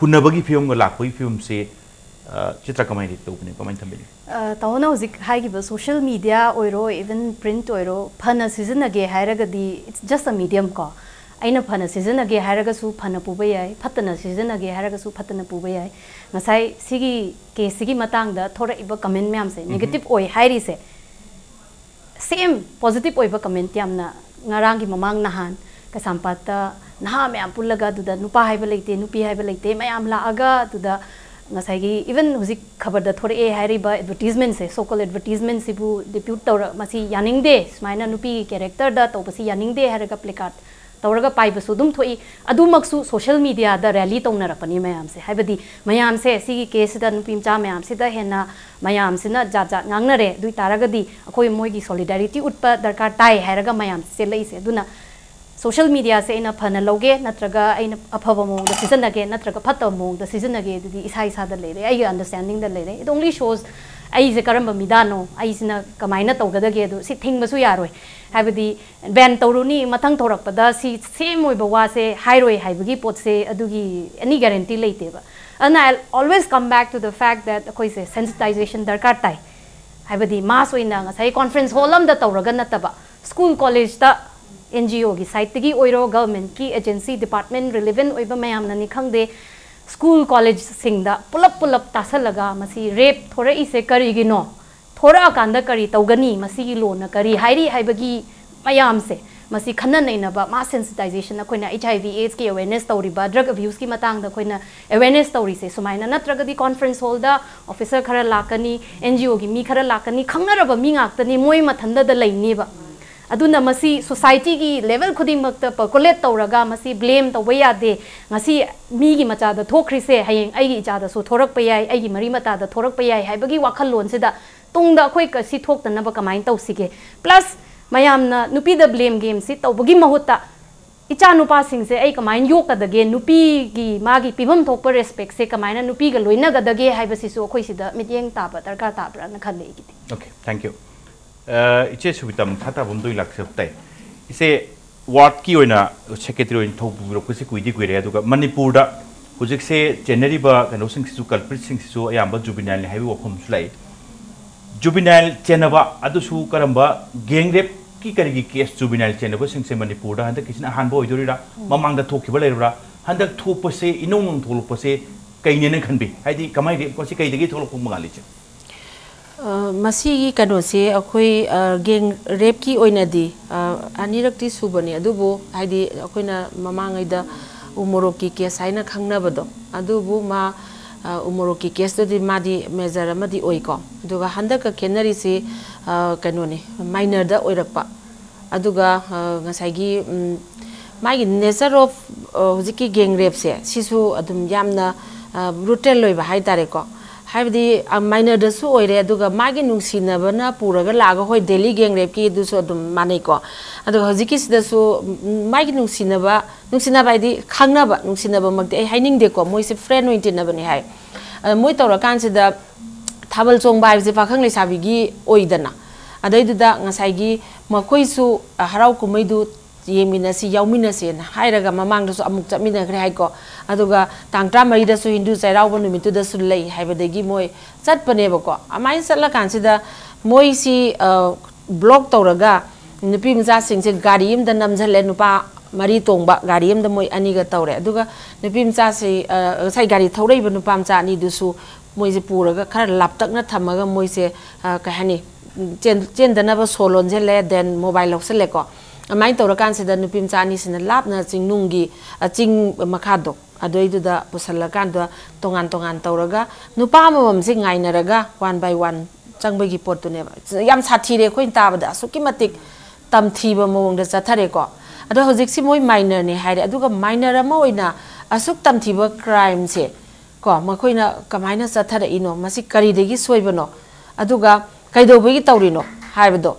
ꯍꯨꯟꯅꯕꯒꯤ ꯐꯤꯕꯝꯒ ꯂꯥꯛꯄꯒꯤ ꯐꯤꯕꯝꯁꯦ, ꯑ, ꯆꯤꯇ꯭ꯔ, ꯀꯃꯥꯏꯅ ꯇꯧꯕꯅꯤ, ꯀꯃꯥꯏꯅ ꯊꯝꯕꯤꯅꯤ? ꯑ, ꯇꯥꯃꯣꯅ ꯍꯧꯖꯤꯛ ꯍꯥꯏꯈꯤꯕ social media ꯑꯣꯏꯔꯣ, even print ꯑꯣꯏꯔꯣ, ꯐꯅ ꯁꯤꯖꯤꯟꯅꯒꯦ ꯍꯥꯏꯔꯒꯗꯤ it's just a medium ꯀꯣ꯫ ꯑꯩꯅ ꯐꯅ ꯁꯤꯖꯤꯟꯅꯒꯦ ꯍꯥꯏꯔꯒꯁꯨ ꯐꯅ ꯄꯨꯕ ꯌꯥꯏ, ꯐꯠꯇꯅ ꯁꯤꯖꯤꯟꯅꯒꯦ ꯍꯥꯏꯔꯒꯁꯨ ꯐꯠꯇꯅ ꯄꯨꯕ ꯌꯥꯏ꯫ ꯉꯁꯥꯏ ꯁꯤꯒꯤ ꯀꯦꯁꯁꯤꯒꯤ ꯃꯇꯥꯡꯗ ꯊꯣꯔꯛꯏꯕ ꯀꯃꯦꯟ ꯃꯌꯥꯝꯁꯦ, ꯎꯝꯍꯨꯝ꯫ ꯅꯦꯒꯦꯇꯤꯚ ꯑꯣꯏ ꯍꯥꯏꯔꯤꯁꯦ, ꯁꯦꯝ ꯄꯣꯖꯤꯇꯤꯚ ꯑꯣꯏꯕ ꯀꯃꯦꯟ ꯌꯥꯝꯅ ꯉꯔꯥꯡꯒꯤ ꯃꯃꯥꯡ ꯅꯍꯥꯟ ꯀꯩꯁꯥꯝꯄꯥꯠꯇ ꯅꯍꯥ ꯃꯌꯥꯝ ꯄꯨꯜꯂꯒ ꯑꯗꯨꯗ ꯅꯨꯄꯥ ꯍꯥꯏꯕ ꯂꯩꯇꯦ, ꯅꯨꯄꯤ ꯍꯥꯏꯕ ꯂꯩꯇꯦ ꯃꯌꯥꯝ ꯂꯥꯛꯑꯒ ꯑꯗꯨꯗ ꯉꯁꯥꯏꯒꯤ even ꯍꯧꯖꯤꯛ ꯈꯕꯔꯗ ꯊꯣꯔꯛꯑꯦ ꯍꯥꯏꯔꯤꯕ ꯑꯦꯗꯚꯔꯇꯤꯁꯃꯦꯟꯁꯦ, so called ꯑꯦꯗꯚꯔꯇꯤꯁꯃꯦꯟꯁꯤꯕꯨ ꯗꯤꯄ꯭ꯌꯨꯠ ꯇꯧꯔ, ꯃꯁꯤ ꯌꯥꯅꯤꯡꯗꯦ, ꯁꯨꯃꯥꯏꯅ ꯅꯨꯄꯤꯒꯤ ꯀꯦꯔꯦꯛꯇꯔꯗ ꯇꯧꯕꯁꯤ ꯌꯥꯅꯤꯡꯗꯦ ꯍꯥꯏꯔꯒ ꯄ꯭ꯂꯦꯀꯥꯔꯠ ꯇꯧꯔꯒ ꯄꯥꯏꯕꯁꯨ ꯑꯗꯨꯝ ꯊꯣꯛꯏ꯫ ꯑꯗꯨꯃꯛꯁꯨ ꯁꯣꯁꯤꯌꯦꯜ ꯃꯤꯗꯤꯌꯥꯗ ꯔꯦꯂꯤ ꯇꯧꯅꯔꯛꯄꯅꯤ ꯃꯌꯥꯝꯁꯦ꯫ ꯍꯥꯏꯕꯗꯤ ꯃꯌꯥꯝꯁꯦ ꯁꯤꯒꯤ ꯀꯦꯁꯁꯤꯗ ꯅꯨꯄꯤ ꯃꯆꯥ ꯃꯌꯥꯝꯁꯤꯗ ꯍꯦꯟꯅ ꯃꯌꯥꯝꯁꯤꯅ ꯖꯥꯠ ꯖꯥꯠ ꯉꯥꯡꯅꯔꯦ꯫ ꯑꯗꯨ ꯑꯣꯏ ꯇꯥꯔꯒꯗꯤ ꯑꯩꯈꯣꯏ ꯃꯣꯏꯒꯤ ꯁꯣꯂꯤꯗꯥꯔꯤꯇꯤ ꯎꯠꯄ ꯗꯔꯀꯥꯔ ꯇꯥꯏ ꯍꯥꯏꯔꯒ ꯃꯌꯥꯝ ꯆꯦꯜꯂꯛꯏꯁꯦ꯫ ꯑꯗꯨꯅ ꯁꯣꯁꯤꯌꯦꯜ ꯃꯤꯗꯤꯌꯥꯁꯦ ꯑꯩꯅ ꯐꯅ ꯂꯧꯒꯦ, ꯅꯠꯇ꯭ꯔꯒ ꯑꯩꯅ ꯑꯐꯕ ꯃꯑꯣꯡꯗ ꯁꯤꯖꯤꯟꯅꯒꯦ, ꯅꯠꯇ꯭ꯔꯒ ꯐꯠꯇꯕ ꯃꯑꯣꯡꯗ ꯁꯤꯖꯤꯟꯅꯒꯦ, ꯑꯗꯨꯗꯤ ꯏꯁꯥ ꯏꯁꯥꯗ ꯂꯩꯔꯦ, ꯑꯩꯒꯤ ꯑꯟꯗꯔꯁ꯭ꯇꯦꯟꯗꯤꯡꯗ ꯂꯩꯔꯦ꯫ It only shows ꯑꯩꯁꯦ ꯀꯔꯝꯕ ꯃꯤꯗꯥꯅꯣ, ꯑꯩꯁꯤꯅ ꯀꯃꯥꯏꯅ ꯇꯧꯒꯗꯒꯦ, ꯑꯗꯨ ꯁꯤ ꯊꯤꯡꯕꯁꯨ ꯌꯥꯔꯣꯏ꯫ ꯍꯥꯏꯕꯗꯤ ꯕꯦꯟ ꯇꯧꯔꯨꯅꯤ, ꯃꯊꯪ ꯊꯣꯔꯛꯄꯗ ꯁꯤ ꯁꯦꯝ ꯑꯣꯏꯕ ꯋꯥꯁꯦ ꯍꯥꯏꯔꯣꯏ ꯍꯥꯏꯕꯒꯤ ꯄꯣꯠꯁꯦ ꯑꯗꯨꯒꯤ any guarantee ꯂꯩꯇꯦꯕ꯫ ꯑꯗꯨꯅ I always come back to the fact that ꯑꯩꯈꯣꯏꯁꯦ ꯁꯦꯟꯁꯤꯇꯥꯏꯖꯦꯁꯟ ꯗꯔꯀꯥꯔ ꯇꯥꯏ꯫ ꯍꯥꯏꯕꯗꯤ ꯃꯥꯁ ꯑꯣꯏꯅ ꯉꯁꯥꯏ ꯀꯣꯟꯐ꯭ꯔꯦꯟꯁ ꯍꯣꯜ ꯑꯃꯗ ꯇꯧꯔꯒ ꯅꯠꯇꯕ, ꯁ꯭ꯀꯨꯜ ꯀꯣꯂꯦꯖꯇ, ꯑꯦꯟ ꯖꯤ ꯑꯣꯒꯤ ꯁꯥꯏꯠꯇꯒꯤ ꯑꯣꯏꯔꯣ, ꯒꯚꯔꯟꯃꯦꯟꯠꯀꯤ ꯑꯦꯖꯦꯟꯁꯤ ꯗꯤꯄꯥꯔꯠꯃꯦꯟꯠ ꯔꯤꯂꯤꯚꯦꯟꯠ ꯑꯣꯏꯕ ꯃꯌꯥꯝꯅꯅꯤ ꯈꯪꯗꯦ, ꯁ꯭ꯀꯨꯜ ꯀꯣꯂꯦꯖꯁꯤꯡꯗ ꯄꯨꯂꯞ ꯄꯨꯂꯞ ꯇꯥꯁꯜꯂꯒ ꯃꯁꯤ ꯔꯦꯞ ꯊꯣꯔꯛꯏꯁꯦ ꯀꯔꯤꯒꯤꯅꯣ? ꯊꯣꯔꯛꯑꯀꯥꯟꯗ ꯀꯔꯤ ꯇꯧꯒꯅꯤ? ꯃꯁꯤꯒꯤ ꯂꯣꯅ ꯀꯔꯤ ꯍꯥꯏꯔꯤ ꯍꯥꯏꯕꯒꯤ ꯃꯌꯥꯝꯁꯦ, ꯃꯁꯤ ꯈꯟꯅ ꯅꯩꯅꯕ, ꯃꯥꯁ ꯁꯦꯟꯁꯤꯇꯥꯏꯖꯦꯁꯟ, ꯑꯩꯈꯣꯏꯅ ꯑꯩꯆ ꯑꯥꯏ ꯚꯤ ꯑꯦꯗꯁꯀꯤ ꯑꯦꯋꯦꯔꯅꯦꯁ ꯇꯧꯔꯤꯕ, ꯗ꯭ꯔꯒ ꯑꯕ꯭ꯌꯨꯁꯀꯤ ꯃꯇꯥꯡꯗ ꯑꯩꯈꯣꯏꯅ ꯑꯦꯋꯦꯔꯅꯦꯁ ꯇꯧꯔꯤꯁꯦ ꯁꯨꯃꯥꯏꯅ, ꯅꯠꯇ꯭ꯔꯒꯗꯤ ꯀꯣꯟꯐ꯭ꯔꯦꯟꯁ ꯍꯣꯜꯗ ꯑꯣꯐꯤꯁꯔ ꯈꯔ ꯂꯥꯛꯀꯅꯤ, ꯑꯦꯟ ꯖꯤ ꯑꯣꯒꯤ ꯃꯤ ꯈꯔ ꯂꯥꯛꯀꯅꯤ, ꯈꯪꯅꯔꯕ ꯃꯤ ꯉꯥꯛꯇꯅꯤ, ꯃꯣꯏ ꯃꯊꯟꯗꯗ ꯂꯩꯅꯦꯕ꯫ ꯑꯗꯨꯅ ꯃꯁꯤ ꯁꯣꯁꯥꯏꯇꯤꯒꯤ ꯂꯦꯚꯦꯜ ꯈꯨꯗꯤꯡꯃꯛꯇ ꯄꯔꯀꯣꯂꯦꯠ ꯇꯧꯔꯒ ꯃꯁꯤ ꯕ꯭ꯂꯦꯝ ꯇꯧꯕ ꯌꯥꯗꯦ꯫ ꯉꯁꯤ ꯃꯤꯒꯤ ꯃꯆꯥꯗ ꯊꯣꯛꯈ꯭ꯔꯤꯁꯦ ꯍꯌꯦꯡ ꯑꯩꯒꯤ ꯏꯆꯥꯗꯁꯨ ꯊꯣꯔꯛꯄ ꯌꯥꯏ, ꯑꯩꯒꯤ ꯃꯔꯤ ꯃꯇꯥꯗ ꯊꯣꯔꯛꯄ ꯌꯥꯏ ꯍꯥꯏꯕꯒꯤ ꯋꯥꯈꯜꯂꯣꯟꯁꯤꯗ ꯇꯨꯡꯗ ꯑꯩꯈꯣꯏ ꯀ-, ꯁꯤ ꯊꯣꯛꯇꯅꯕ ꯀꯃꯥꯏꯅ ꯇꯧꯁꯤꯒꯦ? ꯄ꯭ꯂꯁ ꯃꯌꯥꯝꯅ ꯅꯨꯄꯤꯗ ꯕ꯭ꯂꯦꯝ ꯒꯦꯝꯁꯤ ꯇꯧꯕꯒꯤ ꯃꯍꯨꯠꯇ ꯏꯆꯥ ꯅꯨꯄꯥꯁꯤꯡꯁꯦ ꯑꯩ ꯀꯃꯥꯏꯅ ꯌꯣꯛꯀꯗꯒꯦ, ꯅꯨꯄꯤꯒꯤ ꯃꯥꯒꯤ ꯄꯤꯐꯝ ꯊꯣꯛꯄ ꯔꯦꯁꯄꯦꯛꯁꯦ ꯀꯃꯥꯏꯅ ꯅꯨꯄꯤꯒ ꯂꯣꯏꯅꯒꯗꯒꯦ ꯍꯥꯏꯕꯁꯤꯁꯨ ꯑꯩꯈꯣꯏ ꯁꯤꯗ ꯃꯤꯠꯌꯦꯡ ꯇꯥꯕ ꯗꯔꯀꯥꯔ ꯇꯥꯕ꯭ꯔꯥꯅ ꯈꯜꯂꯦ ꯑꯩꯒꯤꯗꯤ꯫ Okay, thank you. ꯏꯆꯦ ꯁꯨꯕꯤꯇꯥ, ꯃꯈꯥ ꯇꯥꯕ ꯑꯃꯗ ꯑꯣꯏꯅ ꯂꯥꯛꯆꯕ ꯇꯥꯏ꯫ ꯏꯆꯦ, ꯋꯥꯔꯗꯀꯤ ꯑꯣꯏꯅ ꯁꯦꯀ꯭ꯔꯦꯇꯔꯤ ꯑꯣꯏꯅ ꯊꯧ ꯄꯨꯕꯤꯔꯛꯄꯁꯤ ꯀꯨꯏꯗꯤ ꯀꯨꯏꯔꯦ, ꯑꯗꯨꯒ ꯃꯅꯤꯄꯨꯔꯗ ꯍꯧꯖꯤꯛꯁꯦ ꯆꯦꯟꯅꯔꯤꯕ ꯀꯩꯅꯣꯁꯤꯡꯁꯤꯁꯨ, ꯀꯜꯄ꯭ꯔꯤꯠꯁꯤꯡꯁꯤꯁꯨ ꯑꯌꯥꯝꯕ ꯖꯨꯕꯤꯅꯥꯏꯜꯅꯤ ꯍꯥꯏꯕꯒꯤ ꯋꯥꯐꯝꯁꯨ ꯂꯥꯛꯏ꯫ ꯖꯨꯕꯤꯅꯥꯏꯜ ꯆꯦꯟꯅꯕ ꯑꯗꯨꯁꯨ ꯀꯔꯝꯕ, ꯒꯦꯡ ꯔꯦꯞꯀꯤ ꯀꯔꯤꯒꯤ ꯀꯦꯁ ꯖꯨꯕꯤꯅꯥꯏꯜ ꯆꯦꯟꯅꯕꯁꯤꯡꯁꯦ ꯃꯅꯤꯄꯨꯔꯗ ꯍꯟꯗꯛꯀꯤꯁꯤꯅ ꯑꯍꯥꯟꯕ ꯑꯣꯏꯗꯣꯔꯤꯔꯥ? ꯃꯃꯥꯡꯗ ꯊꯣꯛꯈꯤꯕ ꯂꯩꯔꯕ꯭ꯔꯥ? ꯍꯟꯗꯛ ꯊꯣꯛꯄꯁꯦ, ꯏꯅꯧ ꯅꯧꯅ ꯊꯣꯛꯂꯛꯄꯁꯦ ꯀꯩꯅꯦꯅ ꯈꯟꯕꯤ? ꯍꯥꯏꯗꯤ ꯀꯃꯥꯏꯅ ꯔꯦꯞ, ꯃꯁꯤ ꯀꯩꯗꯒꯤ ꯊꯣꯛꯂꯛꯄ ꯃꯉꯥꯜꯂꯤꯁꯦ? ꯃꯁꯤꯒꯤ ꯀꯩꯅꯣꯁꯦ ꯑꯩꯈꯣꯏ ꯒꯦꯡ ꯔꯦꯞꯀꯤ ꯑꯣꯏꯅꯗꯤ ꯑꯅꯤꯔꯛꯇꯤ ꯁꯨꯕꯅꯤ, ꯑꯗꯨꯕꯨ ꯍꯥꯏꯗꯤ ꯑꯩꯈꯣꯏꯅ ꯃꯃꯥꯡꯉꯩꯗ ꯎꯃꯣꯔꯣꯛꯀꯤ ꯀꯦꯁ ꯍꯥꯏꯅ ꯈꯪꯅꯕꯗꯣ, ꯑꯗꯨꯕꯨ ꯃꯥ ꯎꯃꯣꯔꯣꯛꯀꯤ ꯀꯦꯁꯇꯨꯗꯤ ꯃꯥꯗꯤ ꯃꯦꯖꯔ ꯑꯃꯗꯤ ꯑꯣꯏꯀꯣ꯫ ꯑꯗꯨꯒ ꯍꯟꯗꯛꯀ ꯈꯦꯠꯅꯔꯤꯁꯤ ꯀꯩꯅꯣꯅꯤ, ꯃꯥꯏꯅꯔꯗ ꯑꯣꯏꯔꯛꯄ꯫ ꯑꯗꯨꯒ ꯉꯁꯥꯏꯒꯤ ꯃꯥꯒꯤ nature of ꯍꯧꯖꯤꯛꯀꯤ ꯒꯦꯡ ꯔꯦꯞꯁꯦ ꯁꯤꯁꯨ ꯑꯗꯨꯝ ꯌꯥꯝꯅ ꯕ꯭ꯔꯨꯇꯦꯜ ꯑꯣꯏꯕ ꯍꯥꯏꯇꯥꯔꯦꯀꯣ꯫ ꯍꯥꯏꯕꯗꯤ ꯃꯥꯏꯅꯔꯗꯁꯨ ꯑꯣꯏꯔꯦ, ꯑꯗꯨꯒ ꯃꯥꯒꯤ ꯅꯨꯡꯁꯤꯅꯕꯅ ꯄꯨꯔꯒ ꯂꯥꯛꯑꯒ, ꯍꯣꯏ, ꯗꯦꯂꯤ ꯒꯦꯡ ꯔꯦꯞꯀꯤ ꯑꯗꯨꯁꯨ ꯑꯗꯨꯝ ꯃꯥꯟꯅꯩꯀꯣ꯫ ꯑꯗꯨꯒ ꯍꯧꯖꯤꯛꯀꯤꯁꯤꯗꯁꯨ ꯃꯥꯒꯤ ꯅꯨꯡꯁꯤꯅꯕ, ꯅꯨꯡꯁꯤꯅꯕ ꯍꯥꯏꯗꯤ ꯈꯪꯅꯕ, ꯅꯨꯡꯁꯤꯅꯕꯃꯛꯇꯤ ꯑꯩ ꯍꯥꯏꯅꯤꯡꯗꯦꯀꯣ, ꯃꯣꯏꯁꯦ ꯐ꯭ꯔꯦꯟ ꯑꯣꯏꯅ ꯇꯤꯟꯅꯕꯅꯤ ꯍꯥꯏ꯫ ꯃꯣꯏ ꯇꯧꯔꯀꯥꯟꯁꯤꯗ ꯊꯥꯕꯜ ꯆꯣꯡꯕ ꯍꯥꯏꯕꯁꯦ ꯄꯥꯈꯪ ꯂꯩꯁꯥꯕꯤꯒꯤ ꯑꯣꯏꯗꯅ, ꯑꯗꯩꯗꯨꯗ ꯉꯁꯥꯏꯒꯤ ꯃꯈꯣꯏꯁꯨ ꯍꯔꯥꯎ ꯀꯨꯝꯍꯩꯗꯨ ꯌꯦꯡꯃꯤꯟꯅꯁꯤ, ꯌꯥꯎꯃꯤꯟꯅꯁꯦꯅ ꯍꯥꯏꯔꯒ ꯃꯃꯥꯡꯗꯁꯨ ꯑꯃꯨꯛ ꯆꯠꯃꯤꯟꯅꯈ꯭ꯔꯦ ꯍꯥꯏꯀꯣ꯫ ꯑꯗꯨꯒ ꯇꯥꯡ ꯇꯔꯥꯃꯔꯤꯗꯁꯨ ꯍꯤꯟꯗꯨ ꯆꯩꯔꯥꯎꯕ ꯅꯨꯃꯤꯠꯇꯨꯗꯁꯨ ꯂꯩ ꯍꯥꯏꯕꯗꯒꯤ ꯃꯣꯏ ꯆꯠꯄꯅꯦꯕꯀꯣ꯫ ꯑꯗꯨꯃꯥꯏꯅ ꯆꯠꯂꯀꯥꯟꯁꯤꯗ ꯃꯣꯏꯁꯤ ꯕ꯭ꯂꯣꯛ ꯇꯧꯔꯒ ꯅꯨꯄꯤ ꯃꯆꯥꯁꯤꯡꯁꯦ ꯒꯥꯔꯤ ꯑꯃꯗ ꯅꯝꯁꯤꯜꯂꯦ, ꯅꯨꯄꯥ ꯃꯔꯤ ꯇꯣꯡꯕ ꯒꯥꯔꯤ ꯑꯃꯗ ꯃꯣꯏ ꯑꯅꯤꯒ ꯇꯧꯔꯦ꯫ ꯑꯗꯨꯒ ꯅꯨꯄꯤ ꯃꯆꯥꯁꯤ, ꯉꯁꯥꯏ ꯒꯥꯔꯤ ꯊꯧꯔꯛꯏꯕ ꯅꯨꯄꯥ ꯃꯆꯥ ꯑꯅꯤꯗꯨꯁꯨ ꯃꯣꯏꯁꯦ ꯄꯨꯔꯒ ꯈꯔ ꯂꯥꯞꯇꯛꯅ ꯊꯝꯃꯒ ꯃꯣꯏꯁꯦ ꯀꯩ ꯍꯥꯏꯅꯤ, ꯆꯦꯟꯗꯅꯕ ꯁꯣ ꯂꯣꯟꯁꯤꯜꯂꯦ, then ꯃꯣꯕꯥꯏꯜ ꯂꯧꯁꯤꯜꯂꯦꯀꯣ꯫ ꯑꯗꯨꯃꯥꯏꯅ ꯇꯧꯔꯀꯥꯟꯁꯤꯗ ꯅꯨꯄꯤ ꯃꯆꯥ ꯑꯅꯤꯁꯤꯅ ꯂꯥꯞꯅ ꯆꯤꯡꯅꯨꯡꯒꯤ ꯆꯤꯡ ꯃꯈꯥꯗꯣ ꯑꯗꯨꯏꯗꯨꯗ ꯄꯨꯁꯜꯂꯀꯥꯟꯗ ꯇꯣꯉꯥꯟ ꯇꯣꯉꯥꯟ ꯇꯧꯔꯒ ꯅꯨꯄꯥ ꯑꯃꯃꯝꯁꯦ ꯉꯥꯏꯅꯔꯒ one by one ꯆꯪꯕꯒꯤ ꯄꯣꯠꯇꯨꯅꯦꯕ꯫ ꯌꯥꯝ ꯁꯥꯊꯤꯔꯦ, ꯑꯩꯈꯣꯏꯅ ꯇꯥꯕꯗ ꯑꯁꯨꯛꯀꯤ ꯃꯇꯤꯛ ꯇꯝꯊꯤꯕ ꯃꯑꯣꯡꯗ ꯆꯠꯊꯔꯦꯀꯣ꯫ ꯑꯗꯣ ꯍꯧꯖꯤꯛꯁꯤ ꯃꯣꯏ ꯃꯥꯏꯅꯔꯅꯦ ꯍꯥꯏꯔꯦ, ꯑꯗꯨꯒ ꯃꯥꯏꯅꯔ ꯑꯃ ꯑꯣꯏꯅ ꯑꯁꯨꯛ ꯇꯝꯊꯤꯕ ꯀ꯭ꯔꯥꯏꯝꯁꯦ ꯀꯣ ꯃꯈꯣꯏꯅ ꯀꯃꯥꯏꯅ ꯆꯠꯊꯔꯛꯏꯅꯣ, ꯃꯁꯤ ꯀꯔꯤꯗꯒꯤ ꯁꯣꯏꯕꯅꯣ, ꯑꯗꯨꯒ ꯀꯩꯗꯧꯕꯒꯤ ꯇꯧꯔꯤꯅꯣ ꯍꯥꯏꯕꯗꯣ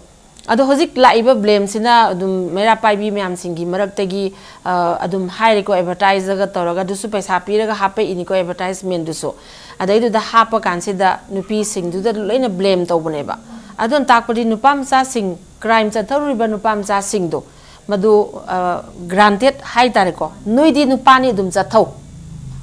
ꯑꯗꯣ ꯍꯧꯖꯤꯛ ꯂꯥꯛꯏꯕ ꯕ꯭ꯂꯦꯝꯁꯤꯅ ꯑꯗꯨꯝ ꯃꯩꯔꯥ ꯄꯥꯏꯕꯤ ꯃꯌꯥꯝꯁꯤꯡꯒꯤ ꯃꯔꯛꯇꯒꯤ ꯑ, ꯑꯗꯨꯝ ꯍꯥꯏꯔꯦꯀꯣ, ꯑꯦꯗꯚꯔꯇꯥꯏꯖꯒ ꯇꯧꯔꯒ ꯑꯗꯨꯁꯨ ꯄꯩꯁꯥ ꯄꯤꯔꯒ ꯍꯥꯞꯄꯛꯏꯅꯤꯀꯣ, ꯑꯦꯗꯚꯔꯇꯥꯏꯖꯃꯦꯟꯗꯨꯁꯨ꯫ ꯑꯗꯩꯗꯨꯗ ꯍꯥꯞꯄ ꯀꯥꯟꯁꯤꯗ ꯅꯨꯄꯤꯁꯤꯡꯗꯨꯗ ꯂꯣꯏꯅ ꯕ꯭ꯂꯦꯝ ꯇꯧꯕꯅꯦꯕ꯫ ꯑꯗꯨꯅ ꯇꯥꯛꯄꯗꯤ ꯅꯨꯄꯥ ꯃꯆꯥꯁꯤꯡ, ꯀ꯭ꯔꯥꯏꯝ ꯆꯠꯊꯔꯨꯔꯤꯕ ꯅꯨꯄꯥ ꯃꯆꯥꯁꯤꯡꯗꯣ, ꯃꯗꯨ ꯒ꯭ꯔꯥꯟꯇꯦꯠ ꯍꯥꯏꯇꯥꯔꯦꯀꯣ, ꯅꯣꯏꯗꯤ ꯅꯨꯄꯥꯅꯤ, ꯑꯗꯨꯝ ꯆꯠꯊꯧ,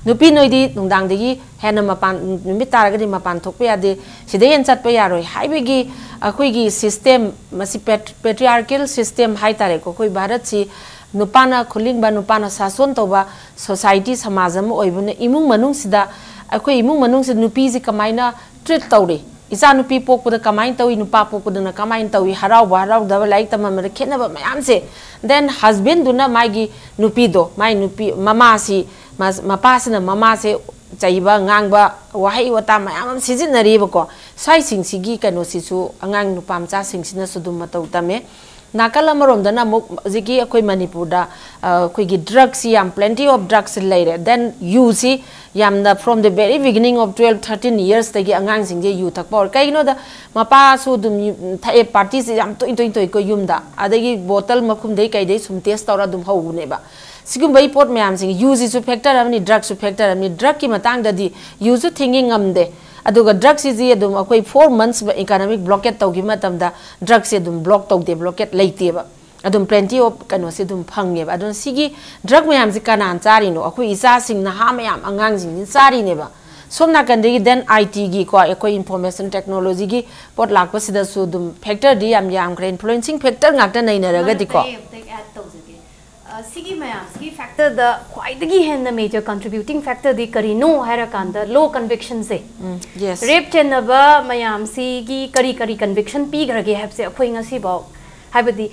ꯅꯨꯄꯤ ꯅꯣꯏꯗꯤ ꯅꯨꯡꯗꯥꯡꯗꯒꯤ ꯍꯦꯟꯅ ꯃꯄꯥꯟ, ꯅꯨꯃꯤꯠ ꯇꯥꯔꯒꯗꯤ ꯃꯄꯥꯟ ꯊꯣꯛꯄ ꯌꯥꯗꯦ, ꯁꯤꯗꯩ ꯍꯦꯟꯅ ꯆꯠꯄ ꯌꯥꯔꯣꯏ ꯍꯥꯏꯕꯒꯤ ꯑꯩꯈꯣꯏꯒꯤ ꯁꯤꯁꯇꯦꯝ, ꯃꯁꯤ ꯄꯦꯇ꯭ꯔꯤꯌꯥꯔꯀꯦꯜ ꯁꯤꯁꯇꯦꯝ ꯍꯥꯏꯇꯥꯔꯦꯀꯣ꯫ ꯑꯩꯈꯣꯏ ꯚꯥꯔꯠꯁꯤ ꯅꯨꯄꯥꯅ ꯈꯨꯂꯤꯡꯕ, ꯅꯨꯄꯥꯅ ꯁꯥꯁꯣꯟ ꯇꯧꯕ ꯁꯣꯁꯥꯏꯇꯤ, ꯁꯃꯥꯖ ꯑꯃ ꯑꯣꯏꯕꯅ, ꯏꯃꯨꯡ ꯃꯅꯨꯡꯁꯤꯗ, ꯑꯩꯈꯣꯏ ꯏꯃꯨꯡ ꯃꯅꯨꯡꯁꯤꯗ ꯅꯨꯄꯤꯁꯤ ꯀꯃꯥꯏꯅ ꯇ꯭ꯔꯤꯠ ꯇꯧꯔꯤ, ꯏꯆꯥ ꯅꯨꯄꯤ ꯄꯣꯛꯄꯗ ꯀꯃꯥꯏꯅ ꯇꯧꯏ, ꯅꯨꯄꯥ ꯄꯣꯛꯄꯗꯅ ꯀꯃꯥꯏꯅ ꯇꯧꯏ, ꯍꯔꯥꯎꯕ ꯍꯔꯥꯎꯗꯕ, ꯂꯥꯏꯔꯤꯛ ꯇꯝꯃꯝꯕꯗ ꯈꯦꯠꯅꯕ ꯃꯌꯥꯝꯁꯦ꯫ ꯗꯦꯟ ꯍꯁꯕꯦꯟꯗꯨꯅ ꯃꯥꯒꯤ ꯅꯨꯄꯤꯗꯣ, ꯃꯥꯏ ꯅꯨꯄꯤ ꯃꯃꯥꯁꯤ, ꯃꯄꯥꯁꯤꯅ ꯃꯃꯥꯁꯦ ꯆꯩꯕ, ꯉꯥꯡꯕ, ꯋꯥꯍꯩ ꯋꯥꯇꯥ ꯃꯌꯥꯝ ꯑꯃ ꯁꯤꯖꯤꯟꯅꯔꯤꯕꯀꯣ꯫ ꯁ꯭ꯋꯥꯏꯁꯤꯡꯁꯤꯒꯤ ꯀꯩꯅꯣꯁꯤꯁꯨ ꯑꯉꯥꯡ ꯅꯨꯄꯥ ꯃꯆꯥꯁꯤꯡꯁꯤꯅꯁꯨ ꯑꯗꯨꯝ ꯃꯇꯧ ꯇꯝꯃꯦ꯫ ꯅꯥꯀꯜ ꯑꯃꯔꯣꯝꯗꯅ ꯑꯃꯨꯛ ꯍꯧꯖꯤꯛꯀꯤ ꯑꯩꯈꯣꯏ ꯃꯅꯤꯄꯨꯔꯗ, ꯑ, ꯑꯩꯈꯣꯏꯒꯤ ꯗ꯭ꯔꯛꯁꯤ ꯌꯥꯝ plenty of drugs ꯂꯩꯔꯦ꯫ ꯗꯦꯟ ꯌꯨꯁꯤ ꯌꯥꯝꯅ from the very beginning of twelve, thirteen yearsꯇꯒꯤ ꯑꯉꯥꯡꯁꯤꯡꯁꯦ ꯌꯨ ꯊꯛꯄ ꯍꯧꯔꯦ꯫ ꯀꯩꯒꯤꯅꯣꯗ ꯃꯄꯥꯁꯨ ꯑꯗꯨꯝ ꯌꯨ-, ꯊꯛꯑꯦ, ꯄꯥꯔꯇꯤꯁꯦ ꯌꯥꯝ ꯇꯣꯏ ꯇꯣꯏ ꯇꯣꯏꯀꯣ ꯌꯨꯝꯗ, ꯑꯗꯒꯤ ꯕꯣꯇꯜ ꯃꯈꯨꯝꯗꯩ ꯀꯩꯗꯩ ꯁꯨꯝ ꯇꯦꯁ ꯇꯧꯔ ꯑꯗꯨꯝ ꯍꯧꯕꯅꯦꯕ꯫ ꯁꯤꯒꯨꯝꯕꯒꯤ ꯄꯣꯠ ꯃꯌꯥꯝꯁꯤꯡ, ꯌꯨꯁꯤꯁꯨ ꯐꯦꯛꯇꯔ ꯑꯃꯅꯤ, ꯗ꯭ꯔꯛꯁꯨ ꯐꯦꯛꯇꯔ ꯑꯃꯅꯤ, ꯗ꯭ꯔꯛꯀꯤ ꯃꯇꯥꯡꯗꯗꯤ ꯌꯨꯁꯨ ꯊꯤꯡꯉꯤ ꯉꯝꯗꯦ, ꯑꯗꯨꯒ ꯗ꯭ꯔꯛꯁꯤꯗꯤ ꯑꯗꯨꯝ ꯑꯩꯈꯣꯏ four months economic blockade ꯇꯧꯈꯤꯕ ꯃꯇꯝꯗ ꯗ꯭ꯔꯛꯁꯦ ꯑꯗꯨꯝ ꯕ꯭ꯂꯣꯛ ꯇꯧꯗꯦ, ꯕ꯭ꯂꯣꯀꯦꯠ ꯂꯩꯇꯦꯕ꯫ ꯑꯗꯨꯝ plenty of ꯀꯩꯅꯣꯁꯦ ꯑꯗꯨꯝ ꯐꯪꯉꯦꯕ꯫ ꯑꯗꯨꯅ ꯁꯤꯒꯤ ꯗ꯭ꯔꯛ ꯃꯌꯥꯝꯁꯦ ꯀꯅꯥꯅ ꯆꯥꯔꯤꯅꯣ? ꯑꯩꯈꯣꯏ ꯏꯆꯥꯁꯤꯡ, ꯅꯍꯥ ꯃꯌꯥꯝ, ꯑꯉꯥꯡꯁꯤꯡꯁꯤꯅ ꯆꯥꯔꯤꯅꯦꯕ꯫ ꯁꯣꯝ ꯅꯥꯀꯟꯗꯒꯤ ꯗꯦꯟ ꯑꯥꯏ ꯇꯤꯒꯤꯀꯣ, ꯑꯩꯈꯣꯏ ꯏꯟꯐꯣꯔꯃꯦꯁꯟ ꯇꯦꯛꯅꯣꯂꯣꯖꯤꯒꯤ ꯄꯣꯠ ꯂꯥꯛꯄꯁꯤꯗꯁꯨ ꯑꯗꯨꯝ ꯐꯦꯛꯇꯔꯗꯤ ꯌꯥꯝ ꯌꯥꯝꯈ꯭ꯔꯦ, ꯏꯟꯐ꯭ꯂꯨꯌꯦꯟꯁꯤꯡ ꯐꯦꯛꯇꯔ ꯉꯥꯛꯇ ꯅꯩꯅꯔꯒꯗꯤꯀꯣ꯫ ꯃꯔꯛꯇ ꯑꯩ ꯑꯃꯨꯛꯇꯪ add ꯇꯧꯖꯒꯦ꯫ ꯑ, ꯁꯤꯒꯤ ꯃꯌꯥꯝꯁꯤꯒꯤ ꯐꯦꯛꯇꯔꯗ ꯈ꯭ꯋꯥꯏꯗꯒꯤ ꯍꯦꯟꯅ ꯃꯦꯖꯔ ꯀꯟꯇ꯭ꯔꯤꯕ꯭ꯌꯨꯇꯤꯡ ꯐꯦꯛꯇꯔꯗꯤ ꯀꯔꯤꯅꯣ ꯍꯥꯏꯔꯀꯥꯟꯗ, ꯂꯣ ꯀꯟꯚꯤꯛꯁꯟꯁꯦ꯫ ꯎꯝ, yes. ꯔꯦꯞ ꯆꯦꯟꯅꯕ ꯃꯌꯥꯝꯁꯤꯒꯤ ꯀꯔꯤ ꯀꯔꯤ ꯀꯟꯚꯤꯛꯁꯟ ꯄꯤꯈ꯭ꯔꯒꯦ ꯍꯥꯏꯕꯁꯦ ꯑꯩꯈꯣꯏ ꯉꯁꯤꯐꯥꯎ, ꯍꯥꯏꯕꯗꯤ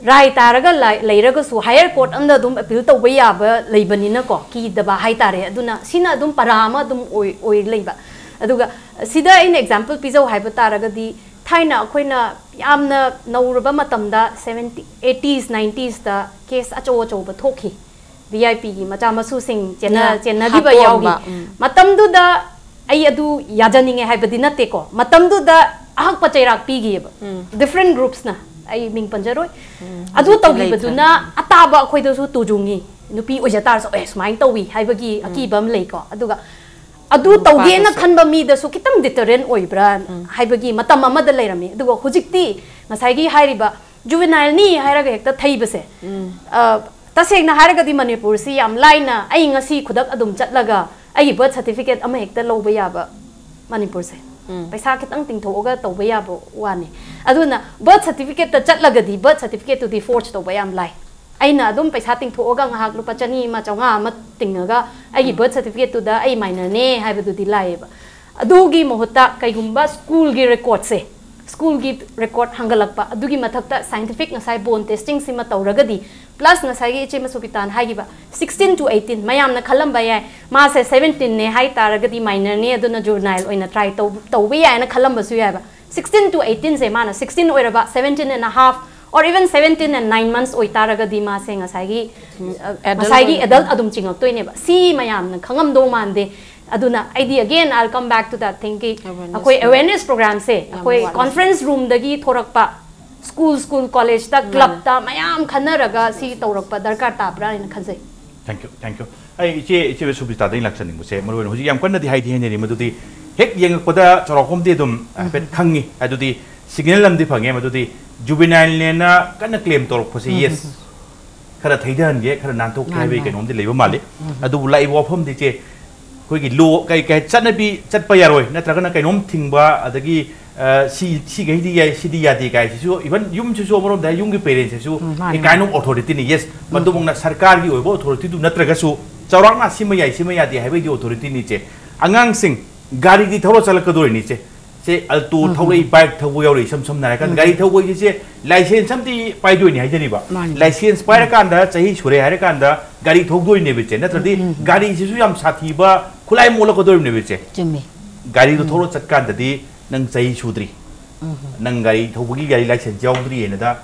ꯔꯥꯏ ꯇꯥꯔꯒ ꯂꯥꯏ-, ꯂꯩꯔꯒꯁꯨ ꯍꯥꯌꯔ ꯀꯣꯔꯠ ꯑꯃꯗ ꯑꯗꯨꯝ ꯑꯄꯤꯜ ꯇꯧꯕ ꯌꯥꯕ ꯂꯩꯕꯅꯤꯅꯀꯣ, ꯀꯤꯗꯕ ꯍꯥꯏꯇꯥꯔꯦ꯫ ꯑꯗꯨꯅ ꯁꯤꯅ ꯑꯗꯨꯝ ꯄꯔꯥ ꯑꯃ ꯑꯗꯨꯝ ꯑꯣꯏ-, ꯑꯣꯏ ꯂꯩꯕ꯫ ꯑꯗꯨꯒ ꯁꯤꯗ ꯑꯩꯅ ꯑꯦꯛꯖꯥꯝꯄꯜ ꯄꯤꯖꯧ ꯍꯥꯏꯕ ꯇꯥꯔꯒꯗꯤ, ꯊꯥꯏꯅ ꯑꯩꯈꯣꯏꯅ ꯌꯥꯝꯅ ꯅꯧꯔꯕ ꯃꯇꯝꯗ seventy, eighties, nineties ꯇ ꯀꯦꯁ ꯑꯆꯧ ꯑꯆꯧꯕ ꯊꯣꯛꯈꯤ꯫ ꯚꯤ ꯑꯥꯏ ꯄꯤꯒꯤ ꯃꯆꯥ ꯃꯁꯨꯁꯤꯡ ꯆꯦꯟꯅ-, ꯌꯥ, ꯆꯦꯟꯅꯈꯤꯕ ꯍꯥꯠꯇꯣꯛꯑꯝꯕ, ꯌꯥꯎꯈꯤ꯫ ꯎꯝ꯫ ꯃꯇꯝꯗꯨꯗ ꯑꯩ ꯑꯗꯨ ꯌꯥꯖꯅꯤꯡꯉꯦ ꯍꯥꯏꯕꯗꯤ ꯅꯠꯇꯦꯀꯣ꯫ ꯃꯇꯝꯗꯨꯗ ꯑꯍꯛꯄ ꯆꯩꯔꯥꯛ ꯄꯤꯈꯤꯑꯕ꯫ Different groups ꯅ, ꯑꯩ ꯃꯤꯡ ꯄꯟꯖꯔꯣꯏ꯫ ꯑꯗꯨ ꯍꯧꯖꯤꯛꯇꯤ ꯇꯧꯈꯤꯕꯗꯨꯅ ꯂꯩꯇ꯭ꯔꯦ꯫ ꯑꯇꯥꯕ ꯑꯩꯈꯣꯏꯗꯁꯨ ꯇꯨꯖꯨꯡꯉꯤ, ꯅꯨꯄꯤ ꯑꯣꯏꯖ ꯇꯥꯔꯁꯨ ꯑꯦ ꯁꯨꯃꯥꯏꯅ ꯇꯧꯏ ꯍꯥꯏꯕꯒꯤ ꯑꯀꯤꯕ ꯑꯃ ꯂꯩꯀꯣ꯫ ꯑꯗꯨꯒ ꯑꯗꯨ ꯇꯧꯒꯦꯅ ꯅꯨꯄꯥꯗꯁꯨ꯫ ꯈꯟꯕ ꯃꯤꯗꯁꯨ ꯈꯤꯇꯪ deterrent ꯑꯣꯏꯕ꯭ꯔꯥ ꯍꯥꯏꯕꯒꯤ ꯃꯇꯝ ꯑꯃꯗ ꯂꯩꯔꯝꯃꯤ꯫ ꯑꯗꯨꯒ ꯍꯧꯖꯤꯛꯇꯤ ꯉꯁꯥꯏꯒꯤ ꯍꯥꯏꯔꯤꯕ juvenile ꯅꯤ ꯍꯥꯏꯔꯒ ꯍꯦꯛꯇ ꯊꯩꯕꯁꯦ, ꯑ, ꯇꯁꯦꯡꯅ ꯍꯥꯏꯔꯒꯗꯤ ꯃꯅꯤꯄꯨꯔꯁꯤ ꯌꯥꯝ ꯂꯥꯏꯅ ꯑꯩ ꯉꯁꯤ ꯈꯨꯗꯛ ꯑꯗꯨꯝ ꯆꯠꯂꯒ ꯑꯩꯒꯤ birth certificate ꯑꯃ ꯍꯦꯛꯇ ꯂꯧꯕ ꯌꯥꯕ ꯃꯅꯤꯄꯨꯔꯁꯦ꯫ ꯄꯩꯁꯥ ꯈꯤꯇꯪ ꯇꯤꯡꯊꯣꯛꯑꯒ ꯇꯧꯕ ꯌꯥꯕ ꯋꯥꯅꯤ꯫ ꯑꯗꯨꯅ birth certificate ꯇ ꯆꯠꯂꯒꯗꯤ birth certificate ꯇꯨꯗꯤ forge ꯇꯧꯕ ꯌꯥꯝ ꯂꯥꯏ꯫ ꯑꯩꯅ ꯑꯗꯨꯝ ꯄꯩꯁꯥ ꯇꯤꯡꯊꯣꯛꯑꯒ ꯉꯥꯏꯍꯥꯛ ꯂꯨꯄꯥ ꯆꯅꯤ ꯑꯃ ꯆꯥꯝꯃꯉꯥ ꯑꯃ ꯇꯤꯡꯉꯒ ꯑꯩꯒꯤ birth certificate ꯇꯨꯗ ꯑꯩ minor ꯅꯦ ꯍꯥꯏꯕꯗꯨꯗꯤ ꯂꯥꯏꯌꯦꯕ꯫ ꯑꯗꯨꯒꯤ ꯃꯍꯨꯠꯇ ꯀꯩꯒꯨꯝꯕ school ꯒꯤ record ꯁꯦ, school ꯒꯤ record ꯍꯥꯡꯒꯠꯂꯛꯄ, ꯑꯗꯨꯒꯤ ꯃꯊꯛꯇ scientific ꯉꯁꯥꯏ bone testing ꯁꯤꯃ ꯇꯧꯔꯒꯗꯤ, plus ꯉꯁꯥꯏꯒꯤ ꯏꯆꯦ ꯃꯁꯨꯕꯤꯇꯥꯅ ꯍꯥꯏꯈꯤꯕ sixteen to eighteen, ꯃꯌꯥꯝꯅ ꯈꯜꯂꯝꯕ ꯌꯥꯏ, ꯃꯥꯁꯦ seventeen ꯅꯦ ꯍꯥꯏ ꯇꯥꯔꯒꯗꯤ minor ꯅꯦ, ꯑꯗꯨꯅ juvenile ꯑꯣꯏꯅ try ꯇꯧ-, ꯇꯧꯕ ꯌꯥꯏꯅ ꯈꯜꯂꯝꯕꯁꯨ ꯌꯥꯏꯕ꯫ Sixteen to eighteen ꯁꯦ ꯃꯥꯅ sixteen ꯑꯣꯏꯔꯕ, seventeen and a half or even seventeen and nine months ꯑꯣꯏꯇꯥꯔꯒꯗꯤ ꯃꯥꯁꯦ ꯉꯁꯥꯏꯒꯤ, ꯑ, adult ꯉꯁꯥꯏꯒꯤ ꯑꯣꯏꯅ adult ꯑꯗꯨꯝ ꯆꯤꯡꯉꯛꯇꯣꯏꯅꯦꯕ꯫ ꯁꯤ ꯃꯌꯥꯝꯅ ꯈꯪꯉꯝꯗꯧ ꯃꯥꯟꯗꯦ꯫ ꯑꯗꯨꯅ ꯑꯩꯗꯤ again I'll come back to that thing ꯀꯤ, awareness ꯑꯩꯈꯣꯏ ꯅꯦ꯫ Awareness program ꯁꯦ ꯌꯥꯝ ꯑꯩꯈꯣꯏ ꯋꯥꯠꯂꯦ꯫ Conference room ꯗꯒꯤ ꯊꯣꯔꯛꯄ, school, school, college ꯇ, ꯃꯥꯅꯦ꯫ Club ꯇ ꯃꯌꯥꯝ ꯈꯟꯅꯔꯒ ꯁꯤ ꯇꯧꯔꯛꯄ ꯗꯔꯀꯥꯔ ꯇꯥꯕ꯭ꯔꯥ ꯍꯥꯏꯅ ꯈꯟꯖꯩ꯫ Thank you, thank you꯫ ꯑꯩ ꯏꯆꯦ, ꯏꯆꯦ ꯁꯨꯕꯤꯇꯥꯗ ꯑꯩꯅ ꯂꯥꯛꯆꯅꯤꯡꯕꯁꯦ, ꯃꯔꯨ ꯑꯣꯏꯅ ꯍꯧꯖꯤꯛ ꯌꯥꯝ ꯀꯟꯅꯗꯤ ꯍꯥꯏꯗꯤ ꯍꯥꯏꯅꯔꯤ, ꯃꯗꯨꯗꯤ ꯍꯦꯛ ꯌꯦꯡꯉꯛꯄꯗ ꯆꯥꯎꯔꯥꯛꯄ ꯑꯃꯗꯤ ꯑꯗꯨꯝ ꯍꯥꯏꯐꯦꯠ ꯈꯪꯉꯤ꯫ ꯑꯗꯨꯗꯤ signal ꯑꯃꯗꯤ ꯐꯪꯉꯦ, ꯃꯗꯨꯗꯤ juvenile ꯅꯦꯅ ꯀꯟꯅ claim ꯇꯧꯔꯛꯄꯁꯦ, yes, ꯈꯔ ꯊꯩꯊꯍꯟꯒꯦ, ꯈꯔ ꯅꯥꯟꯊꯣꯛꯀꯦ ꯃꯥꯅꯤ, ꯍꯥꯏꯕꯒꯤ ꯃꯥꯅꯤ꯫ ꯀꯩꯅꯣꯝꯗꯤ ꯂꯩꯕ ꯃꯥꯜꯂꯤ꯫ ꯑꯗꯨꯕꯨ ꯂꯥꯛꯏꯕ ꯋꯥꯐꯝꯗꯤ ꯏꯆꯦ, ꯑꯩꯈꯣꯏꯒꯤ law ꯀꯩ, ꯀꯩ ꯆꯠꯅꯕꯤ ꯆꯠꯄ ꯌꯥꯔꯣꯏ, ꯅꯠꯇ꯭ꯔꯒꯅ ꯀꯩꯅꯣꯝ ꯊꯤꯡꯕ, ꯑꯗꯒꯤ, ꯑ, ꯁꯤ, ꯁꯤꯈꯩꯗꯤ ꯌꯥꯏ, ꯁꯤꯗꯤ ꯌꯥꯗꯦ ꯀꯥꯏꯁꯤꯁꯨ, even ꯌꯨꯝꯁꯤꯁꯨ ꯑꯃꯔꯣꯝꯗ ꯍꯥꯏ, ꯌꯨꯝꯒꯤ parents ꯁꯤꯁꯨ ꯎꯝ, ꯃꯥꯅꯤ, a kind ꯃꯥꯅꯤ꯫ Of authority ꯅꯤ, yes, ꯎꯝ꯫ ꯃꯗꯨꯃꯛꯅ ꯁꯔꯀꯥꯔꯒꯤ ꯑꯣꯏꯕ authority ꯗꯨ ꯅꯠꯇ꯭ꯔꯒꯁꯨ, ꯆꯥꯎꯔꯥꯛꯅ ꯁꯤꯃ ꯌꯥꯏ, ꯁꯤꯃ ꯌꯥꯗꯦ ꯍꯥꯏꯕꯒꯤ authority ꯅꯤ ꯏꯆꯦ꯫ ꯑꯉꯥꯡꯁꯤꯡ ꯒꯥꯔꯤꯗꯤ ꯊꯧꯔ ꯆꯠꯂꯛꯀꯗꯣꯔꯤꯅꯤ ꯏꯆꯦ꯫ ꯁꯦ, Alto ꯎꯝ, ꯊꯧꯔꯛꯏ, ꯎꯝ꯫ Bike ꯊꯧꯕ ꯌꯥꯎꯔꯛꯏ, ꯏꯁꯝ ꯁꯝꯅ ꯍꯥꯏꯔꯀꯥꯟꯗ, ꯎꯝ꯫ ꯒꯥꯔꯤ ꯊꯧꯕ ꯍꯥꯏꯁꯦ ꯏꯆꯦ, license ꯑꯃꯗꯤ ꯄꯥꯏꯗꯣꯏꯅꯤ ꯍꯥꯏꯖꯔꯤꯕ꯫ ꯃꯥꯅꯤ꯫ License ꯄꯥꯏꯔꯀꯥꯟꯗ ꯆꯍꯤ ꯁꯨꯔꯦ ꯍꯥꯏꯔꯀꯥꯟꯗ ꯒꯥꯔꯤ ꯊꯧꯗꯣꯏꯅꯦꯕ ꯏꯆꯦ, ꯅꯠꯇ꯭ꯔꯗꯤ ꯎꯝ, ꯎꯝ, ꯎꯝ꯫ ꯒꯥꯔꯤꯁꯤꯁꯨ ꯌꯥꯝ ꯁꯥꯊꯤꯕ ꯈꯨꯠꯂꯥꯏ ꯑꯃ ꯑꯣꯜꯂꯛꯀꯗꯣꯔꯤꯕꯅꯦꯕ ꯏꯆꯦ꯫ ꯆꯨꯝꯃꯤ꯫ ꯒꯥꯔꯤꯗꯣ ꯎꯝ꯫ ꯊꯧꯔ ꯆꯠꯀꯥꯟꯗꯗꯤ ꯅꯪ ꯆꯍꯤ ꯁꯨꯗ꯭ꯔꯤ, ꯎꯝ, ꯎꯝ꯫ ꯅꯪ ꯒꯥꯔꯤ ꯊꯧꯕꯒꯤ ꯒꯥꯔꯤ license ꯌꯥꯎꯗ꯭ꯔꯤꯑꯅꯗ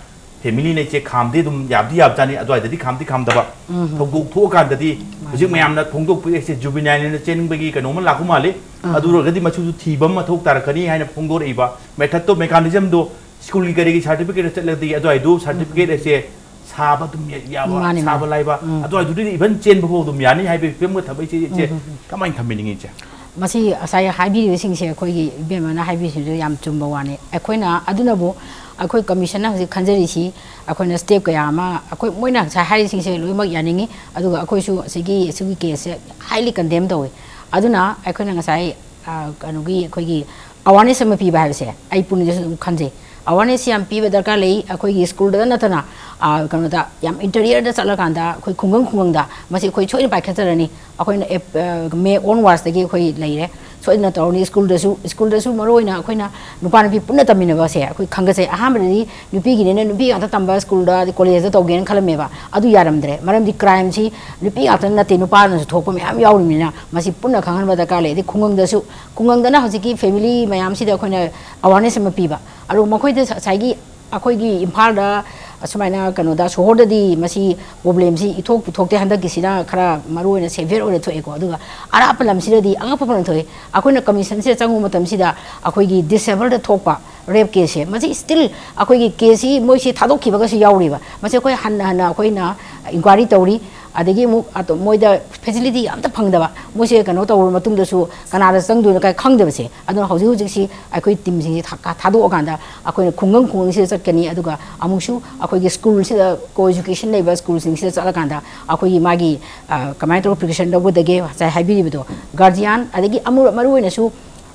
family ꯅ ꯏꯆꯦ ꯈꯥꯝꯗꯤ ꯑꯗꯨꯝ ꯌꯥꯕꯗꯤ ꯌꯥꯕꯖꯥꯠꯅꯤ, ꯑꯗꯨꯋꯥꯏꯗꯗꯤ ꯈꯥꯝꯗꯤ ꯈꯥꯝꯗꯕ꯫ ꯎꯝ꯫ ꯊꯧꯗꯣꯛ ꯊꯣꯛꯑꯀꯥꯟꯗꯗꯤ ꯃꯥꯅꯤ, ꯍꯧꯖꯤꯛ ꯃꯥꯅꯤ꯫ ꯃꯌꯥꯝꯅ ꯐꯣꯡꯗꯣꯛꯄ ꯑꯦ ꯁꯦ juvenile ꯅꯦꯅ ꯆꯦꯟꯕꯒꯤ ꯀꯩꯅꯣꯝꯃ ꯂꯥꯛꯄ ꯃꯥꯜꯂꯤ꯫ ꯑꯗꯨ ꯑꯣꯏꯔꯒꯗꯤ ꯃꯆꯨꯗꯨ ꯊꯤꯕ ꯑꯃ ꯃꯊꯧ ꯇꯥꯔꯛꯀꯅꯤ ꯍꯥꯏꯅ ꯐꯣꯡꯗꯣꯔꯛꯏꯕ ꯃꯦꯊꯠꯇꯣ, ꯃꯦꯀꯥꯅꯤꯖꯝꯗꯣ ꯁ꯭ꯀꯨꯜꯒꯤ ꯀꯔꯤꯒꯤ ꯁꯥꯔꯇꯤꯐꯤꯀꯦꯠꯇ ꯆꯠꯂꯗꯤ ꯑꯗꯨꯋꯥꯏꯗꯨ ꯁꯥꯔꯇꯤꯐꯤꯀꯦꯠ ꯑꯁꯦ ꯁꯥꯕ ꯑꯗꯨꯝ ꯌꯥꯕ, ꯃꯥꯅꯦ, ꯁꯥꯕ ꯃꯥꯅꯦ꯫ ꯂꯥꯏꯕ, ꯎꯝ꯫ ꯑꯗꯨꯋꯥꯏꯗꯨꯗꯤ ꯏꯚꯟ ꯆꯦꯟꯕ ꯐꯥꯎ ꯑꯗꯨꯝ ꯌꯥꯅꯤ ꯍꯥꯏꯕꯒꯤ ꯐꯤꯕꯝꯒ ꯊꯝꯃꯛꯏꯁꯦ ꯏꯆꯦ, ꯎꯝ, ꯎꯝ, ꯎꯝ꯫ ꯀꯃꯥꯏꯅ ꯊꯝꯕꯤꯅꯤꯡꯉꯤ ꯏꯆꯦ? ꯃꯁꯤ ꯉꯁꯥꯏ ꯍꯥꯏꯕꯤꯔꯤꯕꯁꯤꯡꯁꯦ ꯑꯩꯈꯣꯏꯒꯤ ꯏꯕꯦꯝꯃꯅ ꯍꯥꯏꯕꯤꯔꯤꯁꯤꯡꯁꯨ ꯌꯥꯝ ꯆꯨꯝꯕ ꯋꯥꯅꯤ꯫ ꯑꯩꯈꯣꯏꯅ ꯑꯗꯨꯅꯕꯨ ꯑꯩꯈꯣꯏ ꯀꯃꯤꯁꯟꯅ ꯍꯧꯖꯤꯛ ꯈꯟꯖꯔꯤꯁꯤ, ꯑꯩꯈꯣꯏꯅ ꯁ꯭ꯇꯦꯞ ꯀꯌꯥ ꯑꯃ, ꯑꯩꯈꯣꯏ, ꯃꯣꯏꯅ ꯉꯁꯥꯏ ꯍꯥꯏꯔꯤꯁꯤꯡꯁꯦ ꯂꯣꯏꯅꯃꯛ ꯌꯥꯅꯤꯡꯉꯤ, ꯑꯗꯨꯒ ꯑꯩꯈꯣꯏꯁꯨ ꯑꯁꯤꯒꯤ, ꯑꯁꯤꯒꯤ ꯀꯦꯁꯁꯦ highly condemn ꯇꯧꯏ꯫ ꯑꯗꯨꯅ ꯑꯩꯈꯣꯏꯅ ꯉꯁꯥꯏ, ꯑ, ꯀꯩꯅꯣꯒꯤ, ꯑꯩꯈꯣꯏꯒꯤ awareness ꯑꯃ ꯄꯤꯕ ꯍꯥꯏꯕꯁꯦ ꯑꯩ ꯄꯨꯛꯅꯤꯡꯗꯁꯨ ꯑꯗꯨꯝ ꯈꯟꯖꯩ꯫ Awareness ꯌꯥꯝ ꯄꯤꯕ ꯗꯔꯀꯥꯔ ꯂꯩ꯫ ꯑꯩꯈꯣꯏꯒꯤ ꯁ꯭ꯀꯨꯜꯗ ꯅꯠꯇꯅ, ꯑ, ꯀꯩꯅꯣꯗ, ꯌꯥꯝ interior ꯗ ꯆꯠꯂꯀꯥꯟꯗ ꯑꯩꯈꯣꯏ ꯈꯨꯡꯒꯪ ꯈꯨꯡꯒꯪꯗ ꯃꯁꯤ ꯑꯩꯈꯣꯏ ꯁꯣꯏꯗꯅ ꯄꯥꯏꯈꯠꯆꯔꯅꯤ꯫ ꯑꯩꯈꯣꯏꯅ ꯑꯦꯞ-, ꯑ, May onwards ꯗꯒꯤ ꯑꯩꯈꯣꯏ ꯂꯩꯔꯦ꯫ ꯁꯣꯏꯗꯅ ꯇꯧꯔꯅꯤ꯫ ꯁ꯭ꯀꯨꯜꯗꯁꯨ, ꯁ꯭ꯀꯨꯜꯗꯁꯨ ꯃꯔꯨꯑꯣꯏꯅ ꯑꯩꯈꯣꯏꯅ ꯅꯨꯄꯥ ꯅꯨꯄꯤ ꯄꯨꯟꯅ ꯇꯝꯃꯤꯟꯅꯕꯁꯦ ꯑꯩꯈꯣꯏ ꯈꯪꯒꯠꯆꯩ꯫ ꯑꯍꯥꯟꯕꯗꯗꯤ ꯅꯨꯄꯤꯒꯤꯅꯤꯅ ꯅꯨꯄꯤ ꯉꯥꯛꯇ ꯇꯝꯕ ꯁ꯭ꯀꯨꯜꯗ, ꯑꯗꯩ ꯀꯣꯂꯦꯖꯇ ꯇꯧꯒꯦꯅ ꯈꯜꯂꯝꯃꯦꯕ꯫ ꯑꯗꯨ ꯌꯥꯔꯝꯗ꯭ꯔꯦ꯫ ꯃꯔꯝꯗꯤ crime ꯁꯤ ꯅꯨꯄꯤ ꯉꯥꯛꯇ ꯅꯠꯇꯦ, ꯅꯨꯄꯥꯅꯁꯨ ꯊꯣꯛꯄ ꯃꯌꯥꯝ ꯌꯥꯎꯔꯤꯕꯅꯤꯅ ꯃꯁꯤ ꯄꯨꯟꯅ ꯈꯪꯍꯟꯕ ꯗꯔꯀꯥꯔ ꯂꯩ꯫ ꯑꯗꯩ ꯈꯨꯡꯒꯪꯗꯁꯨ, ꯈꯨꯡꯒꯪꯗꯅ ꯍꯧꯖꯤꯛꯀꯤ family ꯃꯌꯥꯝꯁꯤꯗ ꯑꯩꯈꯣꯏꯅ awareness ꯑꯃ ꯄꯤꯕ꯫ ꯑꯗꯨꯒ ꯃꯈꯣꯏꯗ ꯉꯁꯥꯏꯒꯤ ꯑꯩꯈꯣꯏꯒꯤ ꯏꯝꯐꯥꯜꯗ ꯑꯁꯨꯃꯥꯏꯅ ꯀꯩꯅꯣꯗ ꯁꯣꯍꯣꯔꯗꯗꯤ ꯃꯁꯤ problem ꯁꯤ ꯏꯊꯣꯛ ꯄꯨꯊꯣꯛꯇꯦ, ꯍꯟꯗꯛꯀꯤꯁꯤꯅ ꯈꯔ ꯃꯔꯨ ꯑꯣꯏꯅ severe ꯑꯣꯏꯅ ꯊꯣꯛꯑꯦꯀꯣ꯫ ꯑꯗꯨꯒ ꯑꯔꯥꯞꯄ ꯂꯝꯁꯤꯗꯗꯤ ꯑꯉꯛꯄ ꯐꯪꯅ ꯊꯣꯛꯑꯦ꯫ ꯑꯩꯈꯣꯏꯅ commission ꯁꯤꯗ ꯆꯪꯕ ꯃꯇꯝꯁꯤꯗ ꯑꯩꯈꯣꯏꯒꯤ disabled ꯗ ꯊꯣꯛꯄ rape case ꯁꯦ ꯃꯁꯤ still ꯑꯩꯈꯣꯏꯒꯤ case ꯁꯤ ꯃꯣꯏꯁꯤ ꯊꯥꯗꯣꯛꯈꯤꯕꯒꯁꯨ ꯌꯥꯎꯔꯤꯕ꯫ ꯃꯁꯤ ꯑꯩꯈꯣꯏ ꯍꯟꯅ ꯍꯟꯅ ꯑꯩꯈꯣꯏꯅ inquiry ꯇꯧꯔꯤ꯫ ꯑꯗꯒꯤ ꯑꯃꯨꯛ ꯑꯇꯣ-, ꯃꯣꯏꯗ facility ꯑꯝꯇ ꯐꯪꯗꯕ, ꯃꯣꯏꯁꯦ ꯀꯩꯅꯣ ꯇꯧꯔꯕ ꯃꯇꯨꯡꯗꯁꯨ ꯀꯅꯥꯗ ꯆꯪꯗꯣꯏꯅꯣ ꯀꯥꯏ ꯈꯪꯗꯕꯁꯦ꯫ ꯑꯗꯨꯅ ꯍꯧꯖꯤꯛ ꯍꯧꯖꯤꯛꯁꯤ ꯑꯩꯈꯣꯏ team ꯁꯤꯡꯁꯤ ꯊꯥ-, ꯊꯥꯗꯣꯛꯑꯀꯥꯟꯗ ꯑꯩꯈꯣꯏꯅ ꯈꯨꯡꯒꯪ ꯈꯨꯡꯒꯪꯁꯤꯗ ꯆꯠꯀꯅꯤ꯫ ꯑꯗꯨꯒ ꯑꯃꯨꯛꯁꯨ ꯑꯩꯈꯣꯏꯒꯤ ꯁ꯭ꯀꯨꯜꯁꯤꯗ, co education ꯂꯩꯕ ꯁ꯭ꯀꯨꯜꯁꯤꯡꯁꯤꯗ ꯆꯠꯂꯀꯥꯟꯗ ꯑꯩꯈꯣꯏꯒꯤ ꯃꯥꯒꯤ, ꯑ, ꯀꯃꯥꯏꯅ ꯇꯧꯔꯒ precaution ꯂꯧꯒꯗꯒꯦ, ꯉꯁꯥꯏ ꯍꯥꯏꯕꯤꯔꯤꯕꯗꯣ, guardian, ꯑꯗꯒꯤ ꯑꯃꯨ-, ꯃꯔꯨ ꯑꯣꯏꯅꯁꯨ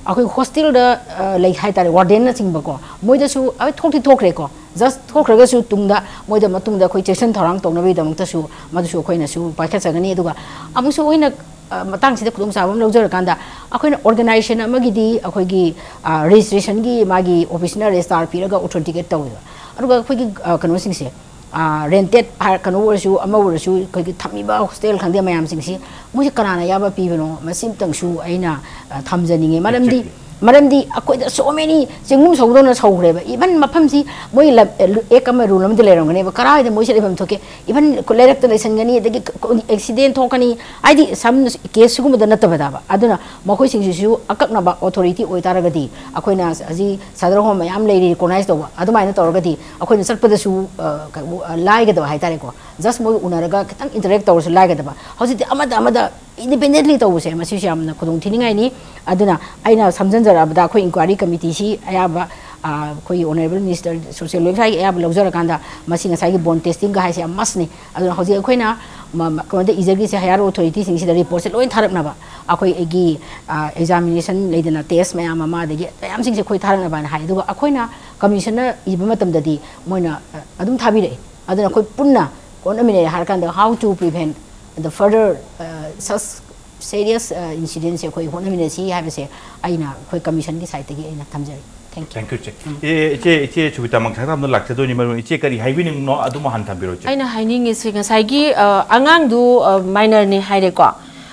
ꯑꯩꯈꯣꯏ hostel ꯗ, ꯑ, ꯂꯩ ꯍꯥꯏ ꯇꯥꯔꯦ, warden ꯅꯆꯤꯡꯕꯀꯣ, ꯃꯣꯏꯗꯁꯨ ꯑꯩ ꯊꯣꯛꯇꯤ ꯊꯣꯛꯈ꯭ꯔꯦꯀꯣ, just ꯊꯣꯛꯈ꯭ꯔꯒꯁꯨ ꯇꯨꯡꯗ ꯃꯣꯏꯗ ꯃꯇꯨꯡꯗ ꯑꯩꯈꯣꯏ ꯆꯦꯛꯁꯤꯟ ꯊꯧꯔꯥꯡ ꯇꯧꯅꯕꯒꯤꯗꯃꯛꯇꯁꯨ ꯃꯗꯨꯁꯨ ꯑꯩꯈꯣꯏꯅꯁꯨ ꯄꯥꯏꯈꯠꯆꯒꯅꯤ꯫ ꯑꯗꯨꯒ ꯑꯃꯨꯛꯁꯨ ꯑꯩꯈꯣꯏꯅ, ꯑ, ꯃꯇꯥꯡꯁꯤꯗ ꯈꯨꯗꯣꯡꯆꯥꯕ ꯑꯃ ꯂꯧꯖꯔꯀꯥꯟꯗ ꯑꯩꯈꯣꯏꯅ organization ꯑꯃꯒꯤꯗꯤ ꯑꯩꯈꯣꯏꯒꯤ, ꯑ, registration ꯒꯤ ꯃꯥꯒꯤ office ꯅ register ꯄꯤꯔꯒ authenticate ꯇꯧꯋꯦꯕ꯫ ꯑꯗꯨꯒ ꯑꯩꯈꯣꯏꯒꯤ, ꯑ, ꯀꯩꯅꯣꯁꯤꯡꯁꯦ, ꯑ, rented ꯍꯥꯏ-, ꯀꯩꯅꯣ ꯑꯣꯏꯔꯁꯨ, ꯑꯃ ꯑꯣꯏꯔꯁꯨ, ꯑꯩꯈꯣꯏꯒꯤ ꯊꯝꯃꯤꯕ hostel ꯈꯪꯗꯦ ꯃꯌꯥꯝꯁꯤꯡꯁꯤ ꯃꯣꯏꯁꯦ ꯀꯅꯥꯅ ꯑꯌꯥꯕ ꯄꯤꯕꯅꯣ, ꯃꯁꯤ ꯑꯃꯇꯪꯁꯨ ꯑꯩꯅ, ꯑ, ꯊꯝꯖꯅꯤꯡꯉꯤ꯫ ꯃꯔꯝꯗꯤ, exactly꯫ ꯃꯔꯝꯗꯤ ꯑꯩꯈꯣꯏꯗ so many ꯆꯤꯡꯒꯨꯝ ꯁꯧꯗꯧꯅ ꯁꯧꯈ꯭ꯔꯦꯕ꯫ Even ꯃꯐꯝꯁꯤ ꯃꯣꯏ ꯂꯝ-, ꯑꯦꯛ ꯑꯃ, ꯔꯨꯜ ꯑꯃꯗꯤ ꯂꯩꯔꯝꯒꯅꯦꯕ, ꯀꯗꯥꯏꯗ ꯃꯣꯏꯁꯦ ꯂꯩꯐꯝ ꯊꯣꯛꯀꯦ꯫ Even ꯂꯩꯔꯛꯇ ꯂꯩꯁꯟꯒꯅꯤ, ꯑꯗꯒꯤ ꯑꯦꯛꯁꯤꯗꯦꯟ ꯊꯣꯛꯀꯅꯤ, ꯍꯥꯏꯗꯤ ꯁꯝ ꯀꯦꯁ ꯁꯤꯒꯨꯝꯕꯗ ꯅꯠꯇꯕꯗꯕ꯫ ꯑꯗꯨꯅ ꯃꯈꯣꯏꯁꯤꯡꯁꯤꯁꯨ ꯑꯀꯛꯅꯕ ꯑꯣꯊꯣꯔꯤꯇꯤ ꯑꯣꯏꯇꯥꯔꯒꯗꯤ, ꯑꯩꯈꯣꯏꯅ ꯍꯧꯖꯤꯛ ꯁꯗꯔ ꯍꯣꯝ ꯃꯌꯥꯝ ꯂꯩꯔꯤ ꯔꯤꯀꯣꯛꯅꯥꯏꯁ ꯇꯧꯕ, ꯑꯗꯨꯃꯥꯏꯅ ꯇꯧꯔꯒꯗꯤ ꯑꯩꯈꯣꯏꯅ ꯆꯠꯄꯗꯁꯨ, ꯑ, ꯀ-, ꯑ, ꯂꯥꯏꯒꯗꯕ ꯍꯥꯏꯇꯥꯔꯦꯀꯣ꯫ ꯖꯁ ꯃꯣꯏ ꯎꯅꯔꯒ ꯈꯤꯇꯪ ꯏꯟꯇꯔꯦꯛ ꯇꯧꯔꯁꯨ ꯂꯥꯏꯒꯗꯕ꯫ ꯍꯧꯖꯤꯛꯇꯤ ꯑꯃꯗ ꯑꯃꯗ ꯏꯟꯗꯤꯄꯦꯟꯗꯦꯟꯠꯂꯤ ꯇꯧꯕꯁꯦ ꯃꯁꯤꯁꯨ ꯌꯥꯝꯅ ꯈꯨꯗꯣꯡ ꯊꯤꯅꯤꯡꯉꯥꯏꯅꯤ꯫ ꯑꯗꯨꯅ ꯑꯩꯅ ꯁꯝꯖꯤꯟꯖꯔꯛꯑꯕꯗ ꯑꯩꯈꯣꯏ ꯏꯟꯀ꯭ꯋꯥꯏꯔꯤ ꯀꯃꯤꯇꯤꯁꯤ ꯑꯌꯥꯝꯕ, ꯑ, ꯑꯩꯈꯣꯏꯒꯤ ꯑꯣꯅꯔꯦꯕꯜ ꯃꯤꯅꯤꯁꯇꯔ ꯁꯣꯁꯤꯌꯦꯜ ꯋꯦꯜꯐꯤꯌꯥꯔꯒꯤ ꯑꯌꯥꯝꯕ ꯂꯧꯖꯔꯀꯥꯟꯗ ꯃꯁꯤ ꯉꯁꯥꯏꯒꯤ ꯕꯣꯟ ꯇꯦꯁꯇꯤꯡꯒ ꯍꯥꯏꯁꯦ ꯌꯥꯝ ꯃꯁꯅꯤ꯫ ꯑꯗꯨꯅ ꯍꯧꯖꯤꯛ ꯑꯩꯈꯣꯏꯅ ꯃ-, ꯃ-, ꯀꯩꯅꯣꯗ ꯏꯖꯔꯒꯤꯁꯦ ꯍꯥꯌꯔ ꯑꯣꯊꯣꯔꯤꯇꯤꯁꯤꯡꯁꯤꯗ ꯔꯤꯄꯣꯔꯠꯁꯦ ꯂꯣꯏ ꯊꯥꯔꯛꯅꯕ꯫ ꯑꯩꯈꯣꯏꯒꯤ, ꯑ, ꯑꯦꯛꯖꯥꯃꯤꯅꯦꯁꯟ ꯂꯩꯗꯅ, ꯇꯦꯁ ꯃꯌꯥꯝ ꯑꯃ, ꯑꯗꯒꯤ ꯃꯌꯥꯝꯁꯤꯡꯁꯦ ꯑꯩꯈꯣꯏ ꯊꯥꯔꯛꯅꯕꯅ ꯍꯥꯏ꯫ ꯑꯗꯨꯒ ꯑꯩꯈꯣꯏꯅ ꯀꯃꯤꯁꯟꯅ ꯏꯕ ꯃꯇꯝꯗꯗꯤ ꯃꯣꯏꯅ, ꯑ, ꯑꯗꯨꯝ ꯊꯥꯕꯤꯔꯛꯏ꯫ ꯑꯗꯨꯅ ꯑꯩꯈꯣꯏ ꯄꯨꯟꯅ ꯍꯣꯠꯅꯃꯤꯟꯅꯩ ꯍꯥꯏꯔꯀꯥꯟꯗ, how to prevent the further, uh, such serious, uh, incidents ꯁꯦ ꯑꯩꯈꯣꯏ ꯍꯣꯠꯅꯃꯤꯟꯅꯁꯤ ꯍꯥꯏꯕꯁꯦ ꯑꯩꯅ ꯑꯩꯈꯣꯏ ꯀꯃꯤꯁꯟꯒꯤ ꯁꯥꯏꯠꯇꯒꯤ ꯑꯩꯅ ꯊꯝꯖꯔꯤ꯫ Thank you꯫ Thank you, ꯏꯆꯦ꯫ ꯏꯆꯦ, ꯏꯆꯦ, ꯏꯆꯦ ꯁꯨꯕꯤꯇꯥ ꯃꯪꯁꯥ ꯊꯝꯅ ꯂꯥꯛꯆꯗꯣꯏꯅꯤ, ꯃꯔꯨ ꯏꯆꯦ ꯀꯔꯤ ꯍꯥꯏꯕꯤꯅꯤꯡꯕꯅꯣ ꯑꯗꯨꯃ ꯍꯥꯟꯅ ꯊꯝꯕꯤꯔꯣ, ꯏꯆꯦ꯫ ꯑꯩꯅ ꯍꯥꯏꯅꯤꯡꯉꯤꯁꯦ, ꯉꯁꯥꯏꯒꯤ, ꯑ, ꯑꯉꯥꯡꯗꯨ, ꯑ, ꯃꯥꯏꯅꯔꯅꯤ ꯍꯥꯏꯔꯦꯀꯣ꯫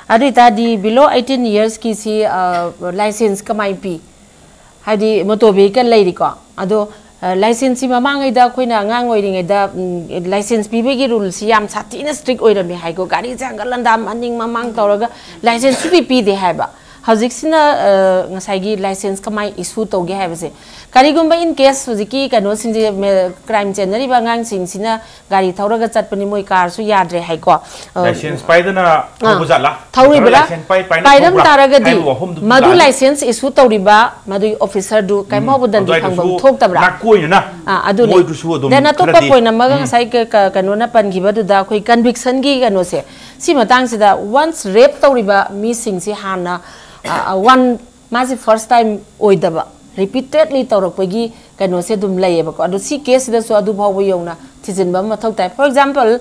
ꯑꯗꯨ ꯑꯣꯏꯇꯥꯔꯗꯤ below eighteen yearsꯀꯤꯁꯤ, ꯑ, ꯂꯥꯏꯁꯦꯟꯁ ꯀꯃꯥꯏ ꯄꯤ? ꯍꯥꯏꯗꯤ ꯃꯣꯇꯣꯔ ꯚꯦꯍꯤꯀꯜ ꯂꯩꯔꯤꯀꯣ꯫ ꯑꯗꯣ, ꯑ, ꯂꯥꯏꯁꯦꯟꯁꯁꯤ ꯃꯃꯥꯡꯉꯩꯗ ꯑꯩꯈꯣꯏꯅ ꯑꯉꯥꯡ ꯑꯣꯏꯔꯤꯉꯩꯗ, ꯎꯝ, ꯂꯥꯏꯁꯦꯟꯁ ꯄꯤꯕꯒꯤ ꯔꯨꯜꯁꯤ ꯌꯥꯝ ꯁꯥꯊꯤꯅ ꯏꯁꯇ꯭ꯔꯤꯛ ꯑꯣꯏꯔꯝꯃꯤ ꯍꯥꯏꯀꯣ꯫ ꯒꯥꯔꯤꯁꯦ ꯍꯪꯒꯠ ꯍꯟꯗꯥ ꯃꯅꯤꯡ ꯃꯃꯥꯡ ꯇꯧꯔꯒ ꯂꯥꯏꯁꯦꯟꯁ ꯁꯨꯄꯤ ꯄꯤꯗꯦ ꯍꯥꯏꯕ꯫ ꯍꯧꯖꯤꯛꯁꯤꯅ, ꯑ, ꯉꯁꯥꯏꯒꯤ ꯂꯥꯏꯁꯦꯟꯁ ꯀꯃꯥꯏ ꯏꯁꯨ ꯇꯧꯒꯦ ꯍꯥꯏꯕꯁꯦ꯫ ꯀꯔꯤꯒꯨꯝꯕ in case ꯍꯧꯖꯤꯛꯀꯤ ꯀꯩꯅꯣꯁꯤꯡꯁꯦ, ꯃꯦ-, ꯀ꯭ꯔꯥꯏꯝ ꯆꯦꯟꯅꯔꯤꯕ ꯑꯉꯥꯡꯁꯤꯡꯁꯤꯅ ꯒꯥꯔꯤ ꯊꯧꯔꯒ ꯆꯠꯄꯅꯤ, ꯃꯣꯏ ꯀꯥꯔꯁꯨ ꯌꯥꯗ꯭ꯔꯦ ꯍꯥꯏꯀꯣ꯫ ꯑ, ꯂꯥꯏꯁꯦꯟꯁ ꯄꯥꯏꯗꯅ ꯊꯧꯕ ꯖꯥꯠꯂꯥ? ꯊꯧꯔꯤꯕ꯭ꯔꯥ? ꯂꯥꯏꯁꯦꯟꯁ ꯄꯥꯏ-, ꯄꯥꯏꯅ ꯄꯥꯏꯔꯝ ꯊꯧꯕ꯭ꯔꯥ? ꯇꯥꯔꯒꯗꯤ ꯍꯥꯏꯕ ꯋꯥꯐꯝꯗꯨ ꯃꯗꯨ ꯂꯥꯛꯑꯅꯤ꯫ ꯂꯥꯏꯁꯦꯟꯁ ꯏꯁꯨ ꯇꯧꯔꯤꯕ ꯃꯗꯨꯒꯤ ꯑꯣꯐꯤꯁꯔꯗꯨ ꯀꯔꯤꯝꯐꯥꯎꯕ ꯗꯟꯗꯤ ꯐꯪꯐꯝ ꯑꯗꯨꯋꯥꯏꯗꯁꯨ ꯊꯣꯛꯇꯕ꯭ꯔꯥ? ꯅꯥꯀꯣꯏꯅꯅ ꯑꯥ, ꯑꯗꯨꯅꯤ꯫ ꯃꯣꯏꯗꯨꯁꯨ ꯑꯗꯨꯝ Then ꯑꯇꯣꯞꯄ ꯈꯔꯗꯤ ꯄꯣꯏꯟ ꯑꯃꯒ ꯉꯁꯥꯏ ꯀ-, ꯀ-, ꯀꯩꯅꯣꯅ ꯄꯟꯈꯤꯕꯗꯨꯗ ꯑꯩꯈꯣꯏ ꯀꯟꯚꯤꯛꯁꯟꯒꯤ ꯀꯩꯅꯣꯁꯦ, ꯁꯤ ꯃꯇꯥꯡꯁꯤꯗ once rape ꯇꯧꯔꯤꯕ ꯃꯤꯁꯤꯡꯁꯤ ꯍꯥꯟꯅ, ꯑ, ꯑ, one ꯃꯥꯁꯤ first time ꯑꯣꯏꯗꯕ, repeatedly ꯇꯧꯔꯛꯄꯒꯤ ꯀꯩꯅꯣꯁꯦ ꯑꯗꯨꯝ ꯂꯩꯌꯦꯕꯀꯣ꯫ ꯑꯗꯣ ꯁꯤ ꯀꯦꯁꯁꯤꯗꯁꯨ ꯑꯗꯨ ꯐꯥꯎꯕ ꯌꯧꯅ ꯊꯤꯖꯤꯟꯕ ꯑꯃ ꯃꯊꯧ ꯇꯥꯏ꯫ For example,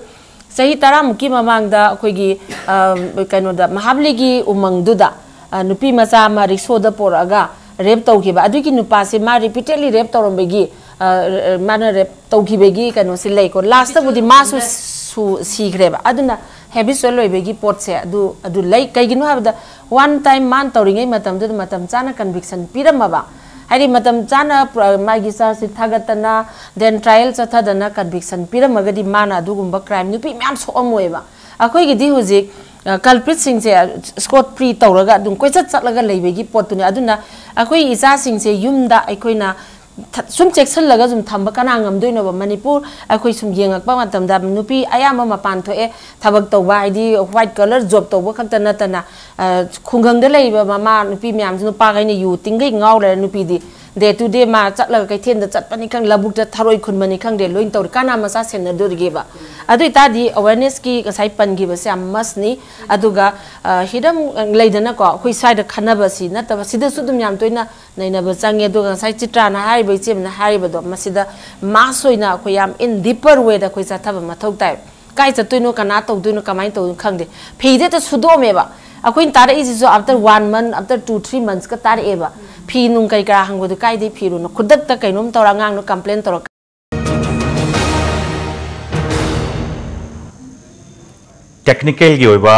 ꯆꯍꯤ ꯇꯔꯥꯃꯨꯛꯀꯤ ꯃꯃꯥꯡꯗ ꯑꯩꯈꯣꯏꯒꯤ, ꯑ, ꯀꯩꯅꯣꯗ, ꯃꯍꯥꯕꯂꯤꯒꯤ ꯎꯃꯪꯗꯨꯗ, ꯑ, ꯅꯨꯄꯤ ꯃꯆꯥ ꯑꯃ ꯔꯤꯛꯁꯣꯗ ꯄꯣꯔꯛꯑꯒ ꯔꯦꯞ ꯇꯧꯈꯤꯕ꯫ ꯑꯗꯨꯒꯤ ꯅꯨꯄꯥꯁꯦ ꯃꯥ repeatedly rape ꯇꯧꯔꯝꯕꯒꯤ, ꯑ, ꯃꯥꯅ ꯔꯦꯞ ꯇꯧꯈꯤꯕꯒꯤ ꯀꯩꯅꯣꯁꯦ ꯂꯩꯀꯣ꯫ ꯂꯥꯁꯇꯕꯨꯗꯤ ꯃꯥꯁꯨ ꯁꯨ-, ꯁꯤꯈ꯭ꯔꯦꯕ꯫ ꯑꯗꯨꯅ ꯍꯦꯕꯤꯆꯨꯋꯦꯜ ꯑꯣꯏꯕꯒꯤ ꯄꯣꯠꯁꯦ ꯑꯗꯨ ꯑꯗꯨ ꯂꯩ꯫ ꯀꯩꯒꯤꯅꯣ ꯍꯥꯏꯕꯗ, ꯋꯥꯟ ꯇꯥꯏꯝ ꯃꯥꯅ ꯇꯧꯔꯤꯉꯩ ꯃꯇꯝꯗꯨꯗ ꯃꯇꯝ ꯆꯥꯅ ꯀꯟꯚꯤꯛꯁꯟ ꯄꯤꯔꯝꯃꯕ, ꯍꯥꯏꯗꯤ ꯃꯇꯝ ꯆꯥꯅ ꯄ꯭ꯔ- ꯃꯥꯒꯤ ꯆꯥꯔꯖꯁꯤ ꯊꯥꯒꯠꯇꯅ, ꯗꯦꯟ ꯇ꯭ꯔꯥꯏꯌꯦꯜ ꯆꯠꯊꯗꯅ ꯀꯟꯚꯤꯛꯁꯟ ꯄꯤꯔꯝꯃꯒꯗꯤ ꯃꯥꯅ ꯑꯗꯨꯒꯨꯝꯕ ꯀ꯭ꯔꯥꯏꯝ ꯅꯨꯄꯤ ꯃꯌꯥꯝ ꯁꯣꯛꯑꯝꯃꯣꯏꯕ꯫ ꯑꯩꯈꯣꯏꯒꯤꯗꯤ ꯍꯧꯖꯤꯛ ꯀꯜꯄ꯭ꯔꯤꯠꯁꯤꯡꯁꯦ ꯁ꯭ꯀꯣꯠ ꯐ꯭ꯔꯤ ꯇꯧꯔꯒ ꯑꯗꯨꯝ ꯀꯣꯏꯆꯠ ꯆꯠꯂꯒ ꯂꯩꯕꯒꯤ ꯄꯣꯠꯇꯨꯅꯤ꯫ ꯑꯗꯨꯅ ꯑꯩꯈꯣꯏ ꯏꯆꯥꯁꯤꯡꯁꯦ ꯌꯨꯝꯗ ꯑꯩꯈꯣꯏꯅ ꯊ- ꯁꯨꯝ ꯆꯦꯛꯁꯤꯜꯂꯒ ꯁꯨꯝ ꯊꯝꯕ ꯀꯅꯥ ꯉꯝꯗꯣꯏꯅꯣꯕ? ꯃꯅꯤꯄꯨꯔ ꯑꯩꯈꯣꯏ ꯁꯨꯝ ꯌꯦꯡꯉꯛꯄ ꯃꯇꯝꯗ ꯅꯨꯄꯤ ꯑꯌꯥꯝꯕ ꯃꯄꯥꯟ ꯊꯣꯛꯑꯦ, ꯊꯕꯛ ꯇꯧꯕ ꯍꯥꯏꯗꯤ ꯋꯥꯏꯠ ꯀꯂꯔ ꯖꯣꯕ ꯇꯧꯕ ꯈꯛꯇ ꯅꯠꯇꯅ, ꯑ, ꯈꯨꯡꯒꯪꯗ ꯂꯩꯔꯤꯕ ꯃꯃꯥ ꯅꯨꯄꯤ ꯃꯌꯥꯝꯁꯤ, ꯅꯨꯄꯥꯈꯩꯅ ꯌꯨ ꯇꯤꯡꯒꯩ ꯉꯥꯎ ꯂꯩꯔꯦ꯫ ꯅꯨꯄꯤꯗꯤ ꯗꯦ ꯇꯨ ꯗꯦ ꯃꯥ ꯆꯠꯂꯒ ꯀꯩꯊꯦꯜꯗ ꯆꯠꯄꯅꯤ ꯈꯪꯗꯦ, ꯂꯧꯕꯨꯛꯇ ꯊꯔꯣꯏ ꯈꯨꯟꯕꯅꯤ ꯈꯪꯗꯦ, ꯂꯣꯏꯅ ꯇꯧꯔꯤ꯫ ꯀꯅꯥ ꯃꯆꯥ ꯁꯦꯟꯅꯗꯣꯔꯤꯒꯦꯕ? ꯑꯗꯨ ꯑꯣꯏꯇꯥꯔꯗꯤ ꯑꯋꯦꯔꯅꯦꯁꯀꯤ ꯉꯁꯥꯏ ꯄꯟꯈꯤꯕꯁꯦ ꯌꯥꯝ ꯃꯁꯅꯤ꯫ ꯑꯗꯨꯒ, ꯑ, ꯍꯤꯔꯝ ꯂꯩꯗꯅꯀꯣ, ꯑꯩꯈꯣꯏ ꯁ꯭ꯋꯥꯏꯗ ꯈꯟꯅꯕꯁꯤ ꯅꯠꯇꯕ, ꯁꯤꯗꯁꯨ ꯑꯗꯨꯝ ꯌꯥꯝ ꯇꯣꯏꯅ ꯅꯩꯅꯕ ꯆꯪꯉꯦ꯫ ꯑꯗꯨꯒ ꯉꯁꯥꯏ ꯆꯤꯇ꯭ꯔꯥꯅ ꯍꯥꯏꯔꯤꯕ, ꯏꯆꯦꯝꯅ ꯍꯥꯏꯔꯤꯕꯗꯣ, ꯃꯁꯤꯗ ꯃꯥꯁ ꯑꯣꯏꯅ ꯑꯩꯈꯣꯏ ꯌꯥꯝ ꯏꯟ ꯗꯤꯄꯔ ꯋꯦꯗ ꯑꯩꯈꯣꯏ ꯆꯠꯊꯕ ꯃꯊꯧ ꯇꯥꯏ꯫ ꯀꯥꯏ ꯆꯠꯇꯣꯏꯅꯣ, ꯀꯅꯥ ꯇꯧꯗꯣꯏꯅꯣ, ꯀꯃꯥꯏꯅ ꯇꯧꯗꯣꯏꯅꯣ ꯈꯪꯗꯦ꯫ ꯐꯤꯗꯤ ꯍꯦꯛꯇ ꯁꯨꯗꯣꯛꯑꯝꯃꯦꯕ꯫ ꯑꯩꯈꯣꯏꯅ ꯇꯥꯔꯛꯏꯁꯤꯁꯨ after one month, after two, three months ꯀ ꯇꯥꯔꯛꯑꯦꯕ꯫ ꯐꯤ ꯅꯨꯡ ꯀꯩ ꯀꯔꯥ ꯍꯪꯕꯗꯨ ꯀꯥꯏꯗꯩ ꯐꯤꯔꯣꯅꯣ? ꯈꯨꯗꯛꯇ ꯀꯩꯅꯣꯝ ꯇꯧꯔ ꯑꯉꯥꯡꯅ ꯀꯝꯄ꯭ꯂꯦꯟ ꯇꯧꯔꯛ ꯇꯦꯛꯅꯤꯀꯦꯜꯒꯤ ꯑꯣꯏꯕ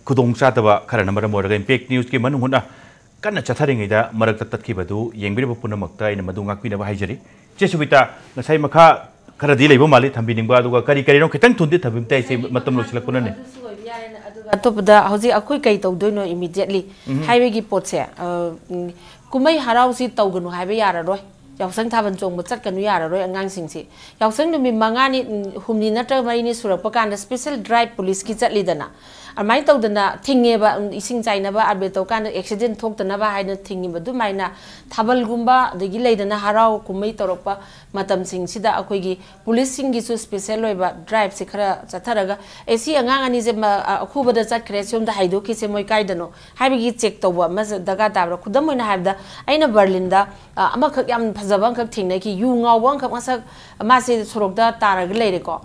ꯈꯨꯗꯣꯡꯆꯥꯗꯕ ꯈꯔꯅ ꯃꯔꯝ ꯑꯣꯏꯔꯒ ꯏꯝꯄꯦꯛ ꯅ꯭ꯌꯨꯁꯀꯤ ꯃꯅꯨꯡ ꯍꯨꯠꯅ ꯀꯟꯅ ꯆꯠꯊꯔꯤꯉꯩꯗ ꯃꯔꯛꯇ ꯇꯠꯈꯤꯕꯗꯨ ꯌꯦꯡꯕꯤꯔꯤꯕ ꯄꯨꯝꯅꯃꯛꯇ ꯑꯩꯅ ꯃꯗꯨ ꯉꯥꯛꯄꯤꯅꯕ ꯍꯥꯏꯖꯔꯤ꯫ ꯆꯦ ꯁꯨꯕꯤꯇꯥ, ꯉꯁꯥꯏ ꯃꯈꯥ ꯈꯔꯗꯤ ꯂꯩꯕ ꯃꯥꯜꯂꯤ ꯊꯝꯕꯤꯅꯤꯡꯕ, ꯑꯗꯨꯒ ꯀꯔꯤ ꯀꯔꯤꯅꯣ ꯈꯤꯇꯪ ꯊꯨꯅꯗꯤ ꯊꯝꯕꯤꯕ ꯇꯥꯏ, ꯏꯆꯦ, ꯃꯇꯝ ꯂꯣꯏꯁꯤꯜꯂꯛꯄꯅꯅꯦ꯫ ꯑꯗꯨꯁꯨ ꯑꯣꯏꯕ ꯌꯥꯔꯦꯅ꯫ ꯑꯗꯨꯒ ꯑꯇꯣꯞꯄꯗ ꯍꯧꯖꯤꯛ ꯑꯩꯈꯣꯏ ꯀꯩ ꯇꯧꯗꯣꯏꯅꯣ? Immediately ꯍꯥꯏꯕꯒꯤ ꯄꯣꯠꯁꯦ, ꯑ, ꯎꯝ, ꯀꯨꯝꯍꯩ ꯍꯔꯥꯎꯁꯤ ꯇꯧꯒꯅꯨ ꯍꯥꯏꯕ ꯌꯥꯔꯔꯣꯏ, ꯌꯥꯎꯁꯪ ꯊꯥꯕꯜ ꯆꯣꯡꯕ ꯆꯠꯀꯅꯨ ꯌꯥꯔꯔꯣꯏ ꯑꯉꯥꯡꯁꯤꯡꯁꯤ꯫ ꯌꯥꯎꯁꯪ ꯅꯨꯃꯤꯠ ꯃꯉꯥꯅꯤ, ꯎꯝ, ꯍꯨꯝꯅꯤ ꯅꯠꯇ꯭ꯔꯒ ꯃꯔꯤꯅꯤ ꯁꯨꯔꯛꯄ ꯀꯥꯟꯗ ꯁ꯭ꯄꯦꯁꯦꯜ ꯗ꯭ꯔꯥꯏꯚ ꯄꯨꯂꯤꯁꯀꯤ ꯆꯠꯂꯤꯗꯅ, ꯑꯗꯨꯃꯥꯏꯅ ꯇꯧꯗꯅ ꯊꯤꯡꯉꯦꯕ꯫ ꯎꯝ, ꯏꯁꯤꯡ ꯆꯥꯏꯅꯕ, ꯑꯕꯦꯔ ꯇꯧꯀꯥꯟꯗ ꯑꯦꯛꯁꯤꯗꯦꯟ ꯊꯣꯛꯇꯅꯕ ꯍꯥꯏꯅ ꯊꯤꯡꯉꯤꯕ꯫ ꯑꯗꯨꯃꯥꯏꯅ ꯊꯥꯕꯜꯒꯨꯝꯕ, ꯑꯗꯒꯤ ꯂꯩꯗꯅ ꯍꯔꯥꯎ ꯀꯨꯝꯍꯩ ꯇꯧꯔꯛꯄ ꯃꯇꯝꯁꯤꯡꯁꯤꯗ ꯑꯩꯈꯣꯏꯒꯤ ꯄꯨꯂꯤꯁꯁꯤꯡꯒꯤꯁꯨ ꯁ꯭ꯄꯦꯁꯦꯜ ꯑꯣꯏꯕ ꯗ꯭ꯔꯥꯏꯚꯁꯦ ꯈꯔ ꯆꯠꯊꯔꯒ, ꯑꯦ, ꯁꯤ ꯑꯉꯥꯡ ꯑꯅꯤꯁꯦ ꯃ-, ꯑ-, ꯑꯈꯨꯕꯗ ꯆꯠꯈ꯭ꯔꯦ, ꯁꯣꯝꯗ ꯍꯥꯏꯗꯣꯛꯈꯤꯁꯦ, ꯃꯣꯏ ꯀꯥꯏꯗꯅꯣ ꯍꯥꯏꯕꯒꯤ ꯆꯦꯛ ꯇꯧꯕ ꯑꯃ ꯗꯔꯀꯥꯔ ꯇꯥꯕ꯭ꯔꯥ? ꯈꯨꯗꯝ ꯑꯣꯏꯅ ꯍꯥꯏꯔꯕꯗ, ꯑꯩꯅ ꯕꯔꯂꯤꯟꯗ, ꯑ, ꯑꯃꯈꯛ ꯌꯥꯝ ꯐꯖꯕ ꯑꯃꯈꯛ ꯊꯦꯡꯅꯈꯤ꯫ ꯌꯨ ꯉꯥꯎꯕ ꯑꯃꯈꯛ, ꯃꯁꯛ, ꯃꯥꯁꯦ ꯁꯣꯔꯣꯛꯇ ꯇꯥꯔꯒ ꯂꯩꯔꯦꯀꯣ꯫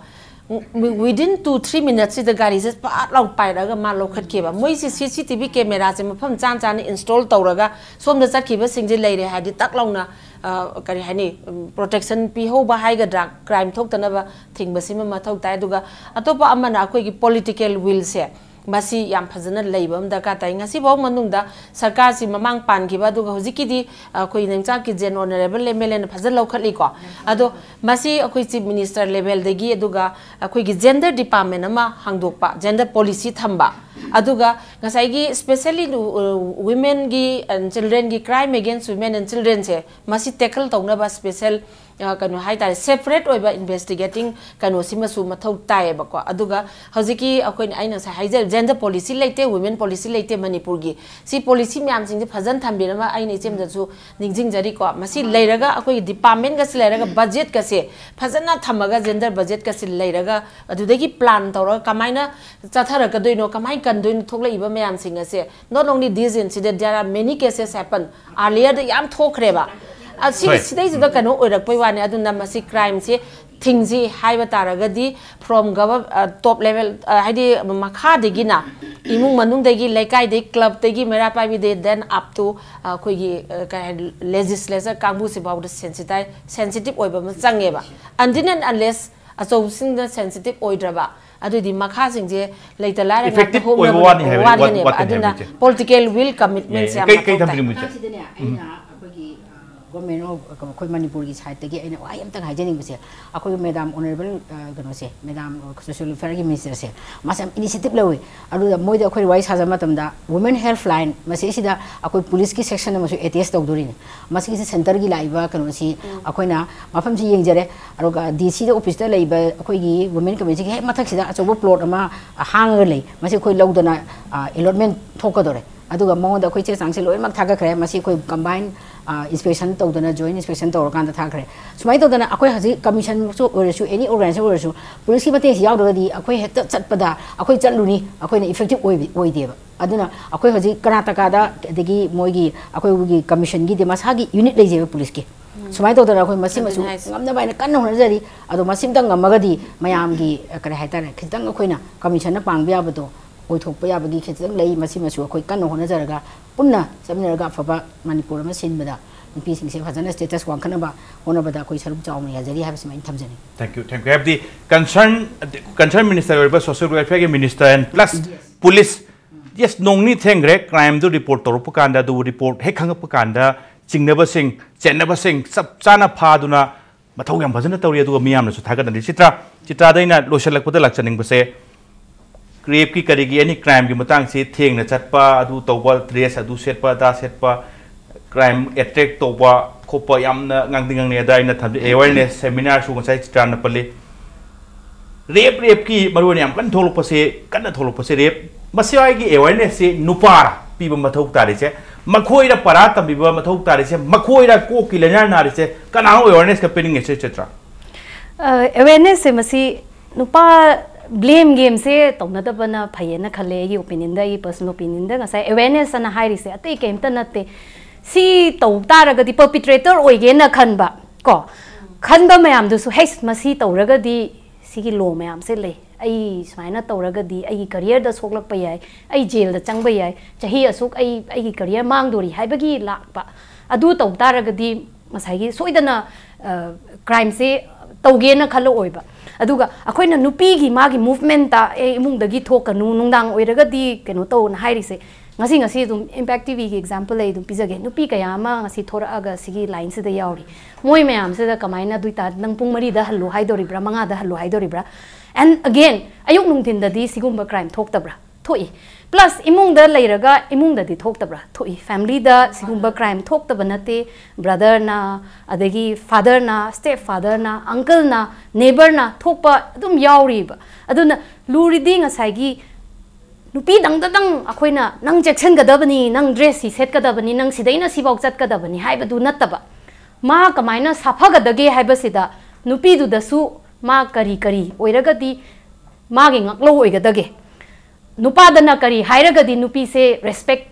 Within two three minutes ꯁꯤꯗ ꯒꯥꯔꯤꯁꯦ ꯄꯥꯠ ꯂꯥꯎ ꯄꯥꯏꯔꯛꯑꯒ ꯃꯥ ꯂꯧꯈꯠꯈꯤꯕ꯫ ꯃꯣꯏꯁꯤ C C T V camera ꯁꯦ ꯃꯐꯝ ꯆꯥ ꯆꯥꯅ install ꯇꯧꯔꯒ ꯁꯣꯝꯗ ꯆꯠꯈꯤꯕꯁꯤꯡꯁꯦ ꯂꯩꯔꯦ ꯍꯥꯏꯔꯗꯤ ꯇꯛ ꯂꯥꯎꯅ, ꯑ, ꯀꯔꯤ ꯍꯥꯏꯅꯤ, ꯎꯝ, protection ꯄꯤꯍꯧꯕ ꯍꯥꯏꯒꯗ꯭ꯔꯥ, crime ꯊꯣꯛꯇꯅꯕ ꯊꯤꯡꯕꯁꯤꯃ ꯃꯊꯧ ꯇꯥꯏ꯫ ꯑꯗꯨꯒ ꯑꯇꯣꯞꯄ ꯑꯃꯅ ꯑꯩꯈꯣꯏꯒꯤ political will ꯁꯦ ꯃꯁꯤ ꯌꯥꯝ ꯐꯖꯅ ꯂꯩꯕ ꯑꯃ ꯗꯔꯀꯥꯔ ꯇꯥꯏ꯫ ꯉꯁꯤꯐꯥꯎ ꯃꯅꯨꯡꯗ ꯁꯔꯀꯥꯔꯁꯤ ꯃꯃꯥꯡ ꯄꯥꯟꯈꯤꯕ, ꯑꯗꯨꯒ ꯍꯧꯖꯤꯛꯀꯤꯗꯤ ꯑꯩꯈꯣꯏ ꯅꯪꯆꯥꯛꯀꯤ ꯖꯦꯟ honourable M L A ꯅ ꯐꯖꯅ ꯂꯧꯈꯠꯂꯤꯀꯣ꯫ ꯑꯗꯣ ꯃꯁꯤ ꯑꯩꯈꯣꯏ Chief Minister level ꯗꯒꯤ, ꯑꯗꯨꯒ ꯑꯩꯈꯣꯏꯒꯤ gender department ꯑꯃ ꯍꯥꯡꯗꯣꯛꯄ, gender policy ꯊꯝꯕ, ꯑꯗꯨꯒ ꯉꯁꯥꯏꯒꯤ specially, ꯑ, women ꯒꯤ and children ꯒꯤ, crime against women and children ꯁꯦ ꯃꯁꯤ tackle ꯇꯧꯅꯕ special, ꯑ, ꯀꯩꯅꯣ ꯍꯥꯏꯇꯥꯔꯦ, separate ꯑꯣꯏꯕ investigating ꯀꯩꯅꯣꯁꯤꯃꯁꯨ ꯃꯊꯧ ꯇꯥꯏꯌꯦꯕꯀꯣ꯫ ꯑꯗꯨꯒ ꯍꯧꯖꯤꯛꯀꯤ ꯑꯩꯈꯣꯏꯅ, ꯑꯩꯅ ꯉꯁꯥꯏ ꯍꯥꯏꯖꯔꯦ, gender policy ꯂꯩꯇꯦ, women policy ꯂꯩꯇꯦ ꯃꯅꯤꯄꯨꯔꯒꯤ꯫ ꯁꯤ policy ꯃꯌꯥꯝꯁꯤꯡꯁꯦ ꯐꯖꯅ ꯊꯝꯕꯤꯔꯝꯃ ꯑꯩꯅ ꯏꯆꯦꯝꯗꯁꯨ ꯅꯤꯡꯁꯤꯡꯖꯔꯤꯀꯣ꯫ ꯃꯁꯤ ꯂꯩꯔꯒ ꯑꯩꯈꯣꯏꯒꯤ department ꯒꯁꯤ ꯂꯩꯔꯒ, budget ꯒꯁꯦ ꯐꯖꯅ ꯊꯝꯃꯒ, gender budget ꯒꯁꯤ ꯂꯩꯔꯒ, ꯑꯗꯨꯗꯒꯤ plan ꯇꯧꯔꯒ ꯀꯃꯥꯏꯅ ꯆꯠꯊꯔꯛꯀꯗꯣꯏꯅꯣ, ꯀꯃꯥꯏꯅ ꯀꯟꯗꯣꯏꯅꯣ ꯊꯣꯛꯂꯛꯏꯕ ꯃꯌꯥꯝꯁꯤꯡ ꯑꯁꯦ? Not only this incident, there are many cases happen꯫ Earlier ꯗ ꯌꯥꯝ ꯊꯣꯛꯈ꯭ꯔꯦꯕ꯫ ꯑ, ꯁꯤ, ꯍꯣꯏ꯫ ꯁꯤꯗꯩꯁꯤꯗ ꯀꯩꯅꯣ ꯑꯣꯏꯔꯛꯄꯩ ꯋꯥꯅꯤ꯫ ꯑꯗꯨꯅ ꯃꯁꯤ crime ꯁꯦ ꯊꯤꯡꯁꯤ ꯍꯥꯏꯕ ꯇꯥꯔꯒꯗꯤ from govern-, ꯑ, top level, ꯑ, ꯍꯥꯏꯗꯤ ꯃꯈꯥꯗꯒꯤꯅ, ꯏꯃꯨꯡ ꯃꯅꯨꯡꯗꯒꯤ, ꯂꯩꯀꯥꯏꯗꯒꯤ, club ꯇꯒꯤ, ꯃꯩꯔꯥ ꯄꯥꯏꯕꯤꯗꯩ, then up to, ꯑ, ꯑꯩꯈꯣꯏꯒꯤ, ꯑ, ꯀꯩ ꯍꯥꯏ, legislature ꯀꯥꯡꯕꯨꯁꯤꯐꯥꯎꯗ sensitize, sensitive ꯑꯣꯏꯕ ꯑꯃ ꯆꯪꯉꯦꯕ꯫ Until and unless ꯑꯆꯧꯕꯁꯤꯡꯗ sensitive ꯑꯣꯏꯗ꯭ꯔꯕ, ꯑꯗꯨꯗꯤ ꯃꯈꯥꯁꯤꯡꯁꯦ ꯂꯩꯇ ꯂꯥꯏꯔ ꯉꯥꯛꯇ effective ꯑꯣꯏꯕ ꯍꯣꯡꯅꯕ ꯋꯥꯅꯤ ꯍꯥꯏꯕ ꯋꯥꯅꯦꯕ꯫ ꯋꯥꯠꯀꯅꯦꯕ꯫ ꯋꯥꯠꯀꯅꯦꯕ ꯑꯗꯨꯅ ꯏꯆꯦ꯫ Political will, commitment ꯁꯦ ꯌꯥꯝ ꯀꯩ, ꯀꯩ ꯃꯊꯧ ꯇꯥꯏ꯫ ꯊꯝꯕꯤꯔꯤꯃꯣ ꯏꯆꯦ? ꯃꯇꯥꯡꯁꯤꯗꯅꯦ, ꯎꯝ꯫ ꯑꯩꯅ ꯑꯩꯈꯣꯏꯒꯤ, ꯑ, government of, ꯑꯩꯈꯣꯏ ꯃꯅꯤꯄꯨꯔꯒꯤ side ꯇꯒꯤ ꯑꯩꯅ ꯋꯥꯍꯩ ꯑꯝꯇꯪ ꯍꯥꯏꯖꯅꯤꯡꯕꯁꯦ, ꯑꯩꯈꯣꯏꯒꯤ madam honourable, ꯑ, ꯀꯩꯅꯣꯁꯦ, madam social welfare ꯒꯤ minister ꯁꯦ, ꯃꯥꯁꯦ ꯌꯥꯝ initiative ꯂꯧꯋꯤ꯫ ꯑꯗꯨꯗ ꯃꯣꯏꯗ ꯑꯩꯈꯣꯏ ꯋꯥꯔꯤ ꯁꯥꯖꯕ ꯃꯇꯝꯗ, women helpline ꯃꯁꯤꯁꯤꯗ ꯑꯩꯈꯣꯏ police ꯀꯤ section ꯑꯃꯁꯨ attach ꯇꯧꯗꯣꯔꯤꯅꯤ꯫ ꯃꯁꯤꯒꯤꯁꯤ centre ꯒꯤ ꯂꯥꯛꯏꯕ ꯀꯩꯅꯣꯁꯤ ꯎꯝ꯫ ꯑꯩꯈꯣꯏꯅ ꯃꯐꯝꯁꯤ ꯌꯦꯡꯖꯔꯦ꯫ ꯑꯗꯨꯒ D C ꯗ office ꯇ ꯂꯩꯕ ꯑꯩꯈꯣꯏꯒꯤ women commission ꯁꯤꯒꯤ ꯍꯦꯛ ꯃꯊꯛꯁꯤꯗ ꯑꯆꯧꯕ plot ꯑꯃ ꯍꯥꯡꯉꯒ ꯂꯩ꯫ ꯃꯁꯤ ꯑꯩꯈꯣꯏ ꯂꯧꯗꯅ, ꯑ, allotment ꯊꯣꯛꯀꯗꯧꯔꯦ꯫ ꯑꯗꯨꯒ ꯃꯉꯣꯟꯗ ꯑꯩꯈꯣꯏ ꯆꯦ ꯆꯥꯡꯁꯦ ꯂꯣꯏꯅꯃꯛ ꯊꯥꯒꯠꯈ꯭ꯔꯦ꯫ ꯃꯁꯤ ꯑꯩꯈꯣꯏ combine, ꯑ, inspection ꯇꯧꯗꯅ, joint inspection ꯇꯧꯔꯀꯥꯟꯗ ꯊꯥꯈ꯭ꯔꯦ꯫ ꯁꯨꯃꯥꯏꯅ ꯇꯧꯗꯅ ꯑꯩꯈꯣꯏ ꯍꯧꯖꯤꯛ commission ꯁꯨ ꯑꯣꯏꯔꯁꯨ, any organization ꯑꯣꯏꯔꯁꯨ, police ꯀꯤ ꯃꯇꯦꯡꯁꯤ ꯌꯥꯎꯗ꯭ꯔꯒꯗꯤ ꯑꯩꯈꯣꯏ ꯍꯦꯛꯇ ꯆꯠꯄꯗ ꯑꯩꯈꯣꯏ ꯆꯠꯂꯨꯅꯤ, ꯑꯩꯈꯣꯏꯅ effective ꯑꯣꯏꯕ-, ꯑꯣꯏꯗꯦꯕ꯫ ꯑꯗꯨꯅ ꯑꯩꯈꯣꯏ ꯍꯧꯖꯤꯛ ꯀꯔꯅꯥꯇꯀꯥꯗ, ꯑꯗꯒꯤ ꯃꯣꯏꯒꯤ, ꯑꯩꯈꯣꯏꯒꯤ commission ꯒꯤꯗꯤ ꯃꯁꯥꯒꯤ unit ꯂꯩꯖꯩꯕ police ꯀꯤ꯫ ꯁꯨꯃꯥꯏꯅ ꯇꯧꯗꯅ ꯑꯩꯈꯣꯏ ꯃꯁꯤꯃꯁꯨ ꯉꯝꯅꯕ ꯍꯥꯏꯅ ꯀꯟꯅ ꯍꯣꯠꯅꯖꯔꯤ꯫ ꯑꯗꯣ ꯃꯁꯤꯃꯇꯪ ꯉꯝꯃꯒꯗꯤ ꯃꯌꯥꯝꯒꯤ, ꯑ, ꯀꯔꯤ ꯍꯥꯏꯇꯥꯔꯦ, ꯈꯤꯇꯪ ꯑꯩꯈꯣꯏꯅ commission ꯅ ꯄꯥꯡꯕ ꯌꯥꯕꯗꯣ ꯑꯣꯏꯊꯣꯛꯄ ꯌꯥꯕꯒꯤ ꯈꯤꯇꯪ ꯂꯩ꯫ ꯃꯁꯤꯃꯁꯨ ꯑꯩꯈꯣꯏ ꯀꯟꯅ ꯍꯣꯠꯅꯖꯔꯒ ꯄꯨꯟꯅ ꯆꯠꯃꯤꯟꯅꯔꯒ ꯑꯐꯕ ꯃꯅꯤꯄꯨꯔ ꯑꯃ ꯁꯤꯟꯕꯗ ꯅꯨꯄꯤꯁꯤꯡꯁꯦ ꯐꯖꯅ status ꯋꯥꯡꯈꯠꯅꯕ ꯍꯣꯠꯅꯕꯗ ꯑꯩꯈꯣꯏ ꯁꯔꯨꯛ ꯆꯥꯎꯅ ꯌꯥꯖꯔꯤ ꯍꯥꯏꯕꯁꯤꯃ ꯑꯩꯅ ꯊꯝꯖꯅꯤꯡꯏ꯫ Thank you, thank you. ꯍꯥꯏꯕꯗꯤ concern, concern minister ꯑꯣꯏꯔꯤꯕ social welfare ꯒꯤ minister and plus police, yes, ꯅꯣꯡꯅꯤ ꯊꯦꯡꯈ꯭ꯔꯦ crime ꯗꯨ report ꯇꯧꯔꯛꯄ ꯀꯥꯟꯗ, ꯑꯗꯨꯕꯨ report ꯍꯦꯛ ꯈꯪꯉꯛꯄ ꯀꯥꯟꯗ ꯆꯤꯡꯅꯕꯁꯤꯡ, ꯆꯦꯟꯅꯕꯁꯤꯡ ꯆꯞ ꯆꯥꯅ ꯐꯥꯗꯨꯅ ꯃꯊꯧ ꯌꯥꯝ ꯐꯖꯅ ꯇꯧꯔꯤ꯫ ꯑꯗꯨꯒ ꯃꯤꯌꯥꯝꯅꯁꯨ ꯊꯥꯒꯠꯅꯔꯤ꯫ ꯆꯤꯇ꯭ꯔꯥ, ꯆꯤꯇ꯭ꯔꯥꯗ ꯑꯩꯅ ꯂꯣꯏꯁꯤꯜꯂꯛꯄꯗ ꯂꯥꯛꯆꯅꯤꯡꯕꯁꯦ, rape ꯀꯤ ꯀꯔꯤꯒꯤ any crime ꯒꯤ ꯃꯇꯥꯡꯁꯤ ꯊꯦꯡꯅ ꯆꯠꯄ, ꯑꯗꯨ ꯇꯧꯕ, dress ꯑꯗꯨ ꯁꯦꯠꯄ, ꯑꯗꯥ ꯁꯦꯠꯄ, crime attract ꯇꯧꯕ ꯈꯣꯠꯄ ꯌꯥꯝꯅ ꯉꯥꯡꯗꯤ ꯉꯥꯡꯅꯩ꯫ ꯑꯗ ꯑꯩꯅ ꯊꯝꯖꯩ, awareness seminar ꯁꯨ ꯉꯁꯥꯏ ꯆꯤꯇ꯭ꯔꯥꯅ ꯄꯜꯂꯤ꯫ Rape, rape ꯀꯤ ꯃꯔꯨꯑꯣꯏꯅ ꯌꯥꯝ ꯀꯟꯅ ꯊꯣꯛꯂꯛꯄꯁꯦ, ꯀꯟꯅ ꯊꯣꯛꯂꯛꯄꯁꯦ rape꯫ ꯃꯁꯤꯒꯤ awareness ꯁꯤ ꯅꯨꯄꯥꯔ ꯄꯤꯕ ꯃꯊꯧ ꯇꯥꯔꯤꯁꯦ, ꯃꯈꯣꯏꯗ ꯄꯔꯥ ꯇꯝꯕꯤꯕ ꯃꯊꯧ ꯇꯥꯔꯤꯁꯦ, ꯃꯈꯣꯏꯗ ꯀꯣꯛꯀꯤ ꯂꯥꯏꯅꯥ ꯅꯥꯔꯤꯁꯦ, ꯀꯅꯥꯅꯣ awareness ꯀ ꯄꯤꯅꯤꯡꯉꯤꯁꯦ, ꯆꯤꯇ꯭ꯔꯥ? ꯑ, awareness ꯁꯦ ꯃꯁꯤ ꯅꯨꯄꯥ blame game ꯁꯦ ꯇꯧꯅꯗꯕꯅ ꯐꯩꯌꯦꯅ ꯈꯜꯂꯦ꯫ ꯑꯩꯒꯤ opinion ꯗ, ꯑꯩꯒꯤ personal opinion ꯗ ꯉꯁꯥꯏ awareness ꯑꯅ ꯍꯥꯏꯔꯤꯁꯦ ꯑꯇꯩ ꯀꯩꯝꯇ ꯅꯠꯇꯦ꯫ ꯁꯤ ꯇꯧ ꯇꯥꯔꯒꯗꯤ perpetrator ꯑꯣꯏꯒꯦꯅ ꯈꯟꯕ, ꯀꯣ, ꯈꯟꯕ ꯃꯌꯥꯝꯗꯨꯁꯨ, "ꯍꯩꯁ, ꯃꯁꯤ ꯇꯧꯔꯒꯗꯤ ꯁꯤꯒꯤ law ꯃꯌꯥꯝꯁꯦ ꯂꯩ, ꯑꯩ ꯁꯨꯃꯥꯏꯅ ꯇꯧꯔꯒꯗꯤ ꯑꯩꯒꯤ career ꯗ ꯁꯣꯛꯂꯛꯄ ꯌꯥꯏ, ꯑꯩ jail ꯗ ꯆꯪꯕ ꯌꯥꯏ, ꯆꯍꯤ ꯑꯁꯨꯛ ꯑꯩ, ꯑꯩꯒꯤ career ꯃꯥꯡꯗꯣꯔꯤ" ꯍꯥꯏꯕꯒꯤ ꯂꯥꯛꯄ꯫ ꯑꯗꯨ ꯇꯧ ꯇꯥꯔꯒꯗꯤ ꯉꯁꯥꯏꯒꯤ ꯁꯣꯏꯗꯅ, ꯑ, crime ꯁꯦ ꯇꯧꯒꯦꯅ ꯈꯜꯂꯛꯑꯣꯏꯕ꯫ ꯑꯗꯨꯒ ꯑꯩꯈꯣꯏꯅ ꯅꯨꯄꯤꯒꯤ ꯃꯥꯒꯤ movement ꯇ, "ꯑꯦ, ꯏꯃꯨꯡꯗꯒꯤ ꯊꯣꯛꯀꯅꯨ, ꯅꯨꯡꯗꯥꯡ ꯑꯣꯏꯔꯒꯗꯤ ꯀꯩꯅꯣ ꯇꯧꯅ" ꯍꯥꯏꯔꯤꯁꯦ, ꯉꯁꯤ, ꯉꯁꯤ ꯑꯗꯨꯝ Impact T V ꯒꯤ example ꯑꯩ ꯑꯗꯨꯝ ꯄꯤꯖꯒꯦ꯫ ꯅꯨꯄꯤ ꯀꯌꯥ ꯑꯃ ꯉꯁꯤ ꯊꯣꯔꯛꯑꯒ ꯁꯤꯒꯤ line ꯁꯤꯗ ꯌꯥꯎꯔꯤ꯫ ꯃꯣꯏ ꯃꯌꯥꯝꯁꯤꯗ ꯀꯃꯥꯏꯅ, ꯑꯗꯨ ꯑꯣꯏꯇꯥꯔꯗꯤ ꯅꯪ ꯄꯨꯡ ꯃꯔꯤꯗ ꯍꯜꯂꯨ ꯍꯥꯏꯗꯣꯔꯤꯕ꯭ꯔꯥ, ꯃꯉꯥꯗ ꯍꯜꯂꯨ ꯍꯥꯏꯗꯣꯔꯤꯕ꯭ꯔꯥ? And again, ꯑꯌꯨꯛ ꯅꯨꯡꯊꯤꯟꯗꯗꯤ ꯁꯤꯒꯨꯝꯕ crime ꯊꯣꯛꯇꯕ꯭ꯔꯥ? ꯊꯣꯛꯏ꯫ Plus, ꯏꯃꯨꯡꯗ ꯂꯩꯔꯒ ꯏꯃꯨꯡꯗꯗꯤ ꯊꯣꯛꯇꯕ꯭ꯔꯥ? ꯊꯣꯛꯏ꯫ Family ꯗ ꯁꯤꯒꯨꯝꯕ crime ꯊꯣꯛꯇꯕ ꯅꯠꯇꯦ꯫ Brother ꯅ, ꯑꯗꯒꯤ father ꯅ, step father ꯅ, uncle ꯅ, neighbor ꯅ ꯊꯣꯛꯄ ꯑꯗꯨꯝ ꯌꯥꯎꯔꯤꯕ꯫ ꯑꯗꯨꯅ ꯂꯨꯔꯤꯗꯤ ꯉꯁꯥꯏꯒꯤ ꯅꯨꯄꯤꯗꯪꯗꯗꯪ ꯑꯩꯈꯣꯏꯅ "ꯅꯪ ꯆꯦꯛꯁꯤꯟꯒꯗꯕꯅꯤ, ꯅꯪ dress ꯁꯤ ꯁꯦꯠꯀꯗꯕꯅꯤ, ꯅꯪ ꯁꯤꯗꯩꯅ ꯁꯤꯐꯥꯎ ꯆꯠꯀꯗꯕꯅꯤ" ꯍꯥꯏꯕꯗꯨ ꯅꯠꯇꯕ, ꯃꯥ ꯀꯃꯥꯏꯅ ꯁꯥꯐꯒꯗꯒꯦ ꯍꯥꯏꯕꯁꯤꯗ ꯅꯨꯄꯤꯗꯨꯗꯁꯨ ꯃꯥ ꯀꯔꯤ ꯀꯔꯤ ꯑꯣꯏꯔꯒꯗꯤ ꯃꯥꯒꯤ ꯉꯥꯛꯂꯧ ꯑꯣꯏꯒꯗꯒꯦ, ꯅꯨꯄꯥꯗꯅ ꯀꯔꯤ ꯍꯥꯏꯔꯒꯗꯤ ꯅꯨꯄꯤꯁꯦ respect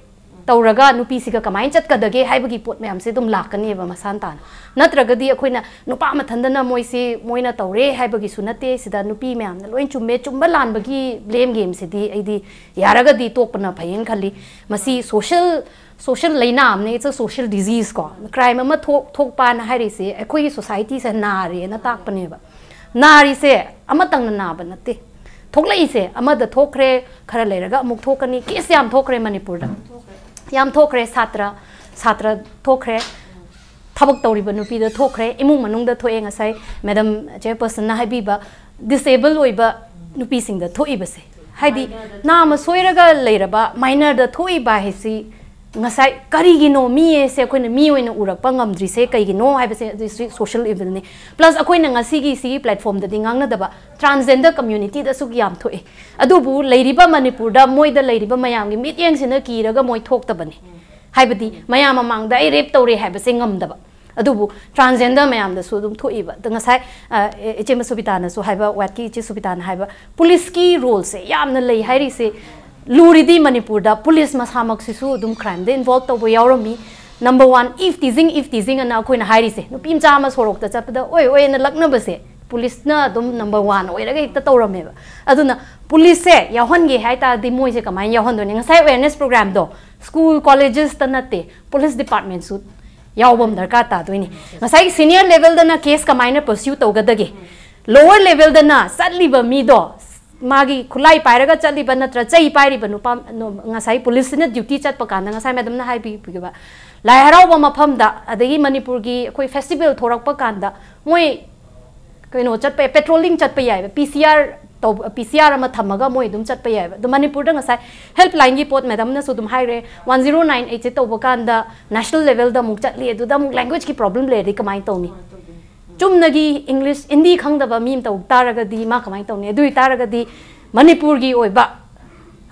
ꯇꯧꯔꯒ ꯅꯨꯄꯤꯁꯤꯒ ꯀꯃꯥꯏꯅ ꯆꯠꯀꯗꯒꯦ ꯍꯥꯏꯕꯒꯤ ꯄꯣꯠ ꯃꯌꯥꯝꯁꯦ ꯑꯗꯨꯝ ꯂꯥꯛꯀꯅꯦꯕ ꯃꯁꯥꯟ ꯇꯥꯅ꯫ ꯅꯠꯇ꯭ꯔꯒꯗꯤ ꯑꯩꯈꯣꯏꯅ ꯅꯨꯄꯥ ꯃꯊꯟꯗꯅ ꯃꯣꯏꯁꯤ ꯃꯣꯏꯅ ꯇꯧꯔꯦ ꯍꯥꯏꯕꯒꯤꯁꯨ ꯅꯠꯇꯦ, ꯁꯤꯗ ꯅꯨꯄꯤ ꯃꯌꯥꯝꯅ ꯂꯣꯏ ꯆꯨꯝꯃꯦ, ꯆꯨꯝꯕ ꯂꯥꯟꯕꯒꯤ blame gameꯁꯤꯗꯤ ꯑꯩꯗꯤ ꯌꯥꯔꯒꯗꯤ ꯇꯣꯛꯄꯅ ꯐꯩꯌꯦꯅ ꯈꯜꯂꯤ꯫ ꯃꯁꯤ social, social ꯂꯩꯅꯥ ꯑꯃꯅꯦ, it's a social disease ꯀꯣ꯫ Crime ꯑꯃ ꯊꯣꯛ-, ꯊꯣꯛꯄꯅ ꯍꯥꯏꯔꯤꯁꯦ ꯑꯩꯈꯣꯏꯒꯤ societyꯁꯦ ꯅꯥꯔꯦꯅ ꯇꯥꯛꯄꯅꯦꯕ꯫ ꯅꯥꯔꯤꯁꯦ ꯑꯃꯇꯪꯅ ꯅꯥꯕ ꯅꯠꯇꯦ꯫ ꯊꯣꯛꯂꯛꯏꯁꯦ ꯑꯃꯗ ꯊꯣꯛꯈ꯭ꯔꯦ, ꯈꯔ ꯂꯩꯔꯒ ꯑꯃꯨꯛ ꯊꯣꯛꯀꯅꯤ꯫ Case ꯌꯥꯝ ꯊꯣꯛꯈ꯭ꯔꯦ ꯃꯅꯤꯄꯨꯔꯗ꯫ ꯌꯥꯝ ꯊꯣꯛꯈ꯭ꯔꯦ꯫ ꯁꯥꯇ꯭ꯔ, ꯁꯥꯇ꯭ꯔ ꯊꯣꯛꯈ꯭ꯔꯦ꯫ ꯊꯕꯛ ꯇꯧꯔꯤꯕ ꯅꯨꯄꯤꯗ ꯊꯣꯛꯈ꯭ꯔꯦ꯫ ꯏꯃꯨꯡ ꯃꯅꯨꯡꯗ ꯊꯣꯛꯑꯦ꯫ ꯉꯁꯥꯏ madam chairpersonꯅ ꯍꯥꯏꯕꯤꯕ, disable ꯑꯣꯏꯕ ꯅꯨꯄꯤꯁꯤꯡꯗ ꯊꯣꯛꯏꯕꯁꯦ, ꯍꯥꯏꯗꯤ ꯅꯥꯃ ꯁꯣꯏꯔꯒ ꯂꯩꯔꯕ minorꯗ ꯊꯣꯛꯏꯕ ꯍꯥꯏꯁꯤ ꯉꯁꯥꯏ ꯀꯔꯤꯒꯤꯅꯣ ꯃꯤ ꯑꯁꯦ ꯑꯩꯈꯣꯏꯅ ꯃꯤ ꯑꯣꯏꯅ ꯎꯔꯛꯄ ꯉꯝꯗ꯭ꯔꯤꯁꯦ ꯀꯩꯒꯤꯅꯣ ꯍꯥꯏꯕꯁꯦ ꯑꯗꯨꯁꯨ social evilꯅꯤ꯫ Plus ꯑꯩꯈꯣꯏꯅ ꯉꯁꯤꯒꯤ ꯁꯤꯒꯤ platformꯗꯗꯤ ꯉꯥꯡꯅꯗꯕ transgender communityꯗꯁꯨ ꯌꯥꯝ ꯊꯣꯛꯑꯦ꯫ ꯑꯗꯨꯕꯨ ꯂꯩꯔꯤꯕ ꯃꯅꯤꯄꯨꯔꯗ ꯃꯣꯏꯗ ꯂꯩꯔꯤꯕ ꯃꯌꯥꯝꯒꯤ ꯃꯤꯠꯌꯦꯡꯁꯤꯅ ꯀꯤꯔꯒ ꯃꯣꯏ ꯊꯣꯛꯇꯕꯅꯤ꯫ ꯍꯥꯏꯕꯗꯤ ꯃꯌꯥꯝ ꯃꯃꯥꯡꯗ ꯑꯩ rape ꯇꯧꯔꯦ ꯍꯥꯏꯕꯁꯦ ꯉꯝꯗꯕ꯫ ꯑꯗꯨꯕꯨ transgender ꯃꯌꯥꯝꯗꯁꯨ ꯑꯗꯨꯝ ꯊꯣꯛꯏꯕ꯫ ꯑꯗ ꯉꯁꯥꯏ, ꯑ, ꯏꯆꯦ ꯁꯨꯕꯤꯇꯥꯅꯁꯨ ꯍꯥꯏꯕ, WATꯀꯤ ꯏꯆꯦ ꯁꯨꯕꯤꯇꯥꯅ ꯍꯥꯏꯕ, policeꯀꯤ roleꯁꯦ ꯌꯥꯝꯅ ꯂꯩ ꯍꯥꯏꯔꯤꯁꯦ꯫ ꯂꯨꯔꯤꯗꯤ ꯃꯅꯤꯄꯨꯔꯗ police ꯃꯁꯥꯃꯛꯁꯤꯁꯨ ꯑꯗꯨꯝ crimeꯗ involve ꯇꯧꯕ ꯌꯥꯎꯔꯝꯃꯤ꯫ Number one, eve teasing, eve teasing ꯑꯅ ꯑꯩꯈꯣꯏꯅ ꯍꯥꯏꯔꯤꯁꯦ, ꯅꯨꯄꯤ ꯃꯆꯥ ꯑꯃ ꯁꯣꯔꯣꯛꯇ ꯆꯠꯄꯗ "ꯑꯣꯏ, ꯑꯣꯏ" ꯑꯅ ꯂꯛꯅꯕꯁꯦ policeꯅ ꯑꯗꯨꯝ number one ꯑꯣꯏꯔꯒ ꯍꯦꯛꯇ ꯇꯧꯔꯝꯃꯦꯕ꯫ ꯑꯗꯨꯅ policeꯁꯦ ꯌꯥꯎꯍꯟꯒꯦ ꯍꯥꯏ ꯇꯥꯔꯗꯤ ꯃꯣꯏꯁꯦ ꯀꯃꯥꯏꯅ ꯌꯥꯎꯍꯟꯗꯣꯏꯅꯤ? ꯉꯁꯥꯏ awareness programꯗꯣ school, collegesꯇ ꯅꯠꯇꯦ, police departmentꯁꯨ ꯌꯥꯎꯕ ꯑꯃ ꯗꯔꯀꯥꯔ ꯇꯥꯗꯣꯏꯅꯤ꯫ ꯉꯁꯥꯏꯒꯤ senior levelꯗꯅ case ꯀꯃꯥꯏꯅ pursue ꯇꯧꯒꯗꯒꯦ? Lower levelꯗꯅ ꯆꯠꯂꯤꯕ ꯃꯤꯗꯣ, ꯃꯥꯒꯤ ꯈꯨꯠꯂꯥꯏ ꯄꯥꯏꯔꯒ ꯆꯠꯂꯤꯕ ꯅꯠꯇ꯭ꯔ ꯆꯩ ꯄꯥꯏꯔꯤꯕ ꯅꯨꯄꯥ, ꯅꯨ-, ꯉꯁꯥꯏ policeꯁꯤꯅ duty ꯆꯠꯄ ꯀꯥꯟꯗ, ꯉꯁꯥꯏ madamꯅ ꯍꯥꯏꯕꯤꯈꯤꯕ, ꯂꯥꯏ ꯍꯔꯥꯎꯕ ꯃꯐꯝꯗ, ꯑꯗꯒꯤ ꯃꯅꯤꯄꯨꯔꯒꯤ ꯑꯩꯈꯣꯏ festival ꯊꯣꯔꯛꯄ ꯀꯥꯟꯗ ꯃꯣꯏ ꯀꯩꯅꯣ ꯆꯠꯄ ꯌꯥꯏ, patrolling ꯆꯠꯄ ꯌꯥꯏꯕ, P C R ꯇꯧ-, P C R ꯑꯃ ꯊꯝꯃꯒ ꯃꯣꯏ ꯑꯗꯨꯝ ꯆꯠꯄ ꯌꯥꯏꯕ꯫ ꯑꯗꯣ ꯃꯅꯤꯄꯨꯔꯗ ꯉꯁꯥꯏ helplineꯒꯤ ꯄꯣꯠ madamꯅꯁꯨ ꯑꯗꯨꯝ ꯍꯥꯏꯔꯦ, one zero nine eightꯁꯦ ꯇꯧꯕ ꯀꯥꯟꯗ national levelꯗ ꯑꯃꯨꯛ ꯆꯠꯂꯤ, ꯑꯗꯨꯗ ꯑꯃꯨꯛ languageꯀꯤ problem ꯂꯩꯔꯗꯤ ꯀꯃꯥꯏꯅ ꯇꯧꯅꯤ? ꯆꯨꯝꯅꯒꯤ English, ꯍꯤꯟꯗꯤ ꯈꯪꯗꯕ ꯃꯤ ꯑꯃ ꯇꯧ ꯇꯥꯔꯒꯗꯤ ꯃꯥ ꯀꯃꯥꯏꯅ ꯇꯧꯅꯤ? ꯑꯗꯨ ꯑꯣꯏꯇꯥꯔꯒꯗꯤ ꯃꯅꯤꯄꯨꯔꯒꯤ ꯑꯣꯏꯕ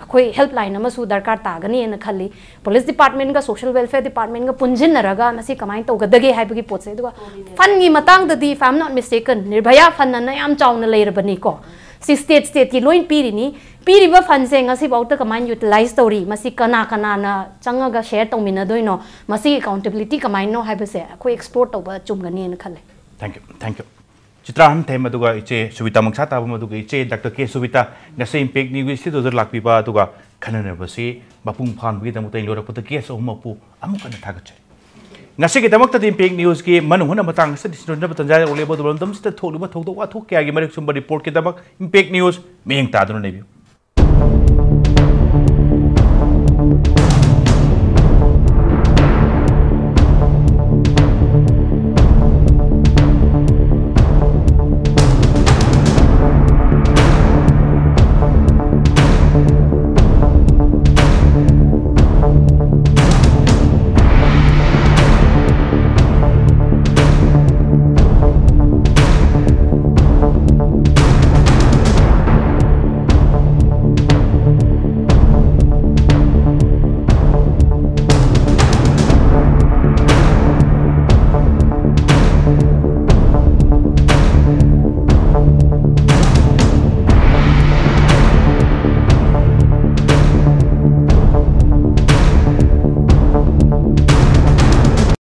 ꯑꯩꯈꯣꯏ helpline ꯑꯃꯁꯨ ꯗꯔꯀꯥꯔ ꯇꯥꯒꯅꯤꯅ ꯈꯜꯂꯤ꯫ Police departmentꯒ social welfare departmentꯒ ꯄꯨꯟꯁꯤꯟꯅꯔꯒ ꯃꯁꯤ ꯀꯃꯥꯏꯅ ꯇꯧꯒꯗꯒꯦ ꯍꯥꯏꯕꯒꯤ ꯄꯣꯠꯁꯦ꯫ ꯑꯗꯨꯒ fundꯒꯤ ꯃꯇꯥꯡꯗꯗꯤ, if I'm not mistaken, Nirbhaya fund ꯑꯅ ꯌꯥꯝ ꯆꯥꯎꯅ ꯂꯩꯔꯕꯅꯤꯀꯣ꯫ ꯁꯤ ꯁ꯭ꯇꯦꯠ ꯁ꯭ꯇꯦꯠꯀꯤ ꯂꯣꯏ ꯄꯤꯔꯤꯅꯤ꯫ ꯄꯤꯔꯤꯕ ꯐꯟꯁꯦ ꯉꯁꯤꯐꯥꯎꯗ ꯀꯃꯥꯏꯅ ꯌꯨꯇꯤꯂꯥꯏꯁ ꯇꯧꯔꯤ, ꯃꯁꯤ ꯀꯅꯥ ꯀꯅꯥꯅ ꯆꯪꯉꯒ ꯁꯦꯌꯔ ꯇꯧꯃꯤꯟꯅꯗꯣꯏꯅꯣ, ꯃꯁꯤꯒꯤ ꯑꯦꯀꯥꯎꯟꯇꯦꯕꯤꯂꯤꯇꯤ ꯀꯃꯥꯏꯅꯅꯣ ꯍꯥꯏꯕꯁꯦ ꯑꯩꯈꯣꯏ ꯑꯦꯛꯁꯄ꯭ꯂꯣꯔ ꯇꯧꯕ ꯆꯨꯝꯒꯅꯤꯅ ꯈꯜꯂꯦ꯫ Thank you, thank you. Chitra ꯍꯟꯊꯦꯝ, ꯑꯗꯨꯒ ꯏꯆꯦ ꯁꯨꯕꯤꯇꯥ ꯃꯪꯁꯥ ꯇꯥꯕꯝ, ꯑꯗꯨꯒ ꯏꯆꯦ ꯗꯥꯛꯇꯔ ꯀꯦ ꯁꯨꯕꯤꯇꯥ, ꯉꯁꯤ ꯏꯝꯄꯦꯛ ꯅ꯭ꯌꯨꯁꯀꯤ ꯁ꯭ꯇꯨꯗꯤꯑꯣꯗ ꯂꯥꯛꯄꯤꯕ ꯑꯗꯨꯒ ꯈꯟꯅꯅꯕꯁꯤ ꯃꯄꯨꯡ ꯐꯥꯍꯟꯕꯒꯤꯗꯃꯛꯇ ꯑꯩ ꯂꯣꯏꯔꯛꯄꯗ ꯒꯦꯁ ꯑꯍꯨꯝꯃꯛꯄꯨ ꯑꯃꯨꯛ ꯍꯟꯅ ꯊꯥꯒꯠꯆꯔꯤ꯫ ꯉꯁꯤꯒꯤꯗꯃꯛꯇꯗꯤ ꯏꯝꯄꯦꯛ ꯅ꯭ꯌꯨꯁꯀꯤ ꯃꯅꯨꯡ ꯍꯨꯠꯅ ꯃꯇꯥꯡ ꯑꯁꯤꯗ ꯁꯤꯟꯗꯣꯛꯅꯕ ꯇꯟꯖꯥ ꯌꯧꯔꯛꯂꯦ꯫ ꯑꯗꯨꯕꯨ ꯂꯝꯗꯝꯁꯤꯗ ꯊꯣꯛꯂꯤꯕ ꯊꯧꯗꯣꯛ ꯋꯥꯊꯣꯛ ꯀꯌꯥꯒꯤ ꯃꯔꯤꯛ ꯆꯨꯝꯕ ꯔꯤꯄꯣꯔꯠꯀꯤꯗꯃꯛ ꯏꯝꯄꯦꯛ ꯅ꯭ꯌꯨꯁ ꯃꯤꯠꯌꯦꯡ ꯇꯥꯗꯨꯅ ꯂꯩꯕꯤꯌꯨ꯫